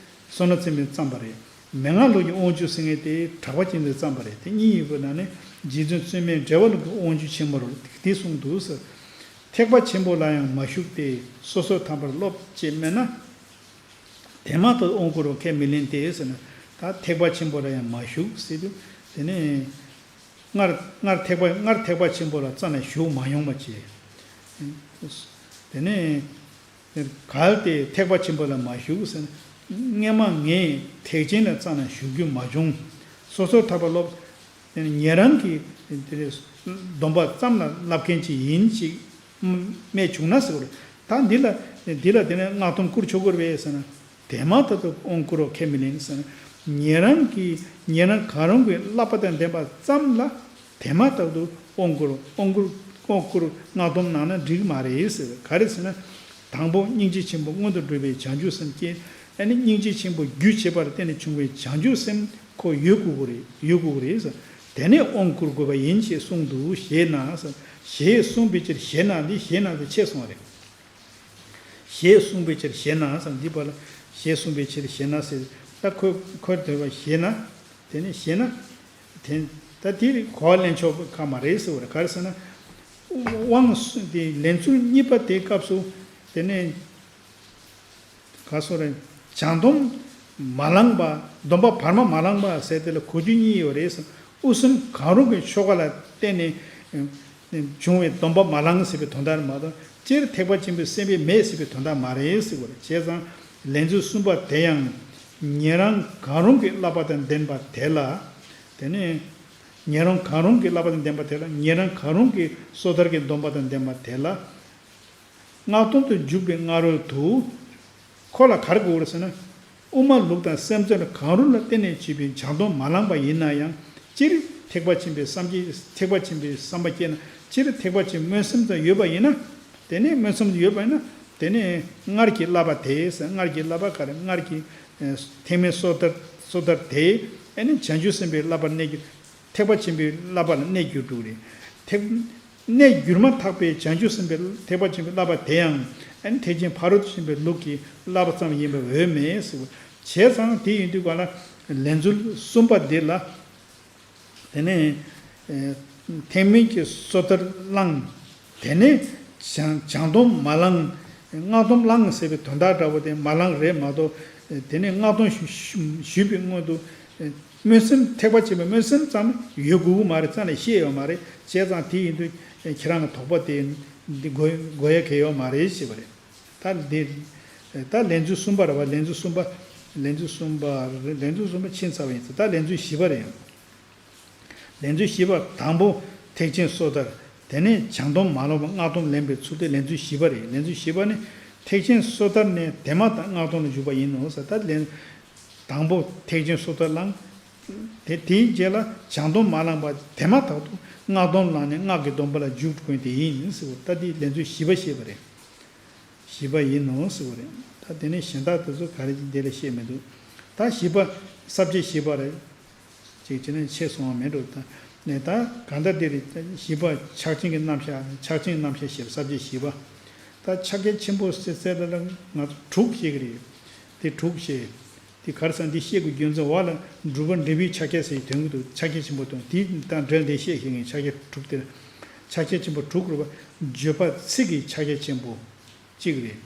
བསོད་ནམས་བསྟན་པས་བརྩམས་པ་རེད། མན་ངག་ལུགས་ཀྱི་དབང་ཕྱུག་ཟེར་མཁན་དེ་གྲགས་པ་ཅན་དུ་བརྩམས་པ་རེད། དེ་གཉིས་ཡོད་པའི་ནང་ནས་རྗེ་བཙུན་བཙུན་མས་འགྲེལ་པ་ལུགས་ཀྱི་དབང་ཕྱུག་ཆེན་མོར་འདི་གསུངས་འདུག་ཟེར། ཐེག་པ་ཆེན་པོ་ལ་ཡང་མ་ཞུགས་ཏེ་སོ་སོར་ཐར་པར་སློབ་ཅེས་སྨྲས་ན། དེ་མ་ཐག་དབང་བསྐུར་བ་ཁས་མི་ལེན་ཏེ་ཟེར་ན། ད་ཐེག་པ་ཆེན་པོ་ལ་ཡང་མ་ཞུགས་ཟེར་དུས་དེ་ནས་སྔར་སྔར་ཐེག་པ་སྔར་ཐེག་པ་ཆེན་པོ་ལ་རྩ་ནས་ཞུགས་མ་ཡོང་བ་བྱས། དེ་ནས། གལ་ཏེ་ཐེག་པ་ཆེན་པོ་ལ་མ་ཞུགས་ཟེར་ན། སྔོན་མ་ངས་ཐེག་ཆེན་ལ་རྩ་ནས་ཞུགས་རྒྱུ་མ་བྱུང་། སོ་སོར་ཐར་པ་སློབ། ཉན་རང་གིས་དེ་སྡོམ་པ་ཙམ་ལ་བསླབ་མཁན་ཅིག་ཡིན་ཅིག་སྨྲས་བྱུང་ན་ཟེར་བ་རེད། ད་འདི་ལ་འདི་ལ་དེ་ནས་སྔགས་སྡོམ་བསྐུར་ཆོག་གི་རེད་ཟེར་ན། དེ་མ་ཐག་ཏུ་དབང་བསྐུར་བ་ཁས་མི་ལེན་ཟེར་ན། ཉན་རང་གིས་ཉན་རང་གང་རུང་གི་བསླབ་པ་དང་ལྡན་པ་ཙམ་ལ། དེ་མ་ཐག་ཏུ་དབང་བསྐུར་དབང་བསྐུར་དབང་བསྐུར་སྔགས་སྡོམ་གནང་ན་འགྲིག་མ་རེད་ཟེར། ག་རེ་ཟེར་ན། དང་པོ་སྙིང་རྗེ་ཆེན་པོ་མངོན་དུ་འགྲུབ་པའི་བྱང་ཆུབ་སེམས་བསྐྱེད། ཨ་ནི་སྙིང་རྗེ་ཆེན་པོ་རྒྱུ་བྱེད་པར་བརྟེན་ནས་བྱུང་བའི་བྱང་ཆུབ་སེམས་ཁོ་ཡོད་དགོས་ཀྱི་རེད་ཡོད་དགོས་ཀྱི་རེད་ཟེར། དེ་ནས་དབང་བསྐུར་དགོས་པ་ཡིན་ཞེས་གསུངས་འདུག་ཞེ་ན་ཟེར། ཞེས་གསུངས་པའི་ཕྱིར་ཞེ་ན་འདི་ཞེ་ན་དེ་ཆད་སོང་བ་རེད། ཞེས་གསུངས་པའི་ཕྱིར་ཞེ་ན་ཟེར་འདི་པ་ལ་ཞེས་གསུངས་པའི་ཕྱིར་ཞེ་ན་ཟེར། ད་ཁོ་ཁོར་དེ་བ་ཞེ་ན། དེ་ནས་ཞེ་ན། དེ་ད་དེ་གོ་བ་ལེན་ཆོག་ག་མ་རེད་ཟེར་བ་རེད། ག་རེ་ཟེར་ན། དབང་སུ་དེ་ལན་ཚུལ་གཉིས་པ་དེའི་སྐབས་སུ། དེ་ནས་ག་སོ་རེད། བྱང་སྡོམ་མ་བླངས་པ་སྡོམ་པ་བར་མ་མ་བླངས་པ་ཟེར་དེ་ལ་གོ་རྒྱུ་གཉིས་ཡོད་རེད་ཟེར། དབུ་གསུམ་གང་རུང་གི་ཆོ་ག་ལ་བརྟེན་ནས། བྱུང་བའི་སྡོམ་པ་མ་བླངས་ཟེར་བའི་དོན་དག་མ་གཏོགས་སྤྱིར་ཐེག་པ་ཆེན་པོའི་སེམས་དཔའ་མེད་ཟེར་བའི་དོན་དག་མ་རེད་ཟེར་བ་རེད། བྱས་ཙང་ལན་ཚུལ་གསུམ་པ་དེ་ཡང་ཉན་རང་གང་རུང་གི་བསླབ་པ་དང་ལྡན་པ་དེ་ལ། དེ་ནས་ཉན་རང་གང་རུང་གི་བསླབ་པ་དང་ལྡན་པ་དེ་ལ་ཉན་རང་གང་རུང་གི་སོ་ཐར་གྱི་སྡོམ་པ་དང་ལྡན་པ་དེ་ལ། སྔགས་སྡོམ་དུ་འཇུག་པའི་སྔ་རོལ་དུ། ཁོ་ལ་ག་རེ་དགོས་རེད་ཟེར་ན། དབུ་མ་ལུགས་དང་སེམས་ཙམ་གང་རུང་ལ་བརྟེན་ནས་བྱས་པའི་བྱང་སྡོམ་མ་བླངས་པ་ཡིན་ན་ཡང་། སྤྱིར་ཐེག་པ་ཆེན་པོའི་བསམ་གྱིས་ཐེག་པ་ཆེན་པོའི་བསམ་པ་སྐྱེས་ན་སྤྱིར་ཐེག་པ་ཆེན་སྨོན་སེམས་ཙམ་ཡོད་པ་ཡིན་ན། དེ་ནས་སྨོན་སེམས་ཡོད་པ་ཡིན་ན། དེ་ནས་སྔར་གྱི་བསླབ་པ་དེ་ཟེར་སྔར་གྱི་བསླབ་པ་ག་རེ་སྔར་གྱི་ཐེག་དམན་སོ་ཐར་སོ་ཐར་དེ་ཨ་ནི་བྱང་ཆུབ་སེམས་དཔའི་བསླབ་པར་གནས་ཀྱི། ཐེག་པ་ཆེན་པོའི་བསླབ་པ་ལ་གནས་གྱུར་འགྲོ་གི་རེད། ཐེག་གནས་གྱུར་མ་ཐག་པའི་བྱང་ཆུབ་སེམས་དཔའི་ཐེག་པ་ཆེན་པོའི་བསླབ་པ་དེ་ཡང་ཨ་ནི་ཐེག་ཆེན་ཕ་རོལ་ཏུ་ཕྱིན་པའི་ལུགས་ཀྱི་བསླབ་པ་ཙམ་ཡིན་པར་འོས་མེད་ཟེར། བྱས་ཙང་དེ་ཡིན་དུས་ག་ལ་ལན་ཚུལ་གསུམ་པ་འདི་ལ་དེ་ནས་ཐེག་དམན་གྱི་སོ་ཐར་བླངས། དེ་ནས་བྱང་བྱང་སྡོམ་མ་བླངས། སྔགས་སྡོམ་བླངས་ཟེར་བའི་དོན་དག་འདྲ་བོ་དེ་མ་བླངས་རེད་མ་གཏོགས། དེ་ནས་སྔགས་སྡོམ་ཞུ་ཞུས་པའི་སྔོན་དུ། སྨོན་སེམས་ཐེག་པ་ཆེན་པོའི་སྨོན་སེམས་ཙམ་ཡོད་དགོས་ཀྱི་མ་རེད། རྩ་ནས་བཤད་ཡོད་མ་རེད། བྱས་ཙང་དེ་ཡིན་དུས་ཁྱེད་རང་གི་དོགས་པ་དེ་ འདི་དགོས་དགོས་ཡ་གལ་ཡོད་མ་རེད་ཞེས་པ་རེད། ད་འདི་ད་ལན་ཚུལ་གསུམ་པ་རེད་བ། ལན་ཚུལ་གསུམ་པ་ལན་ཚུལ་གསུམ་པ་ལན་ཚུལ་གསུམ་པ་རེད། ལན་ཚུལ་གསུམ་པ་ཕྱིན་ཚར་བ་ཡིན་ཙང་ད་ལན་ཚུལ་བཞི་པ་རེད། ལན་ཚུལ་བཞི་པ། དང་པོ་ཐེག་ཆེན་སོ་ཐར། དེ་ནས་བྱང་སྡོམ་མ་ལོག་པ་སྔགས་སྡོམ་ལེན་པའི་ཚུལ་དེ་ལན་ཚུལ་བཞི་པ་རེད། ལན་ཚུལ་བཞི་པ་ནི་ཐེག་ཆེན་སོ་ཐར་ནས་དེ་མ་ཐག་སྔགས་སྡོམ་ལ་འཇུག་པ་ཡིན་ནོ་ཟེར། ད་ལན་དང་པོ་ཐེག་ཆེན་སོ་ཐར་བླངས། དེ་དེའི་རྗེས་ལ་བྱང་སྡོམ་མ་བླངས་པ་དེ་མ་ཐག་ཏུ་སྔགས་སྡོམ་བླངས་ནས་སྔགས་ཀྱི་སྡོམ་པ་ལ་འཇུག་དགོས་དེ་ཡིན་ཟེར་བ། ད་འདི་ལན་ཚུལ་བཞི་པ་བཤད་པ་རེད། བཞི་པ་ཡིན་ནོ་ཟེར་བ་རེད། ད་དེ་ནས་གཞན་དག་དེ་ཚོ་ག་རེ་འདི་ལ་བཤད་མི་འདུག་ད་བཞི་པ་ས་བཅད་བཞི་པ་རེད། ཅིག་བྱས་ན་ཆད་སོང་བ་མེད་འགྲོ། ད་ནས་ད་གང་ལྟར་འདི་རེད། བཞི་པ་ཕྱག་ཆེན་གྱི་རྣམ་གཞག་ཕྱག་ཆེན་རྣམ་གཞག་ཞེས་པ་ས་བཅད་བཞི་པ། ད་ཕྱག་རྒྱ་ཆེན་པོ་ཟེར་ཟེར་ལ་ལ་ང་ཚོ་དྲུག་བཤད་ཀྱི་རེད། དེ་དྲུག་བཤད། དེ་ག་རེ་ཟེར་ན་འདི་བཤད་དགོས་རྒྱུ་མཚན་བ་ལ་སྒྲུབ་པ་འབྲས་བུའི་ཕྱག་རྒྱ་ཟེར་དོན་གྱི་འདུག་ཕྱག་རྒྱ་ཆེན་པོ་དང་དེ་དང་འབྲེལ་འདི་བཤད་ཤེས་ངེས། ཕྱག་རྒྱ་དྲུག་དེར་ཕྱག་རྒྱ་ཆེན་པོ་དྲུག་རེད་པ། བརྗོད་པ་ཚིག་གི་ཕྱག་རྒྱ་ཆེན་པོ། གཅིག་རེད།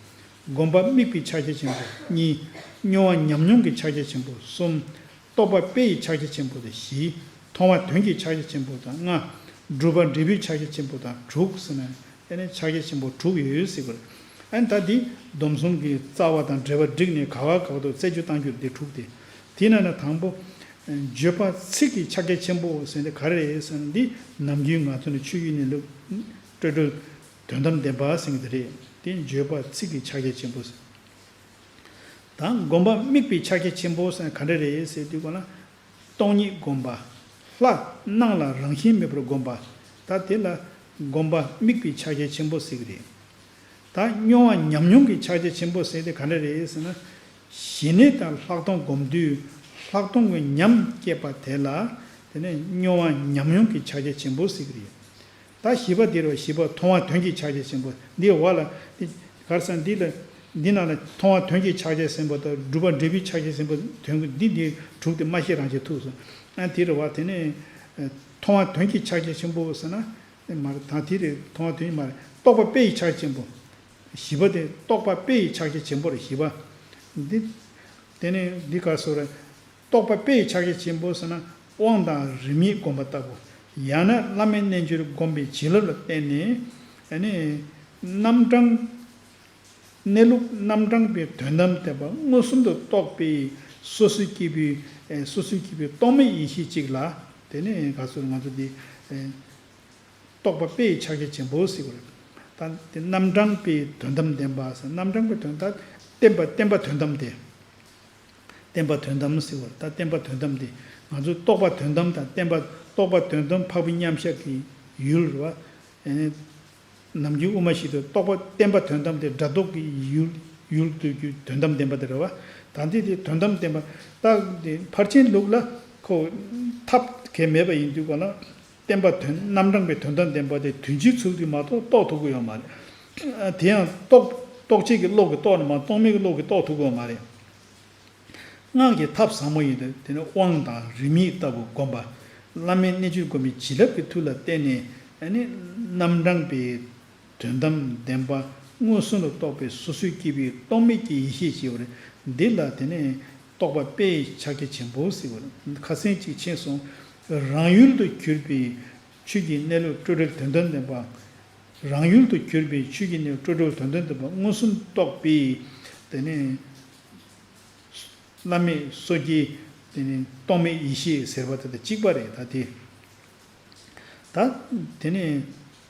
སྒོམ་པ་དམིགས་པའི་ཕྱག་རྒྱ་ཆེན་པོ་གཉིས། མྱོང་བ་ཉམས་མྱོང་གི་ཕྱག་རྒྱ་ཆེན་པོ་གསུམ། རྟོགས་པ་དཔེ་ཡི་ཕྱག་རྒྱ་ཆེན་པོ་དེ་བཞི། མཐོང་བ་དོན་གྱི་ཕྱག་རྒྱ་ཆེན་པོ་དང་ལྔ། སྒྲུབ་པ་འབྲས་བུའི་ཕྱག་རྒྱ་ཆེན་པོ་དང་དྲུག་ཟེར་ན་ཨ་ནི་ཕྱག་རྒྱ་ཆེན་པོ་དྲུག་ཡོད་ཟེར་བ་རེད། ཨ་ནི་ད་འདི་སྡོམ་གསུམ་གྱི་རྩ་བ་དང་འབྲེལ་བ་བསྒྲིགས་ནས་ག་བ་ག་བ་དུ་རྩད་གཅོད་གཏང་རྒྱུ་འདི་དྲུག་སྟེ། དེ་ན་ན་དང་པོ། བརྗོད་པ་ཚིག་གི་ཕྱག་རྒྱ་ཆེན་པོ་ཟེར་འདི་ག་རེ་རེད་ཟེར་ན་འདི་ནམ་རྒྱུན་ང་ཚོ་ནི་ཆོས་ཀྱི་གནས་ལུགས་སྤྲོས་བྲལ་དོན་དམ་བདེན་པ་ཟེར་གྱི་དེ་རེད། དེ་བརྗོད་པ་ཚིག་གི་ཕྱག་རྒྱ་ཆེན་པོ་ཟེར། ད་སྒོམ་པ་དམིགས་པའི་ཕྱག་རྒྱ་ཆེན་པོ་ཟེར་ག་འདྲ་རེད་ཟེར་དུས་གོ་ན། སྟོང་ཉིད་སྒོམ་པ། ལྷ་སྣང་ལ་རང་བཞིན་མེད་པར་སྒོམ་པ། ད་དེ་ལ་སྒོམ་པ་དམིགས་པའི་ཕྱག་རྒྱ་ཆེན་པོ་ཟེར་གྱི་རེད། ད་མྱོང་བ་ཉམས་མྱོང་གི་ཕྱག་རྒྱ་ཆེན་པོ་ཟེར་དེ་ག་འདྲ་རེད་ཟེར་ན། ཞི་གནས་དང་ལྷག་མཐོང་སྒོམ་དུས་ལྷག་མཐོང་གི་ཉམས་སྐྱེས་པ་དེ་ལ་དེ་ནས་མྱོང་བ་ཉམས་མྱོང་གི་ཕྱག་རྒྱ་ཆེན་པོ་ཟེར་གྱི་རེད། ད་བཞི་པ་འདི་རུ་བཞི་པ་མཐོང་བ་དོན་གྱི་ཕྱག་རྒྱ་ཆེན་པོ་འདི་འོག་ལ་འདི་གར་ས་འདི་ལ་འདི་ནང་ལ་མཐོང་བ་དོན་གྱི་ཕྱག་རྒྱ་ཆེན་པོ་དང་སྒྲུབ་པ་འབྲས་བུའི་ཕྱག་རྒྱ་ཆེན་པོ་དོན་གྱི་འདི་འདི་དྲུག་དེ་མ་ཤེས་རང་བྱས་ཐུག་སོང་། ཨ་དེ་རུ་བ་དེ་ནས་མཐོང་བ་དོན་གྱི་ཕྱག་རྒྱ་ཆེན་པོ་ཟེར་ན་མ་རེད། ད་དེ་རེད། མཐོང་བ་དོན་གྱི་མ་རེད། རྟོགས་པ་དཔེ་ཡི་ཕྱག་རྒྱ་ཆེན་པོ། བཞི་པ་དེ་རྟོགས་པ་དཔེ་ཡི་ཕྱག་རྒྱ་ཆེན་པོ་རེད། བཞི་པ། འདི། དེ་ནས་འདི་ག་སོ་རེད། རྟོགས་པ་དཔེ་ཡི་ཕྱག་རྒྱ་ཆེན་པོ་ཟེར་ན་དབང་དང་རིམ་གཉིས་བསྒོམ་པ་ལྟ་བུ། ཡང་ན་བླ་མའི་རྣལ་འབྱོར་བསྒོམ་པའི་བྱིན་རླབས་ལ་བརྟེན་ནས་ཨ་ནི་རྣམ་གྲངས་གནས་ལུགས་རྣམ་གྲངས་པའི་དོན་དམ་བདེན་པ་མངོན་སུམ་དུ་རྟོགས་པའི་སོ་སོའི་སྐྱེས་བུའི་སོ་སོའི་སྐྱེས་བུའི་རྟོག་མེད་ཡེ་ཤེས་གཅིག་ལ་དེ་ནས་ག་སོ་ང་ཚོ་འདི། རྟོགས་པ་དཔེ་ཡི་ཕྱག་རྒྱ་ཆེན་པོ་ཟེར་བ་རེད། ད་དེ་རྣམ་གྲངས་པའི་དོན་དམ་བདེན་པ་ཟེར། རྣམ་གྲངས་པའི་དོན་ད་བསྟན་པ་བསྟན་པ་དོན་དམ་དེ། བསྟན་པ་དོན་དམ་ཟེར་བ་རེད། ད་བསྟན་པ་དོན་དམ་དེ་ང་ཚོ་རྟོགས་པ་དོན་དམ་དང་བསྟན་པ་རྟོགས་པ་དོན་དམ་འཕགས་པའི་མཉམ་གཞག་གི་ཡུལ་རེད་བ། ནམ་རྒྱུན་དབུ་མ་ཞིག་ཏུ་རྟོགས་པ་བསྟན་པ་དོན་དམ་དེ་སྒྲ་རྟོག་གི་ཡུལ་ཡུལ་དུ་རྒྱུ་དོན་དམ་བདེན་པ་དེ་རེད་བ། ད་འདི་དེ་དོན་དམ་བདེན་པ་ད་དེ་ཕར་ཕྱིན་ལུགས་ལ་ཁོ་ཐབས་གལ་མེད་པ་ཡིན་དུས་ག་ལ། བསྟན་པ་དོན་རྣམ་གྲངས་པའི་དོན་དམ་བདེན་པ་དེ་དོན་སྤྱིའི་ཚུལ་དུ་མ་རྟོགས་རྟོགས་ཐུབ་ཀྱི་ཡོད་མ་རེད། དེ་ཡང་རྟོགས་རྟོགས་བྱེད་ཀྱི་བློ་གིས་རྟོགས་ནས་མ་རྟོགས་མེད་ཀྱི་བློ་གིས་རྟོགས་ཐུབ་ཀྱི་ཡོད་མ་རེད། སྔགས་ཀྱི་ཐབས་ཟབ་མོ་ཡིན་ཏེ་དེ་ནི་དབང་དང་རིམ་གཉིས་ལྟ་བུ་བསྒོམ་པ། བླ་མའི་རྣལ་འབྱོར་བསྒོམ་པའི་བྱིན་རླབས་ཀྱི་མཐུ་ལ་བརྟེན་ནས་ཨ་ནི་རྣམ་གྲངས་པའི་དོན་དམ་བདེན་པ་མངོན་སུམ་དུ་རྟོགས་པའི་སོ་སོའི་སྐྱེས་བུའི་རྟོག་མེད་ཀྱི་ཡེ་ཤེས་ཞེས་པ་རེད། འདི་ལ་དེ་ནས་རྟོགས་པ་དཔེ་ཡི་ཕྱག་རྒྱ་ཆེན་པོ་ཟེར་བ་རེད། ཁ་སང་ཅིག་ཕྱིན་སོང་། རང་ཡུལ་དུ་གྱུར་པའི་ཆོས་ཀྱི་གནས་ལུགས་སྤྲོས་བྲལ་དོན་དམ་བདེན་པ། རང་ཡུལ་དུ་གྱུར་པའི་ཆོས་ཀྱི་གནས་ལུགས་སྤྲོས་བྲལ་དོན་དམ་བདེན་པ་མངོན་སུམ་རྟོགས་པའི་དེ་ནས། བླ་མེད་སོ་སྐྱེའི་དེ་ནི་རྟོག་མེད་ཡེ་ཤེས་ཟེར་བ་དེ་དང་གཅིག་པ་རེད། ད་དེ། ད་དེ་ནི་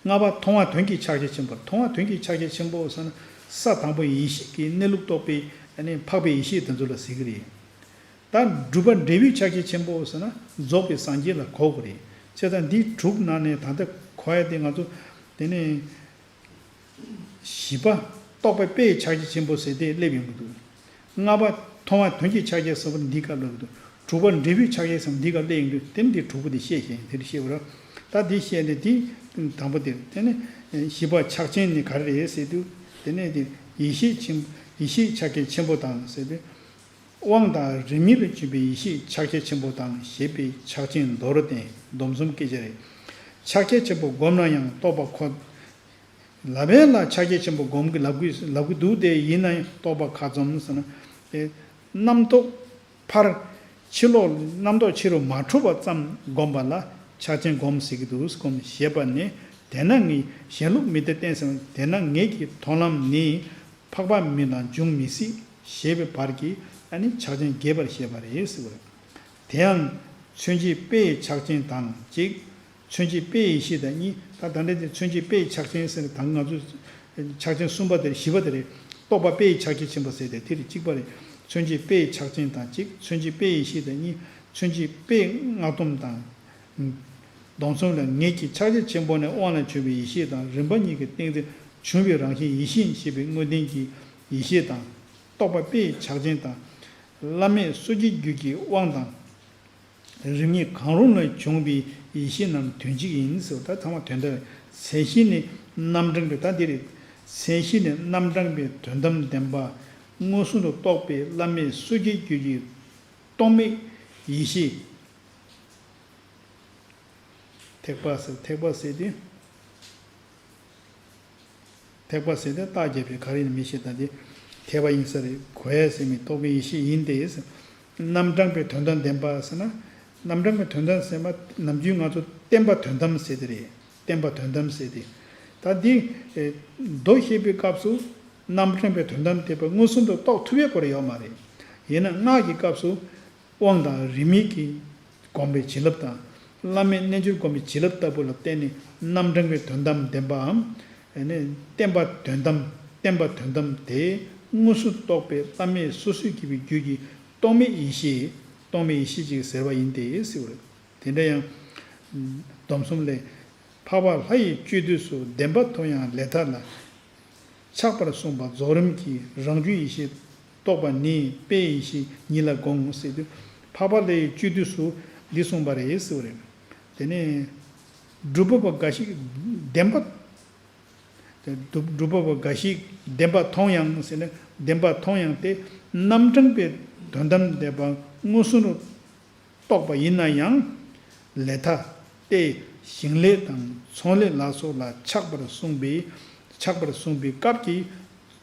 ལྔ་པ་མཐོང་བ་དོན་གྱི་ཕྱག་རྒྱ་ཆེན་པོ། མཐོང་བ་དོན་གྱི་ཕྱག་རྒྱ་ཆེན་པོ་ཟེར་ན་ས་དང་པོ་ཡེ་ཤེས་ཀྱི་གནས་ལུགས་རྟོགས་པའི་ཨ་ནི་འཕགས་པའི་ཡེ་ཤེས་དེ་ཚོ་ལ་ཟེར་གྱི་རེད། ད་སྒྲུབ་པ་འབྲས་བུའི་ཕྱག་རྒྱ་ཆེན་པོ་ཟེར་ན་རྫོགས་པའི་སངས་རྒྱས་ལ་གོ་དགོས་རེད། བྱས་ཙང་འདི་དྲུག་ནང་ནས་ད་ལྟ་གོ་ཡ་དེ་ང་ཚོ་དེ་ནི། བཞི་པ། རྟོགས་པ་དཔེ་ཡི་ཕྱག་རྒྱ་ཆེན་པོ་ཟེར་དེ་སླེབས་ཡོང་གི་འདུག་ལྔ་པ། མཐོང་བ་དོན་གྱི་ཕྱག་རྒྱ་ཟེར་བ་འདི་སྐབས་སླེབས་ཀྱི་འདུག་དྲུག་པ། འབྲས་བུའི་ཕྱག་རྒྱ་ཟེར་བ་འདི་སྐབས་སླེབས་ཡོང་གི་འདུག་དེ་ནི་འདི་དྲུག་པོ་དེ་བཤད་བཞིན་དེ་རུ་བཤད་པ་རེད། ད་འདི་བཤད་ནས་འདི་དང་པོ་དེ་དེ་ནི་བཞི་པ་ཕྱག་ཆེན་ནི་ག་རེ་རེད་ཟེར་དུས་དེ་ནས་དེ་ཡེ་ཤེས་ཆེན་ཡེ་ཤེས་ཕྱག་རྒྱ་ཆེན་པོ་དང་ཟེར་དུས། དབང་དང་རིམ་གཉིས་ལ་འཇུག་པའི་ཡེ་ཤེས་ཕྱག་རྒྱ་ཆེན་པོ་དང་ཞེས་པའི་ཕྱག་ཆེན་མདོར་བསྟན་སྡོམ་གསུམ་སྐད་ཆ་རེད། ཕྱག་རྒྱ་ཆེན་པོ་བསྒོམ་ན་ཡང་རྟོགས་པ་ཁོ། ལབ་པས་ལ་ཕྱག་རྒྱ་ཆེན་པོ་སྒོམ་གྱི་ལབ་གི་ལབ་གི་འདུག་དེ་ཡིན་ན་ཡང་རྟོགས་པ་ཁ་འཛོམས་ཟེར་ན། དེ་རྣམ་རྟོག་ཕར་ཕྱི་ལོགས་རྣམ་རྟོག་ཕྱི་རུ་མ་འཁྲུལ་བ་ཙམ་སྒོམ་པ་ལ་ཕྱག་ཆེན་སྒོམ་ཟེར་གྱི་འདུག་སྒོམ་ཞེས་པ་ནི་ དེས་ན་ངས་ཞེན་ལོག་མི་སྟེར་བསྟན་ཟེར་བ། དེས་ན་ངེད་ཀྱི་མཐོང་ལམ་ནི་འཕགས་པ་མིན་ལ་འབྱུང་མི་སྲིད་ཞེས་པའི་བར་གྱི་ཨ་ནི་ཕྱག་ཆེན་རྒྱས་པར་བཤད་པ་རེད་ཟེར་བ་རེད། དེ་ཡང་མཚོན་བྱེད་དཔེ་ཡི་ཕྱག་ཆེན་དང་གཅིག་མཚོན་བྱེད་དཔེ་ཡི་གཞི་དང་གཉིས། ད་ད་ལྟ་དེ་མཚོན་བྱེད་དཔེ་ཡི་ཕྱག་ཆེན་ཟེར་ནས་ད་ང་ཚོས་ཕྱག་ཆེན་གསུམ་པ་དེ་རེད། བཞི་པ་དེ་རེད། རྟོགས་པ་དཔེ་ཡི་ཕྱག་རྒྱ་ཆེན་པོ་ཟེར་ཏེ་དེ་རེད། གཅིག་པ་རེད། མཚོན་བྱེད་དཔེ་ཡི་ཕྱག་ཆེན་དང་གཅིག་མཚོན་བྱེད་དཔེ་ཡི་གཞི་དང་གཉིས། མཚོན་བྱེད་དཔེ་སྔགས་སྡོམ་དང་། སྡོམ་གསུམ་ལ་ངེད་ཀྱི་ཕྱག་རྒྱ་ཆེན་པོ་ནས་དབང་ལ་བྱུང་བའི་ཡེ་ཤེས་དང་། རིམ་པ་གཉིས་ཀྱི་ཏིང་འཛིན་བྱུང་བའི་རང་བཞིན་ཡེ་ཤེས་ཞེས་པའི་དངོས་བསྟན་གྱི་ཡེ་ཤེས་དང་། རྟོགས་པ་དཔེ་ཡི་ཕྱག་ཆེན་དང་། བླ་མེད་སོ་སྐྱེའི་རྒྱུད་ཀྱི་དབང་དང་། རིམ་གཉིས་གང་རུང་ལས་བྱུང་བའི་ཡེ་ཤེས་རྣམས་དོན་གཅིག་ཡིན་ཟེར། ད་ཚང་མ་དོན་དམ། མཚན་གཞི་ནི་རྣམ་གྲངས་པའི། ད་འདི་རེད། མཚན་གཞི་ནི་རྣམ་གྲངས་པའི་དོན་དམ་བདེན་པ་མངོན་སུམ་དུ་རྟོགས་པའི་བླ་མེད་སོ་སྐྱེའི་རྒྱུད་ཀྱི་རྟོག་མེད་ཡེ་ཤེས། ཐེག་པ་ཟེར། ཐེག་པ་ཟེར་དུས། ཐེག་པ་ཟེར་དུས་རྟགས་བརྒྱབ་པའི་ག་རེ་ཡིན་མི་ཤེས། ད་དེ་ཐེག་པ་ཡིན་ས་རེད། གོ་ཡ་ཟེར་མི་རྟོགས་པའི་ཡེ་ཤེས་ཡིན་ཏེ། རྣམ་གྲངས་པའི་དོན་དམ་བདེན་པ་ཟེར་ན། རྣམ་གྲངས་པའི་དོན་དམ་ཟེར་མ་ནམ་རྒྱུན་ང་ཚོ་བསྟན་པ་དོན་དམ་ཟེར་དེ་རེད། བསྟན་པ་དོན་དམ་ཟེར་དེ། ད་འདི་མདོ་བཤད་པའི་སྐབས་སུ་རྣམ་གྲངས་པའི་དོན་དམ་བདེན་པ་མངོན་སུམ་དུ་རྟོགས་ཐུབ་ཡ་སྐོར་ཡོད་མ་རེད། ཡིན་ན་སྔགས་ཀྱི་སྐབས་སུ། དབང་དང་རིམ་གཉིས་ཀྱིས་བསྒོམས་པའི་བྱིན་རླབས་དང་། བླ་མེད་རྣལ་འབྱོར་བསྒོམས་པའི་བྱིན་རླབས་ལྟ་བུ་ལ་བརྟེན་ནས་རྣམ་གྲངས་པའི་དོན་དམ་བདེན་པའམ། བསྟན་པ་དོན་དམ། བསྟན་པ་དོན་དམ་དེ་མངོན་སུམ་དུ་རྟོགས་པའི་བླ་མེད་སོ་སོའི་སྐྱེ་བོའི་རྒྱུད་ཀྱི་རྟོག་མེད་ཡེ་ཤེས། རྟོག་མེད་ཡེ་ཤེས་ཅིག་ཟེར་བ་ཡིན་ཏེ་ཟེར་བ་རེད། དེ་འདྲ་ཡང་། སྡོམ་གསུམ་ལས། འཕགས་པ་ལྷ་ཡི་སྤྱོད་བསྡུས་སུ། བདེན་པ་མཐོང་ཡང་ལས་མཐའ་ལ། ཆགས་པར་གསུངས་པ་རྫོགས་རིམ་གྱི་རང་བྱུང་ཡེ་ཤེས་རྟོགས་པ་ནི་དཔེ་ཡེ་ཤེས་ཉིད་ལ་དགོངས་ཟེར་དུས། འཕགས་པ་ལྷ་ཡི་སྤྱོད་བསྡུས་སུ་འདི་གསུངས་པ་རེད་ཟེར་བ་རེད། དེ་ནས་སྒྲུབ་པ་འགའ་ཞིག་བདེན་པ། སྒྲུབ་སྒྲུབ་པ་འགའ་ཞིག་བདེན་པ་མཐོང་ཡང་ཟེར་ན། བདེན་པ་མཐོང་ཡང་སྟེ་རྣམ་གྲངས་པའི་དོན་དམ་བདེན་པ་མངོན་སུམ་དུ་རྟོགས་པ་ཡིན་ན་ཡང་། ལས་མཐའ་སྟེ་ཞིང་ལས་དང་ཚོང་ལས་ལ་སོགས་ལ་ཆགས་པར་གསུངས་པའི། ཆགས་པར་གསུངས་པའི་སྐབས་ཀྱི་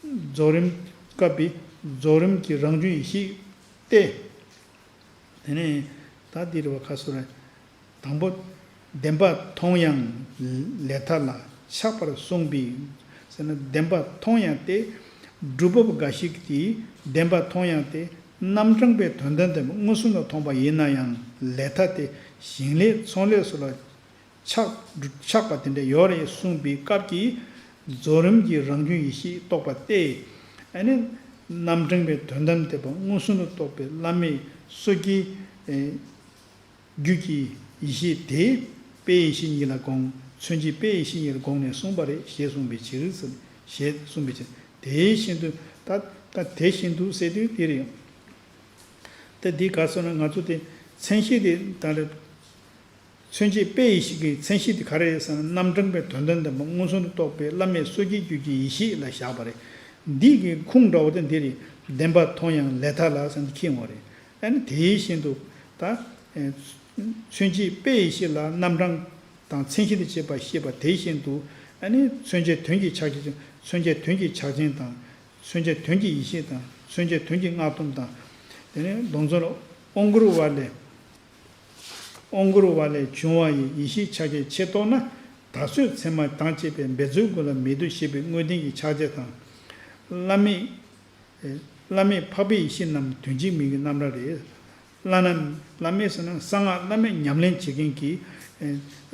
རྫོགས་རིམ་སྐབས་པའི་རྫོགས་རིམ་གྱི་རང་བྱུང་ཡེ་ཤེས་ཏེ། དེ་ནས་ད་འདིར་བ་ཁ་སོ་ར། དང་པོ། བདེན་པ་མཐོང་ཡང་ལས་མཐའ་ལ་ཆགས་པར་གསུངས་པའི་ཟེར་ན། བདེན་པ་མཐོང་ཡང་སྟེ། སྒྲུབ་པ་འགའ་ཞིག་གིས་བདེན་པ་མཐོང་ཡང་སྟེ། རྣམ་གྲངས་པའི་དོན་དམ་དེ་མངོན་སུམ་དུ་མཐོང་བ་ཡིན་ན་ཡང་ལས་མཐའ་སྟེ་ཞིང་ལས་ཚོང་ལས་སོགས་ལ་ཆགས་ཆགས་པ་དེ་འདྲ་ཡོད་རེད་གསུངས་པའི་སྐབས་ཀྱི་རྫོགས་རིམ་གྱི་རང་བྱུང་ཡེ་ཤེས་རྟོགས་པ་སྟེ། ཨ་ནི་རྣམ་གྲངས་པའི་དོན་དམ་བདེན་པ་མངོན་སུམ་དུ་རྟོགས་པའི་བླ་མེད་སོ་སྐྱེའི་རྒྱུད་ཀྱི་ཡེ་ཤེས་དེ་དཔེ་ཡེ་ཤེས་ཉིད་ལ་དགོངས། མཚོན་བྱེད་དཔེ་ཡེ་ཤེས་ཉིད་ལ་དགོངས་ནས་གསུངས་པ་རེད་ཞེས་གསུངས་པའི་ཕྱིར་ཟེར། ཞེས་གསུངས་པའི་ཕྱིར། དེ་བཞིན་དུ། ད་ད་དེ་བཞིན་དུ་ཟེར་དུས་དེ་རེད། ད་འདི་ག་སོང་ན་ང་ཚོ་དེ་མཚན་གཞི་དེ་ད་རེད། མཚོན་བྱེད་དཔེ་ཡེ་ཤེས་ཀྱི་མཚན་གཞི་དེ་ག་རེ་རེད་ཟེར་ན། རྣམ་གྲངས་པའི་དོན་དམ་བདེན་པ་མངོན་སུམ་དུ་རྟོགས་པའི་བླ་མེད་སོ་སྐྱེའི་རྒྱུད་ཀྱི་ཡེ་ཤེས་ལ་བཞག་པ་རེད། འདི་གི་ཁུངས་འདྲ་བོ་དེ་འདི་རེད། བདེན་པ་མཐོང་ཡང་ལས་མཐའ་ལ་ཟེར་ནས་འཁྱེར་ཡོང་བ་རེད། ཨ་ནི་དེ་བཞིན་དུ་ད། མཚོན་བྱེད་དཔེ་ཡེ་ཤེས་ལ་རྣམ་གྲངས་དང་མཚན་གཞི་དང་བཅས་པ་ཤེས་པ་དེ་བཞིན་དུ། ཨ་ནི་མཚོན་བྱེད་དོན་གྱི་ཕྱག་རྒྱ། མཚོན་བྱེད་དོན་གྱི་ཕྱག་ཆེན་དང་། མཚོན་བྱེད་དོན་གྱི་ཡེ་ཤེས་དང་། མཚོན་བྱེད་དོན་གྱི་སྔགས་སྡོམ་དང་། དེ་ནས་སྡོམ་གསུམ་ལ་དབང་བསྐུར་བ་ལས། དབང་བསྐུར་བ་ལས་བྱུང་བ་ཡི་ཡེ་ཤེས་ཕྱག་རྒྱའི་ཆེ་རྟོགས་ན། ད་གཟོད་མཚན་མ་དང་བཅས་པའི་འབད་རྩོལ་ཀུན་ལ་མི་ལྟོས་ཞེས་པའི་དངོས་བསྟན་གྱི་ཕྱག་རྒྱ་དང་། བླ་མེད། བླ་མེད་འཕགས་པའི་ཡེ་ཤེས་རྣམས་དོན་གཅིག་མིང་གི་རྣམ་གྲངས་རེད། བླ་ན། བླ་མེད་ཟེར་ན་གསང་སྔགས་བླ་མེད་ཉམས་ལེན་བྱེད་མཁན་གྱི།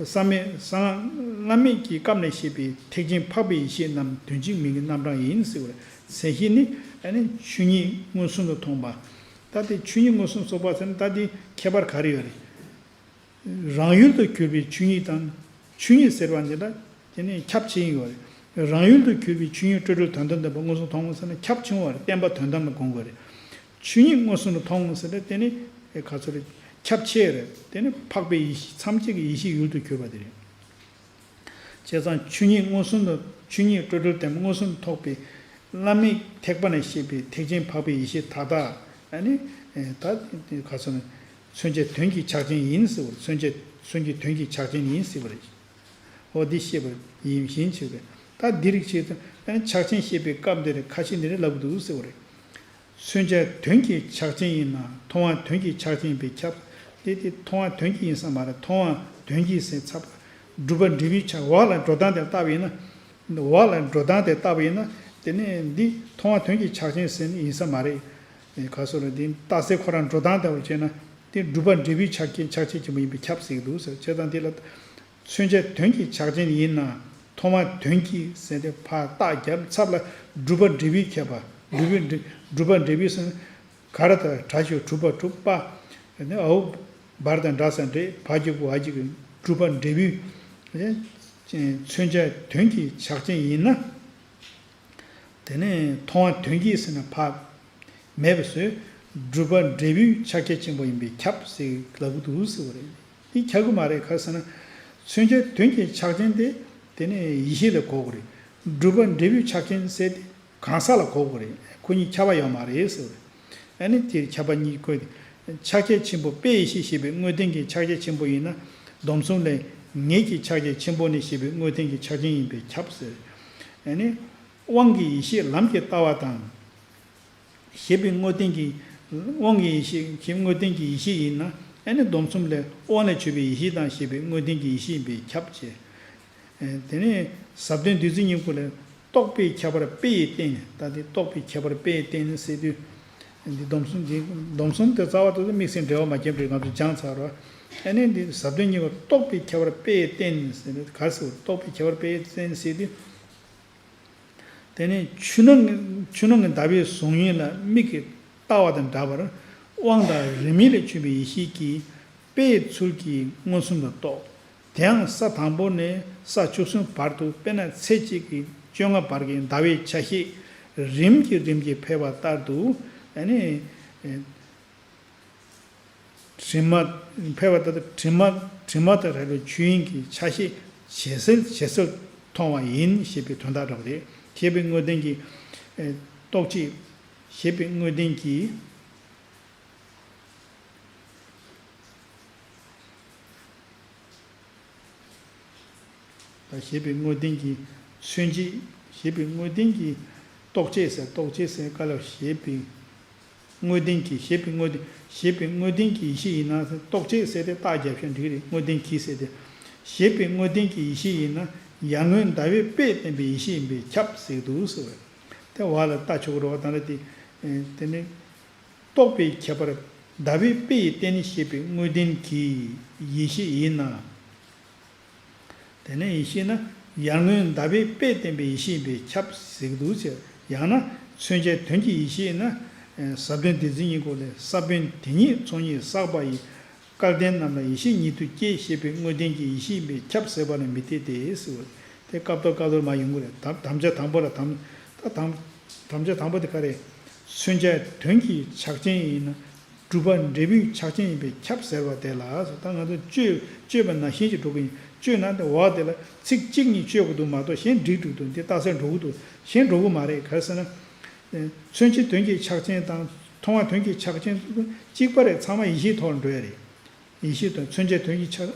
གསང་མེད་གསང་སྔགས་བླ་མེད་ཀྱི་སྐབས་ནས་བཤད་པའི་ཐེག་ཆེན་འཕགས་པའི་ཡེ་ཤེས་རྣམས་དོན་གཅིག་མིང་གི་རྣམ་གྲངས་ཡིན་ཟེར་བ་རེད། མཚན་གཞི་ནི་ཨ་ནི་ཆོས་ཉིད་མངོན་སུམ་དུ་མཐོང་བ། ད་དེ་ཆོས་ཉིད་མངོན་སུམ་སོགས་པ་ཟེར་ན་ད་དེ་ཁྱད་པར་ག་རེ་ཡོད་རེད། རང་ཡུལ་དུ་གྱུར་པའི་ཆོས་ཉིད་དང་། ཆོས་ཉིད་ཟེར་བ་འདི་ལ་དེ་ནི་ཁྱབ་ཆེན་ཡོད་རེད། རང་ཡུལ་དུ་གྱུར་པའི་ཆོས་ཉིད་སྤྲོས་བྲལ་དོན་དམ་བདེན་པ་མངོན་སུམ་མཐོང་ཟེར་ན་ཁྱབ་ཆུང་བ་རེད། བསྟན་པ་དོན་དམ་ལ་དགོངས་དགོས་རེད། ཆོས་ཉིད་མངོན་སུམ་དུ་མཐོང་ཟེར་ན་དེ་ནི་ག་ཚོད་རེད། ཁྱབ་ཆེ་རེད། དེ་ནི་འཕགས་པའི་ཡེ་ཤེས་ཐམས་ཅད་ཀྱི་ཡེ་ཤེས་ཡུལ་དུ་གྱུར་པ་དེ་རེད། བྱས་ཙང་ཆོས་ཉིད་མངོན་སུམ་དུ། ཆོས་ཉིད་སྤྲོས་བྲལ་བདེན་པ་མངོན་སུམ་དུ་རྟོགས་པའི་བླ་མེད་ཐེག་པ་ནས་བཤད་པའི་ཐེག་ཆེན་འཕགས་པའི་ཡེ་ཤེས་མཐའ་དག་ཨ་ནི། ད་ག་ཚོད་ན། མཚོན་བྱེད་དོན་གྱི་ཕྱག་ཆེན་ཡིན་ཟེར་བ་རེད། མཚོན་བྱེད། མཚོན་བྱེད་དོན་གྱི་ཕྱག་ཆེན་ཡིན་ཟེར་བ་རེད། འོ་འདི་བཤད་པ་ཡིན་བཞིན་བྱས་ཏེ། ད་འདི་རིགས་བྱས་ཏེ་ཨ་ནི་ཕྱག་ཆེན་བཤད་པའི་སྐབས་འདིར་ཁ་ཤས་འདི་རེད་ལབ་འདུག་ཟེར་བ་རེད། མཚོན་བྱ་དོན་གྱི་ཕྱག་ཆེན་ཡིན་ན་མཐོང་བ་དོན་གྱི་ཕྱག་ཆེན་ཡིན་པས་ཁྱབ། དེ་དེ་མཐོང་བ་དོན་གྱི་ཡིན་ས་མ་རེད། མཐོང་བ་དོན་གྱི་ཟེར་ཚར་བ། སྒྲུབ་པ་འབྲས་བུའི་ཆ་འོག་ལ་འགྲོ་སྟངས་དེ་བལྟ་བ་ཡིན་ན། འོག་ལ་འགྲོ་སྟངས་དེ་བལྟ་བ་ཡིན་ན། དེ་ནས་འདི་མཐོང་བ་དོན་གྱི་ཆགས་ཅན་ཟེར་ནི་ཡིན་ས་མ་རེད། ག་སོ་ར་འདི་རྟགས་གསལ་ཁོ་རང་འགྲོ་སྟངས་དེ་བར་བྱས་ན། དེ་སྒྲུབ་པ་འབྲས་བུའི་ཆ་རྐྱེན་ཆ་རྐྱེན་ཆེན་པོ་ཡིན་པས་ཁྱབ་ཟེར་གྱི་འདུག་ཟེར། བྱས་ཙང་འདི་ལ། མཚོན་བྱ་དོན་གྱི་ཆགས་ཅན་ཡིན་ན། མཐོང་བ་དོན་གྱི་ཟེར་ཏེ་ཕར་རྟགས་བརྒྱབ་ཚབ་ལ། སྒྲུབ་པ་འབྲས་བུའི་ཁྱབ་པ། སྒྲུབ་པའི་འབྲས་སྒྲུབ་པ་འབྲས་བུའི་ཟེར་ན། ག་ར་དང་གྲ་ཞོག་གྲུབ་པ་གྲུབ་པ། ཨ་འོ། བར་དང་འདྲ་ས་འདྲེས་བ་གི་གུ་བ་གི་གུ་སྒྲུབ་པ་འབྲས་བུའི། མཚོན་བྱ་དོན་གྱི་ཆགས་ཅན་ཡིན་ན། དེ་ནས་མཐོང་བ་དོན་གྱིས་ཟེར་ན་ཕ། མེད་པ་བཟོས། སྒྲུབ་པ་འབྲས་བུའི་ཕྱག་རྒྱ་ཆེན་པོ་ཡིན་པས་ཁྱབ་ཟེར་ལབ་ཀྱི་འདུག་ཟེར་བ་རེད། འདི་ཁྱབ་ཀྱི་མ་རེད། ག་རེ་ཟེར་ན། མཚོན་བྱ་དོན་གྱི་ཆགས་ཅན་དེ། དེ་ནས་ཡིད་ཤེས་ལ་གོ་དགོས་རེད། སྒྲུབ་པ་འབྲས་བུའི་ཆགས་ཅན་ཟེར་དེ། གང་ཟག་ལ་གོ་དགོས་རེད། ཁོ་གཉིས་ཁྱབ་པ་ཡོད་མ་རེད་ཟེར་བ་རེད། ཨ་ནི་དེར་ཁྱབ་པ་གཉིས་བཀོད་དེ། ཕྱག་རྒྱ་ཆེན་པོ་དཔེ་ཡིད་ཤེས་ཞེས་པའི་དངོས་བསྟན་གྱི་ཕྱག་རྒྱ་ཆེན་པོ་ཡིན་ན། སྡོམ་གསུམ་ལས། ངེས་ཀྱི་ཕྱག་རྒྱ་ཆེན་པོ་ནི་ཞེས་པའི་དངོས་བསྟན་གྱི་ཕྱག་རྒྱ་ཡིན་པས་ཁྱབ་ཟེར། ཨ་ནི། དབང་གི་ཡེ་ཤེས་ལམ་གྱི་ལྟ་བ་དང་། ཞེས་པའི་དངོས་བསྟན་གྱི། དབང་གི་ཡེ་ཤེས་ཀྱི་དངོས་བསྟན་གྱི་ཡེ་ཤེས་ཡིན་ན། ཨ་ནི་སྡོམ་གསུམ་ལས་དབང་ལས་བྱུང་བའི་ཡེ་ཤེས་དང་ཞེས་པའི་དངོས་བསྟན་གྱི་ཡེ་ཤེས་ཡིན་པས་ཁྱབ་ཅེས། དེ་ནས་ཟབ་དོན་བདུད་རྩི་སྙིང་པོ་ལས། རྟོག་པའི་ཁྱད་པར་དཔེ་ཡི་རྟེན། ད་དེ་རྟོག་པའི་ཁྱད་པར་དཔེ་ཡི་རྟེན་ཟེར་དུས། འདི་སྡོམ་གསུམ་འདི། སྡོམ་གསུམ་དེ་རྩ་བ་དེ་དམིགས་བསལ་འགྲེལ་བ་མ་བརྒྱབ་པའི་ང་ཚོ་སྦྱངས་ཚར་རོ། ཨ་ནི་འདི་ཟབ་དོན་སྙིང་པོ་རྟོག་པའི་ཁྱད་པར་དཔེ་ཡི་རྟེན་ཟེར་ནས་ག་རེ་ཟེར། རྟོག་པའི་ཁྱད་པར་དཔེ་ཡི་རྟེན་ཟེར་དུས། དེ་ནས་ཆུ་ནང་གི་ཆུ་ནང་གི་ཟླ་བའི་གཟུགས་བརྙན་ལ་མིག་གིས་ལྟ་བ་དང་འདྲ་བར། དབང་དང་རིམ་གཉིས་ལས་བྱུང་བའི་ཡེ་ཤེས་ཀྱིས། དཔེའི་ཚུལ་གྱིས་མངོན་སུམ་དུ་རྟོགས། དེའང་ས་དང་པོ་ནས་ས་བཅུ་གསུམ་བར་དུ། དཔེར་ན་ཚེས་གཅིག་གི་བཅོ་ལྔ་བར་གྱི་ཟླ་བའི་ཆ་ཤས། རིམ་གྱིས་རིམ་གྱིས་འཕེལ་བ་ལྟར་དུ། ཨ་ནི། དྲི་མ། འཕེལ་བ་ལྟར་དུ་དྲི་མ། དྲི་མ་དང་བྲལ་བའི་ཆོས་དབྱིངས་ཀྱི་ཆ་ཤས་ཇེ་གསལ་ཇེ་གསལ་མཐོང་བ་ཡིན་ཞེས་པའི་དོན་དག་འདྲ་བ་རེད། ཞེས་པའི་དངོས་བསྟན་གྱི། རྟོག་བཅས། ཞེས་པའི་དངོས་བསྟན་གྱི། ཞེས་པའི་དངོས་བསྟན་གྱི། མཚོན་བྱེད། ཞེས་པའི་དངོས་བསྟན་གྱི། རྟོག་བཅས་ཟེར། རྟོག་བཅས་ཟེར་ག་ལ་ཞེས་པའི་དངོས་བསྟན་གྱི། ཞེས་པའི་དངོས་བསྟན། ཞེས་པའི་དངོས་བསྟན་གྱི་ཡེ་ཤེས་ཡིན་ན། རྟོག་བཅས་ཟེར་ཏེ་རྟགས་རྒྱབ་ཤིང་འགྲིག་རེད། དངོས་བསྟན་གྱི་ཟེར་ཏེ། ཞེས་པའི་དངོས་བསྟན་གྱི་ཡེ་ཤེས་ཡིན་ན། ཡར་ངོའི་ཟླ་བའི་དཔེས་བསྟན་པའི་ཡེ་ཤེས་ཡིན་པས་ཁྱབ་ཟེར་འདུག་ཟེར་བས། དེ་བ་ལ་ལྟ་ཆོག་གི་རེད་བ། ད་ལྟ་དེ། དེ་ནི། རྟོག་པའི་ཁྱད་པར། ཟླ་བའི་དཔེ་ཡི་རྟེན་ཞེས་པའི་དངོས་བསྟན་གྱི་ཡེ་ཤེས་ཡིན་ན། དེ་ནས་ཡེ་ཤེས་ན། ཡར་ངོའི་ཟླ་བའི་དཔེས་བསྟན་པའི་ཡེ་ཤེས་ཡིན་པས་ཁྱབ་ཟེར་གྱི་འདུག་ཟེར། ཡང་ན་མཚོན་བྱ་དོན་གྱི་ཡེ་ཤེས་ན། ཟབ་དོན་བདེན་འཛིན་སྙིང་པོ་ལས། ས་བོན་དེ་ཉིད་ཚོགས་གཉིས་བསགས་པ་ཡི། སྐལ་ལྡན་རྣམས་ལ་ཡེ་ཤེས་ཉིད་དུ་སྐྱེས། ཞེས་པའི་དངོས་བསྟན་གྱི་ཡེ་ཤེས་ཡིན་པས་ཁྱབ་ཟེར་བ་ལ་མི་འཐད་དེ་ཟེར་བ། དེ་སྐབས་ཐོག་སྐབས་ཐོག་མར་ཡོང་གི་རེད། དམ་དམ་བཅའ་དང་པོ་ལ་དམ། ད་དམ། དམ་བཅའ་དང་པོ་དེ་ག་རེད། མཚོན་བྱ་དོན་གྱི་ཆགས་ཅན་ཡིན་ན། སྒྲུབ་པ་འབྲས་བུའི་ཆགས་ཅན་ཡིན་པས་ཁྱབ་ཟེར་བ་དེ་ལ། ད་ང་ཚོ་བཅོས་བཅོས་པ་ནང་བཞིན་ཅིག་འགྲོ་གི་ཡིན། བཅོས་ན་དེ་འོག་དེ་ལ་ཚིག་གཅིག་གཉིས་བཅོས་དགོས་འདུག་མ་གཏོགས་གཞན་འགྲིག་འགྲིག་འདུག་འདི་རྟགས་གསལ་འགྲོ་གི་འདུག་གཞན་འགྲོ་གི་མ་རེད། ག་རེ་ཟེར་ན། མཚོན་བྱེད་དོན་གྱི་ཆགས་ཅན་དང་མཐོང་བ་དོན་གྱི་ཆགས་ཅན་གཅིག་པ་རེད། ཚང་མ་ཡེ་ཤེས་ཐོག་ལ་འགྲོ་ཡ་རེད། ཡེ་ཤེས་དང་མཚོན་བྱེད་དོན་གྱི་ཆགས།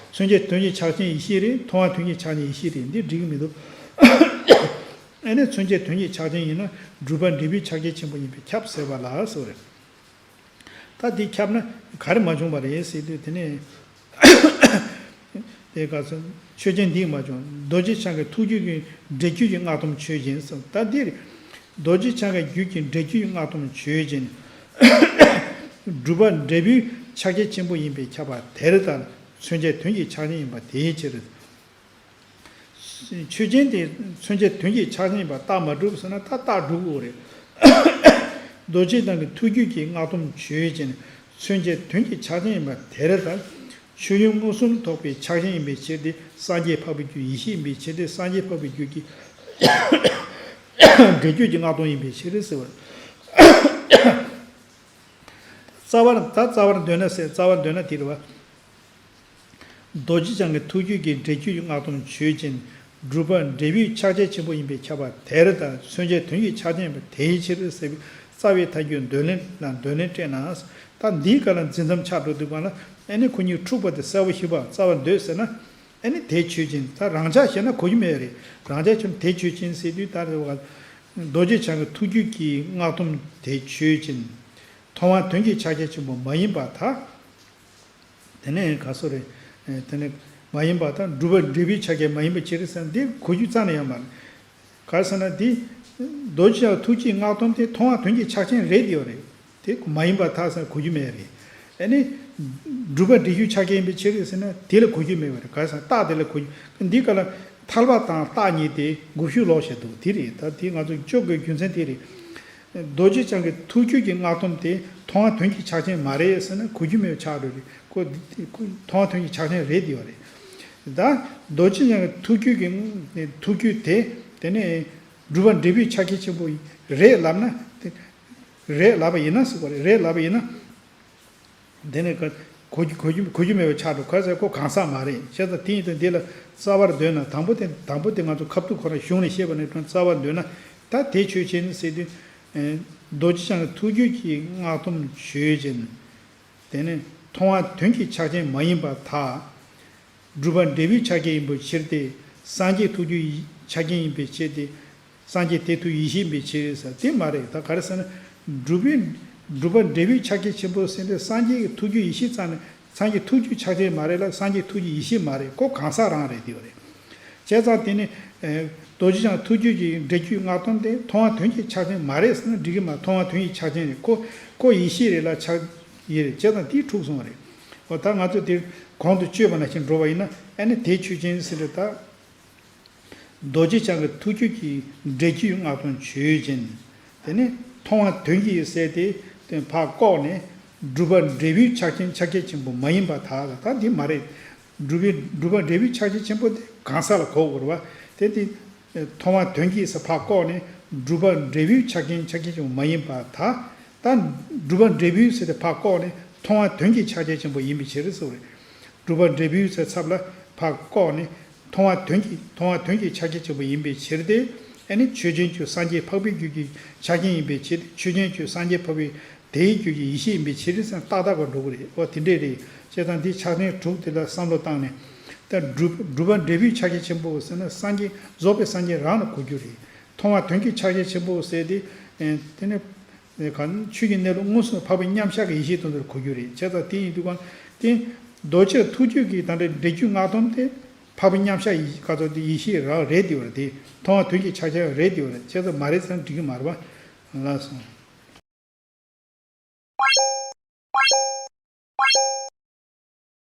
མཚོན་བྱེད་དོན་གྱི་ཆགས་ཅན་ཡེ་ཤེས་རེད། མཐོང་བ་དོན་གྱི་ཆགས་ཅན་ཡེ་ཤེས་རེད། འདི་འགྲིག་གི་མི་འདུག་ཨ་ནི་མཚོན་བྱེད་དོན་གྱི་ཆགས་ཅན་ཡིན་ན་སྒྲུབ་པ་འབྲས་བུའི་ཕྱག་རྒྱ་ཆེན་པོ་ཡིན་པས་ཁྱབ་ཟེར་བ་ལ་ཟེར་བ་རེད། ད་འདི་ཁྱབ་ན་ག་རེ་མ་བྱུང་བ་རེད་ཟེར་དུས། དེ་ནས་དེ་ག་ཚོད་ཆོས་ཅན་འདིས་མ་བྱུང་། རྡོ་རྗེ་འཆང་གི་ཐུགས་རྒྱུད་ཀྱི་འབྲས་རྒྱུད་ཀྱི་སྔགས་སྡོམ་ཆོས་ཅན་གསུངས། ད་འདིར་རྡོ་རྗེ་འཆང་གི་རྒྱུད་ཀྱི་འབྲས་རྒྱུད་ཀྱི་སྔགས་སྡོམ་ཆོས་ཅན། སྒྲུབ་པ་འབྲས་བུའི་ཕྱག་རྒྱ་ཆེན་པོ་ཡིན་པས་ཁྱབ་པ་དེར་ལྟར་མཚོན་བྱ་དོན་གྱི་ཕྱག་རྒྱ་ཡིན་པ་དེའི་ཕྱིར། ཆོས་ཅན་དེ་མཚོན་བྱ་དོན་གྱི་ཕྱག་རྒྱ་ཡིན་པ་རྟགས་མ་གྲུབ་ཟེར་ན། ད་རྟགས་གྲུབ་དགོས་རེད། རྡོ་རྗེ་འཆང་གི་ཐུགས་རྒྱུད་ཀྱི་སྔགས་སྡོམ་ཆོས་ཅན། མཚོན་བྱ་དོན་གྱི་ཕྱག་རྒྱ་ཡིན་པ་དེར་ལྟར། ཆོས་དབྱིངས་མངོན་སུམ་རྟོགས་པའི་ཕྱག་རྒྱ་ཡིན་པའི་ཕྱིར་ཏེ། སངས་རྒྱས་འཕགས་པའི་རྒྱུད་ཡེ་ཤེས་ཡིན་པའི་ཕྱིར་ཏེ། སངས་རྒྱས་འཕགས་པའི་རྒྱུད་ཀྱི་འབྲས་རྒྱུད་ཀྱི་སྔགས་སྡོམ་ཡིན་པའི་ཕྱིར་ཟེར་བ། རྩ་བར། ད་རྩ་བར་འདོད་ན་ཟེར། རྩ་བར་འདོད་ན་དེ་རེད་བ། རྡོ་རྗེ་འཆང་གི་ཐུགས་རྒྱུད་ཀྱི་འབྲས་རྒྱུད་ཀྱི་སྔགས་སྡོམ་ཆོས་ཅན། སྒྲུབ་པ་འབྲས་བུའི་ཕྱག་རྒྱ་ཆེན་པོ་ཡིན་པས་ཁྱབ་པ་དེར་ལྟར། མཚོན་བྱ་དོན་གྱི་ཕྱག་རྒྱ་ཡིན་པ་དེའི་ཕྱིར་ཟེར་བའི་རྩ་བའི་མཐའ་རྒྱུད་འདོད་ལན་ལ་འདོད་ལན་སྤྲད་ན། ད་འདིའི་སྐབས་ལ་འཛིན་མཚམས་ཆགས་འགྲོ་དུས་སྒང་ལ། ཨ་ནི་ཁོ་གཉིས་འཁྲུག་པ་དེ་གསལ་པོ་ཞིག་པ། རྩ་བར་འདོད་ཟེར་ན། ཨ་ནི་དེ་ཆོས་ཅན། ད་རང་འཇགས་བྱས་ན་གོ་རྒྱུ་མེད་རེད། རང་འཇགས་བྱས་ན་དེ་ཆོས་ཅན་ཟེར་དུས། ད་རེད་བ། རྡོ་རྗེ་འཆང་གི་ཐུགས་རྒྱུད་ཀྱི་སྔགས་སྡོམ་དེ་ཆོས་ཅན། མཐོང་བ་དོན་གྱི་ཕྱག་རྒྱ་ཆེན་པོ་མ་ཡིན་པར་ཐལ། དེ་ནས་ག་སོ་རེད། དེ་ནས་མ་ཡིན་པ་དང་། སྒྲུབ་པ་འབྲས་བུའི་ཆ་རྐྱེན་མ་ཡིན་པའི་ཕྱིར་ཟེར་ན་འདི་གོ་རྒྱུ་རྩ་ནས་ཡོད་མ་རེད། ག་རེ་ཟེར་ན་འདི་རྡོ་རྗེ་འཆང་ཐུགས་རྒྱུད་སྔགས་སྡོམ་དེ་མཐོང་བ་དོན་གྱི་ཆ་རྐྱེན་རེད་དེ་ཡོད་རེད། དེ་མ་ཡིན་པར་ཐལ་ཟེར་ན་གོ་རྒྱུ་མེད་རེད། ཨ་ནི་སྒྲུབ་པ་འབྲས་བུའི་ཆ་རྐྱེན་ཡིན་པའི་ཕྱིར་ཟེར་ན་དེ་ལ་གོ་རྒྱུ་མེད་པ་རེད། ག་རེ་ཟེར་ན་རྟགས་དེ་ལ་གོ་རྒྱུ། འདི་ག་ལ་ཐལ་བ་དང་རྟགས་གཉིས་དེ་འགུག་ཤུགས་ལོག་བྱས་འདུག་དེ་རེད། ད་དེ་ང་ཚོ་སྐྱོབ་དགོས་རྒྱུ་མཚན་དེ་རེད། རྡོ་རྗེ་འཆང་གི་ཐུགས་རྒྱུད་ཀྱི་སྔགས་སྡོམ་དེ་མཐོང་བ་དོན་གྱི་ཆ་རྐྱེན་མ་རེད་ཟེར་ན་གོ་རྒྱུ་མེད་པ་ཆགས་འགྲོ་རེད། ཁོ་འདི་ཁོ་མཐོང་བ་དོན་གྱི་ཆ་རྐྱེན་རེད་དེ་ཡོད་རེད། ད་རྡོ་རྗེ་འཆང་གི་ཐུགས་རྒྱུད་ཀྱི་ཐུགས་རྒྱུད་དེ་དེ་ནས་སྒྲུབ་པ་འབྲས་བུའི་ཆ་རྐྱེན་ཆེན་པོ་རེད་ལབ་ན་དེ་རེད་ལབ་པ་ཡིན་ན་ཟེར་བ་རེད། རེད་ལབ་པ་ཡིན་ན། དེ་ནས་ག་གོ་རྒྱུ་གོ་རྒྱུ་གོ་རྒྱུ་མེད་པ་ཆགས་འགྲོ། ག་ཟེར་ཁོ་གང་ཟག་མ་རེད། བྱས་ཙང་དེ་ཡིན་དུས་འདི་ལ་རྩ་བར་འདོད་ན། དང་པོ་དེ་དང་པོ་དེ་ང་ཚོ་ཁ་ཐུག་ཁོ་རང་གཞུང་ནས་བཤད་པ་ནས་རྩ་བར་འདོད་ན། ད་དེ་ཆོས་ཅན་ཟེར་དུས། རྡོ་རྗེ་འཆང་གི་ཐུགས་རྒྱུད་ཀྱི་སྔགས་སྡོམ་ཆོས་ཅན། དེ་ནས་མཐོང་བ་དོན་གྱི་ཆ་རྐྱེན་མ་ཡིན་པར་ཐལ། སྒྲུབ་པ་འབྲས་བུའི་ཆ་རྐྱེན་ཡིན་པའི་ཕྱིར་ཏེ། སངས་རྒྱས་ཐུགས་རྒྱུད་ཡི་ཆ་རྐྱེན་ཡིན་པའི་ཕྱིར་ཏེ། སངས་རྒྱས་དེ་ཐུགས་ཡེ་ཤེས་ཡིན་པའི་ཕྱིར་ཟེར་དེ་མ་རེད། ད་ག་རེ་ཟེར་ན། སྒྲུབ་པའི་སྒྲུབ་པ་འབྲས་བུའི་ཆ་རྐྱེན་ཆེན་པོ་ཟེར་དེ་སངས་རྒྱས་ཀྱི་ཐུགས་རྒྱུད་ཡེ་ཤེས་ཙམ་ནས། སངས་རྒྱས་ཐུགས་རྒྱུད་ཆ་རྐྱེན་མ་རེད་ལ། སངས་རྒྱས་ཐུགས་རྒྱུད་ཡེ་ཤེས་མ་རེད། ཁོ་གང་ཟག་རང་རེད་དེ་བ་རེད། བྱས་ཙང་དེ་ནི། རྡོ་རྗེ་འཆང་ཐུགས་རྒྱུད་ཀྱི་འབྲས་རྒྱུད་སྔགས་སྡོམ་དེ་མཐོང་བ་དོན་གྱི་ཆ་རྐྱེན་མ་རེད་ཟེར་ན་འགྲིག་གི་མ། མཐོང་བ་དོན་གྱི་ཆ་རྐྱེན་རེད། ཁོ་ཁོ་ཡེ་ཤེས་རེད་ལ་ཆགས་ཡེ་རེད། བྱས་ཙང་དེ་འཁྲུགས་སོང་བ་རེད། འོ་ད་ང་ཚོ་དེ་གོང་དུ་བརྗོད་པ་ནང་བཞིན་འགྲོ་བ་ཡིན་ན། ཨ་ནི་དེ་ཆོས་ཅན་ཟེར་རེད་ད། རྡོ་རྗེ་འཆང་གི་ཐུགས་རྒྱུད་ཀྱི་འབྲས་རྒྱུད་སྔགས་སྡོམ་ཆོས་ཅན། དེ་ནི་མཐོང་བ་དོན་གྱི་ཟེར་དེ་དེ་ཕར་བཀོག་ནས་སྒྲུབ་པ་འབྲས་བུའི་ཆ་རྐྱེན་ཆ་རྐྱེན་ཆེན་པོ་མ་ཡིན་པར་ཐལ། ད་འདི་མ་རེད། སྒྲུབ་པའི་སྒྲུབ་པ་འབྲས་བུའི་ཆ་རྐྱེན་ཆེན་པོ་དེ་གང་ཟག་ལ་གོ་དགོས་རེད་བ། དེ་དེ་མཐོང་བ་དོན་གྱི་ཟེར་ཕར་བཀོག་ནས་སྒྲུབ་པ་འབྲས་བུའི་ཆ་རྐྱེན་ཆ་རྐྱེན་ཆེན་པོ་མ་ཡིན་པར་ཐལ། ད་སྒྲུབ་པ་འབྲས་བུའི་ཟེར་དེ་ཕར་བཀོག་ནས་མཐོང་བ་དོན་གྱི་ཆ་རྐྱེན་ཆེན་པོ་ཡིན་པའི་ཕྱིར་ཟེར་བ་རེད། སྒྲུབ་པ་འབྲས་བུའི་ཟེར་ཚབ་ལ་ཕར་བཀོག་ནས་མཐོང་བ་དོན་གྱི་མཐོང་བ་དོན་གྱི་ཆ་རྐྱེན་ཆེན་པོ་ཡིན་པའི་ཕྱིར་ཏེ། ཨ་ནི་ཆོས་ཅན་གྱི་སངས་རྒྱས་འཕགས་པའི་རྒྱུད་ཀྱི་ཆ་རྐྱེན་ཡིན་པའི་ཕྱིར་ཏེ། ཆོས་ཅན་གྱི་སངས་རྒྱས་འཕགས་པའི་དེའི་རྒྱུད་ཀྱི་ཡེ་ཤེས་ཡིན་པའི་ཕྱིར་ཟེར་ན་ཏག་ཏག་ག་འགྲོ་གི་རེད། འོ་དེ་འདྲས་རེད། བྱས་ཙང་འདི་ཕྱག་ཆེན་དྲུག་དེ་ལ་བསམ་བློ་བཏང་ནས། ད་སྒྲུབ་སྒྲུབ་པ་འབྲས་བུའི་ཆ་རྐྱེན་ཆེན་པོ་ཟེར་ན་སངས་རྒྱས་རྫོགས་པའི་སངས་རྒྱས་རང་ལ་གོ་རྒྱུ་རེད། མཐོང་བ་དོན་གྱི་ཆ་རྐྱེན་ཆེན་པོ་ཟེར་དེ། དེ་ནི། གང་ཆོས་ཀྱི་གནས་ལུགས་མངོན་སུམ་འཕགས་པའི་མཉམ་གཞག་གི་ཡེ་ཤེས་དོན་དུ་གོ་རྒྱུ་རེད། བྱས་ཙང་དེ་ཡིན་དུས་གང་དེ་རྡོ་རྗེ་ཐུགས་རྒྱུད་ཀྱི་ད་ལྟ་འབྲས་རྒྱུད་སྔགས་སྡོམ་དེ་འཕགས་པའི་མཉམ་གཞག་ཡེ་ག་ཚོད་དེ་ཡེ་ཤེས་རང་རེད་དེ་བར་དེ་མཐོང་བ་དོན་གྱི་ཆ་རྐྱེན་རེད་དེ་བར་བྱས་ཙང་མ་རེད་ཟེར་ན་འགྲིག་གི་མ་རེད་པ། ལགས་སོ།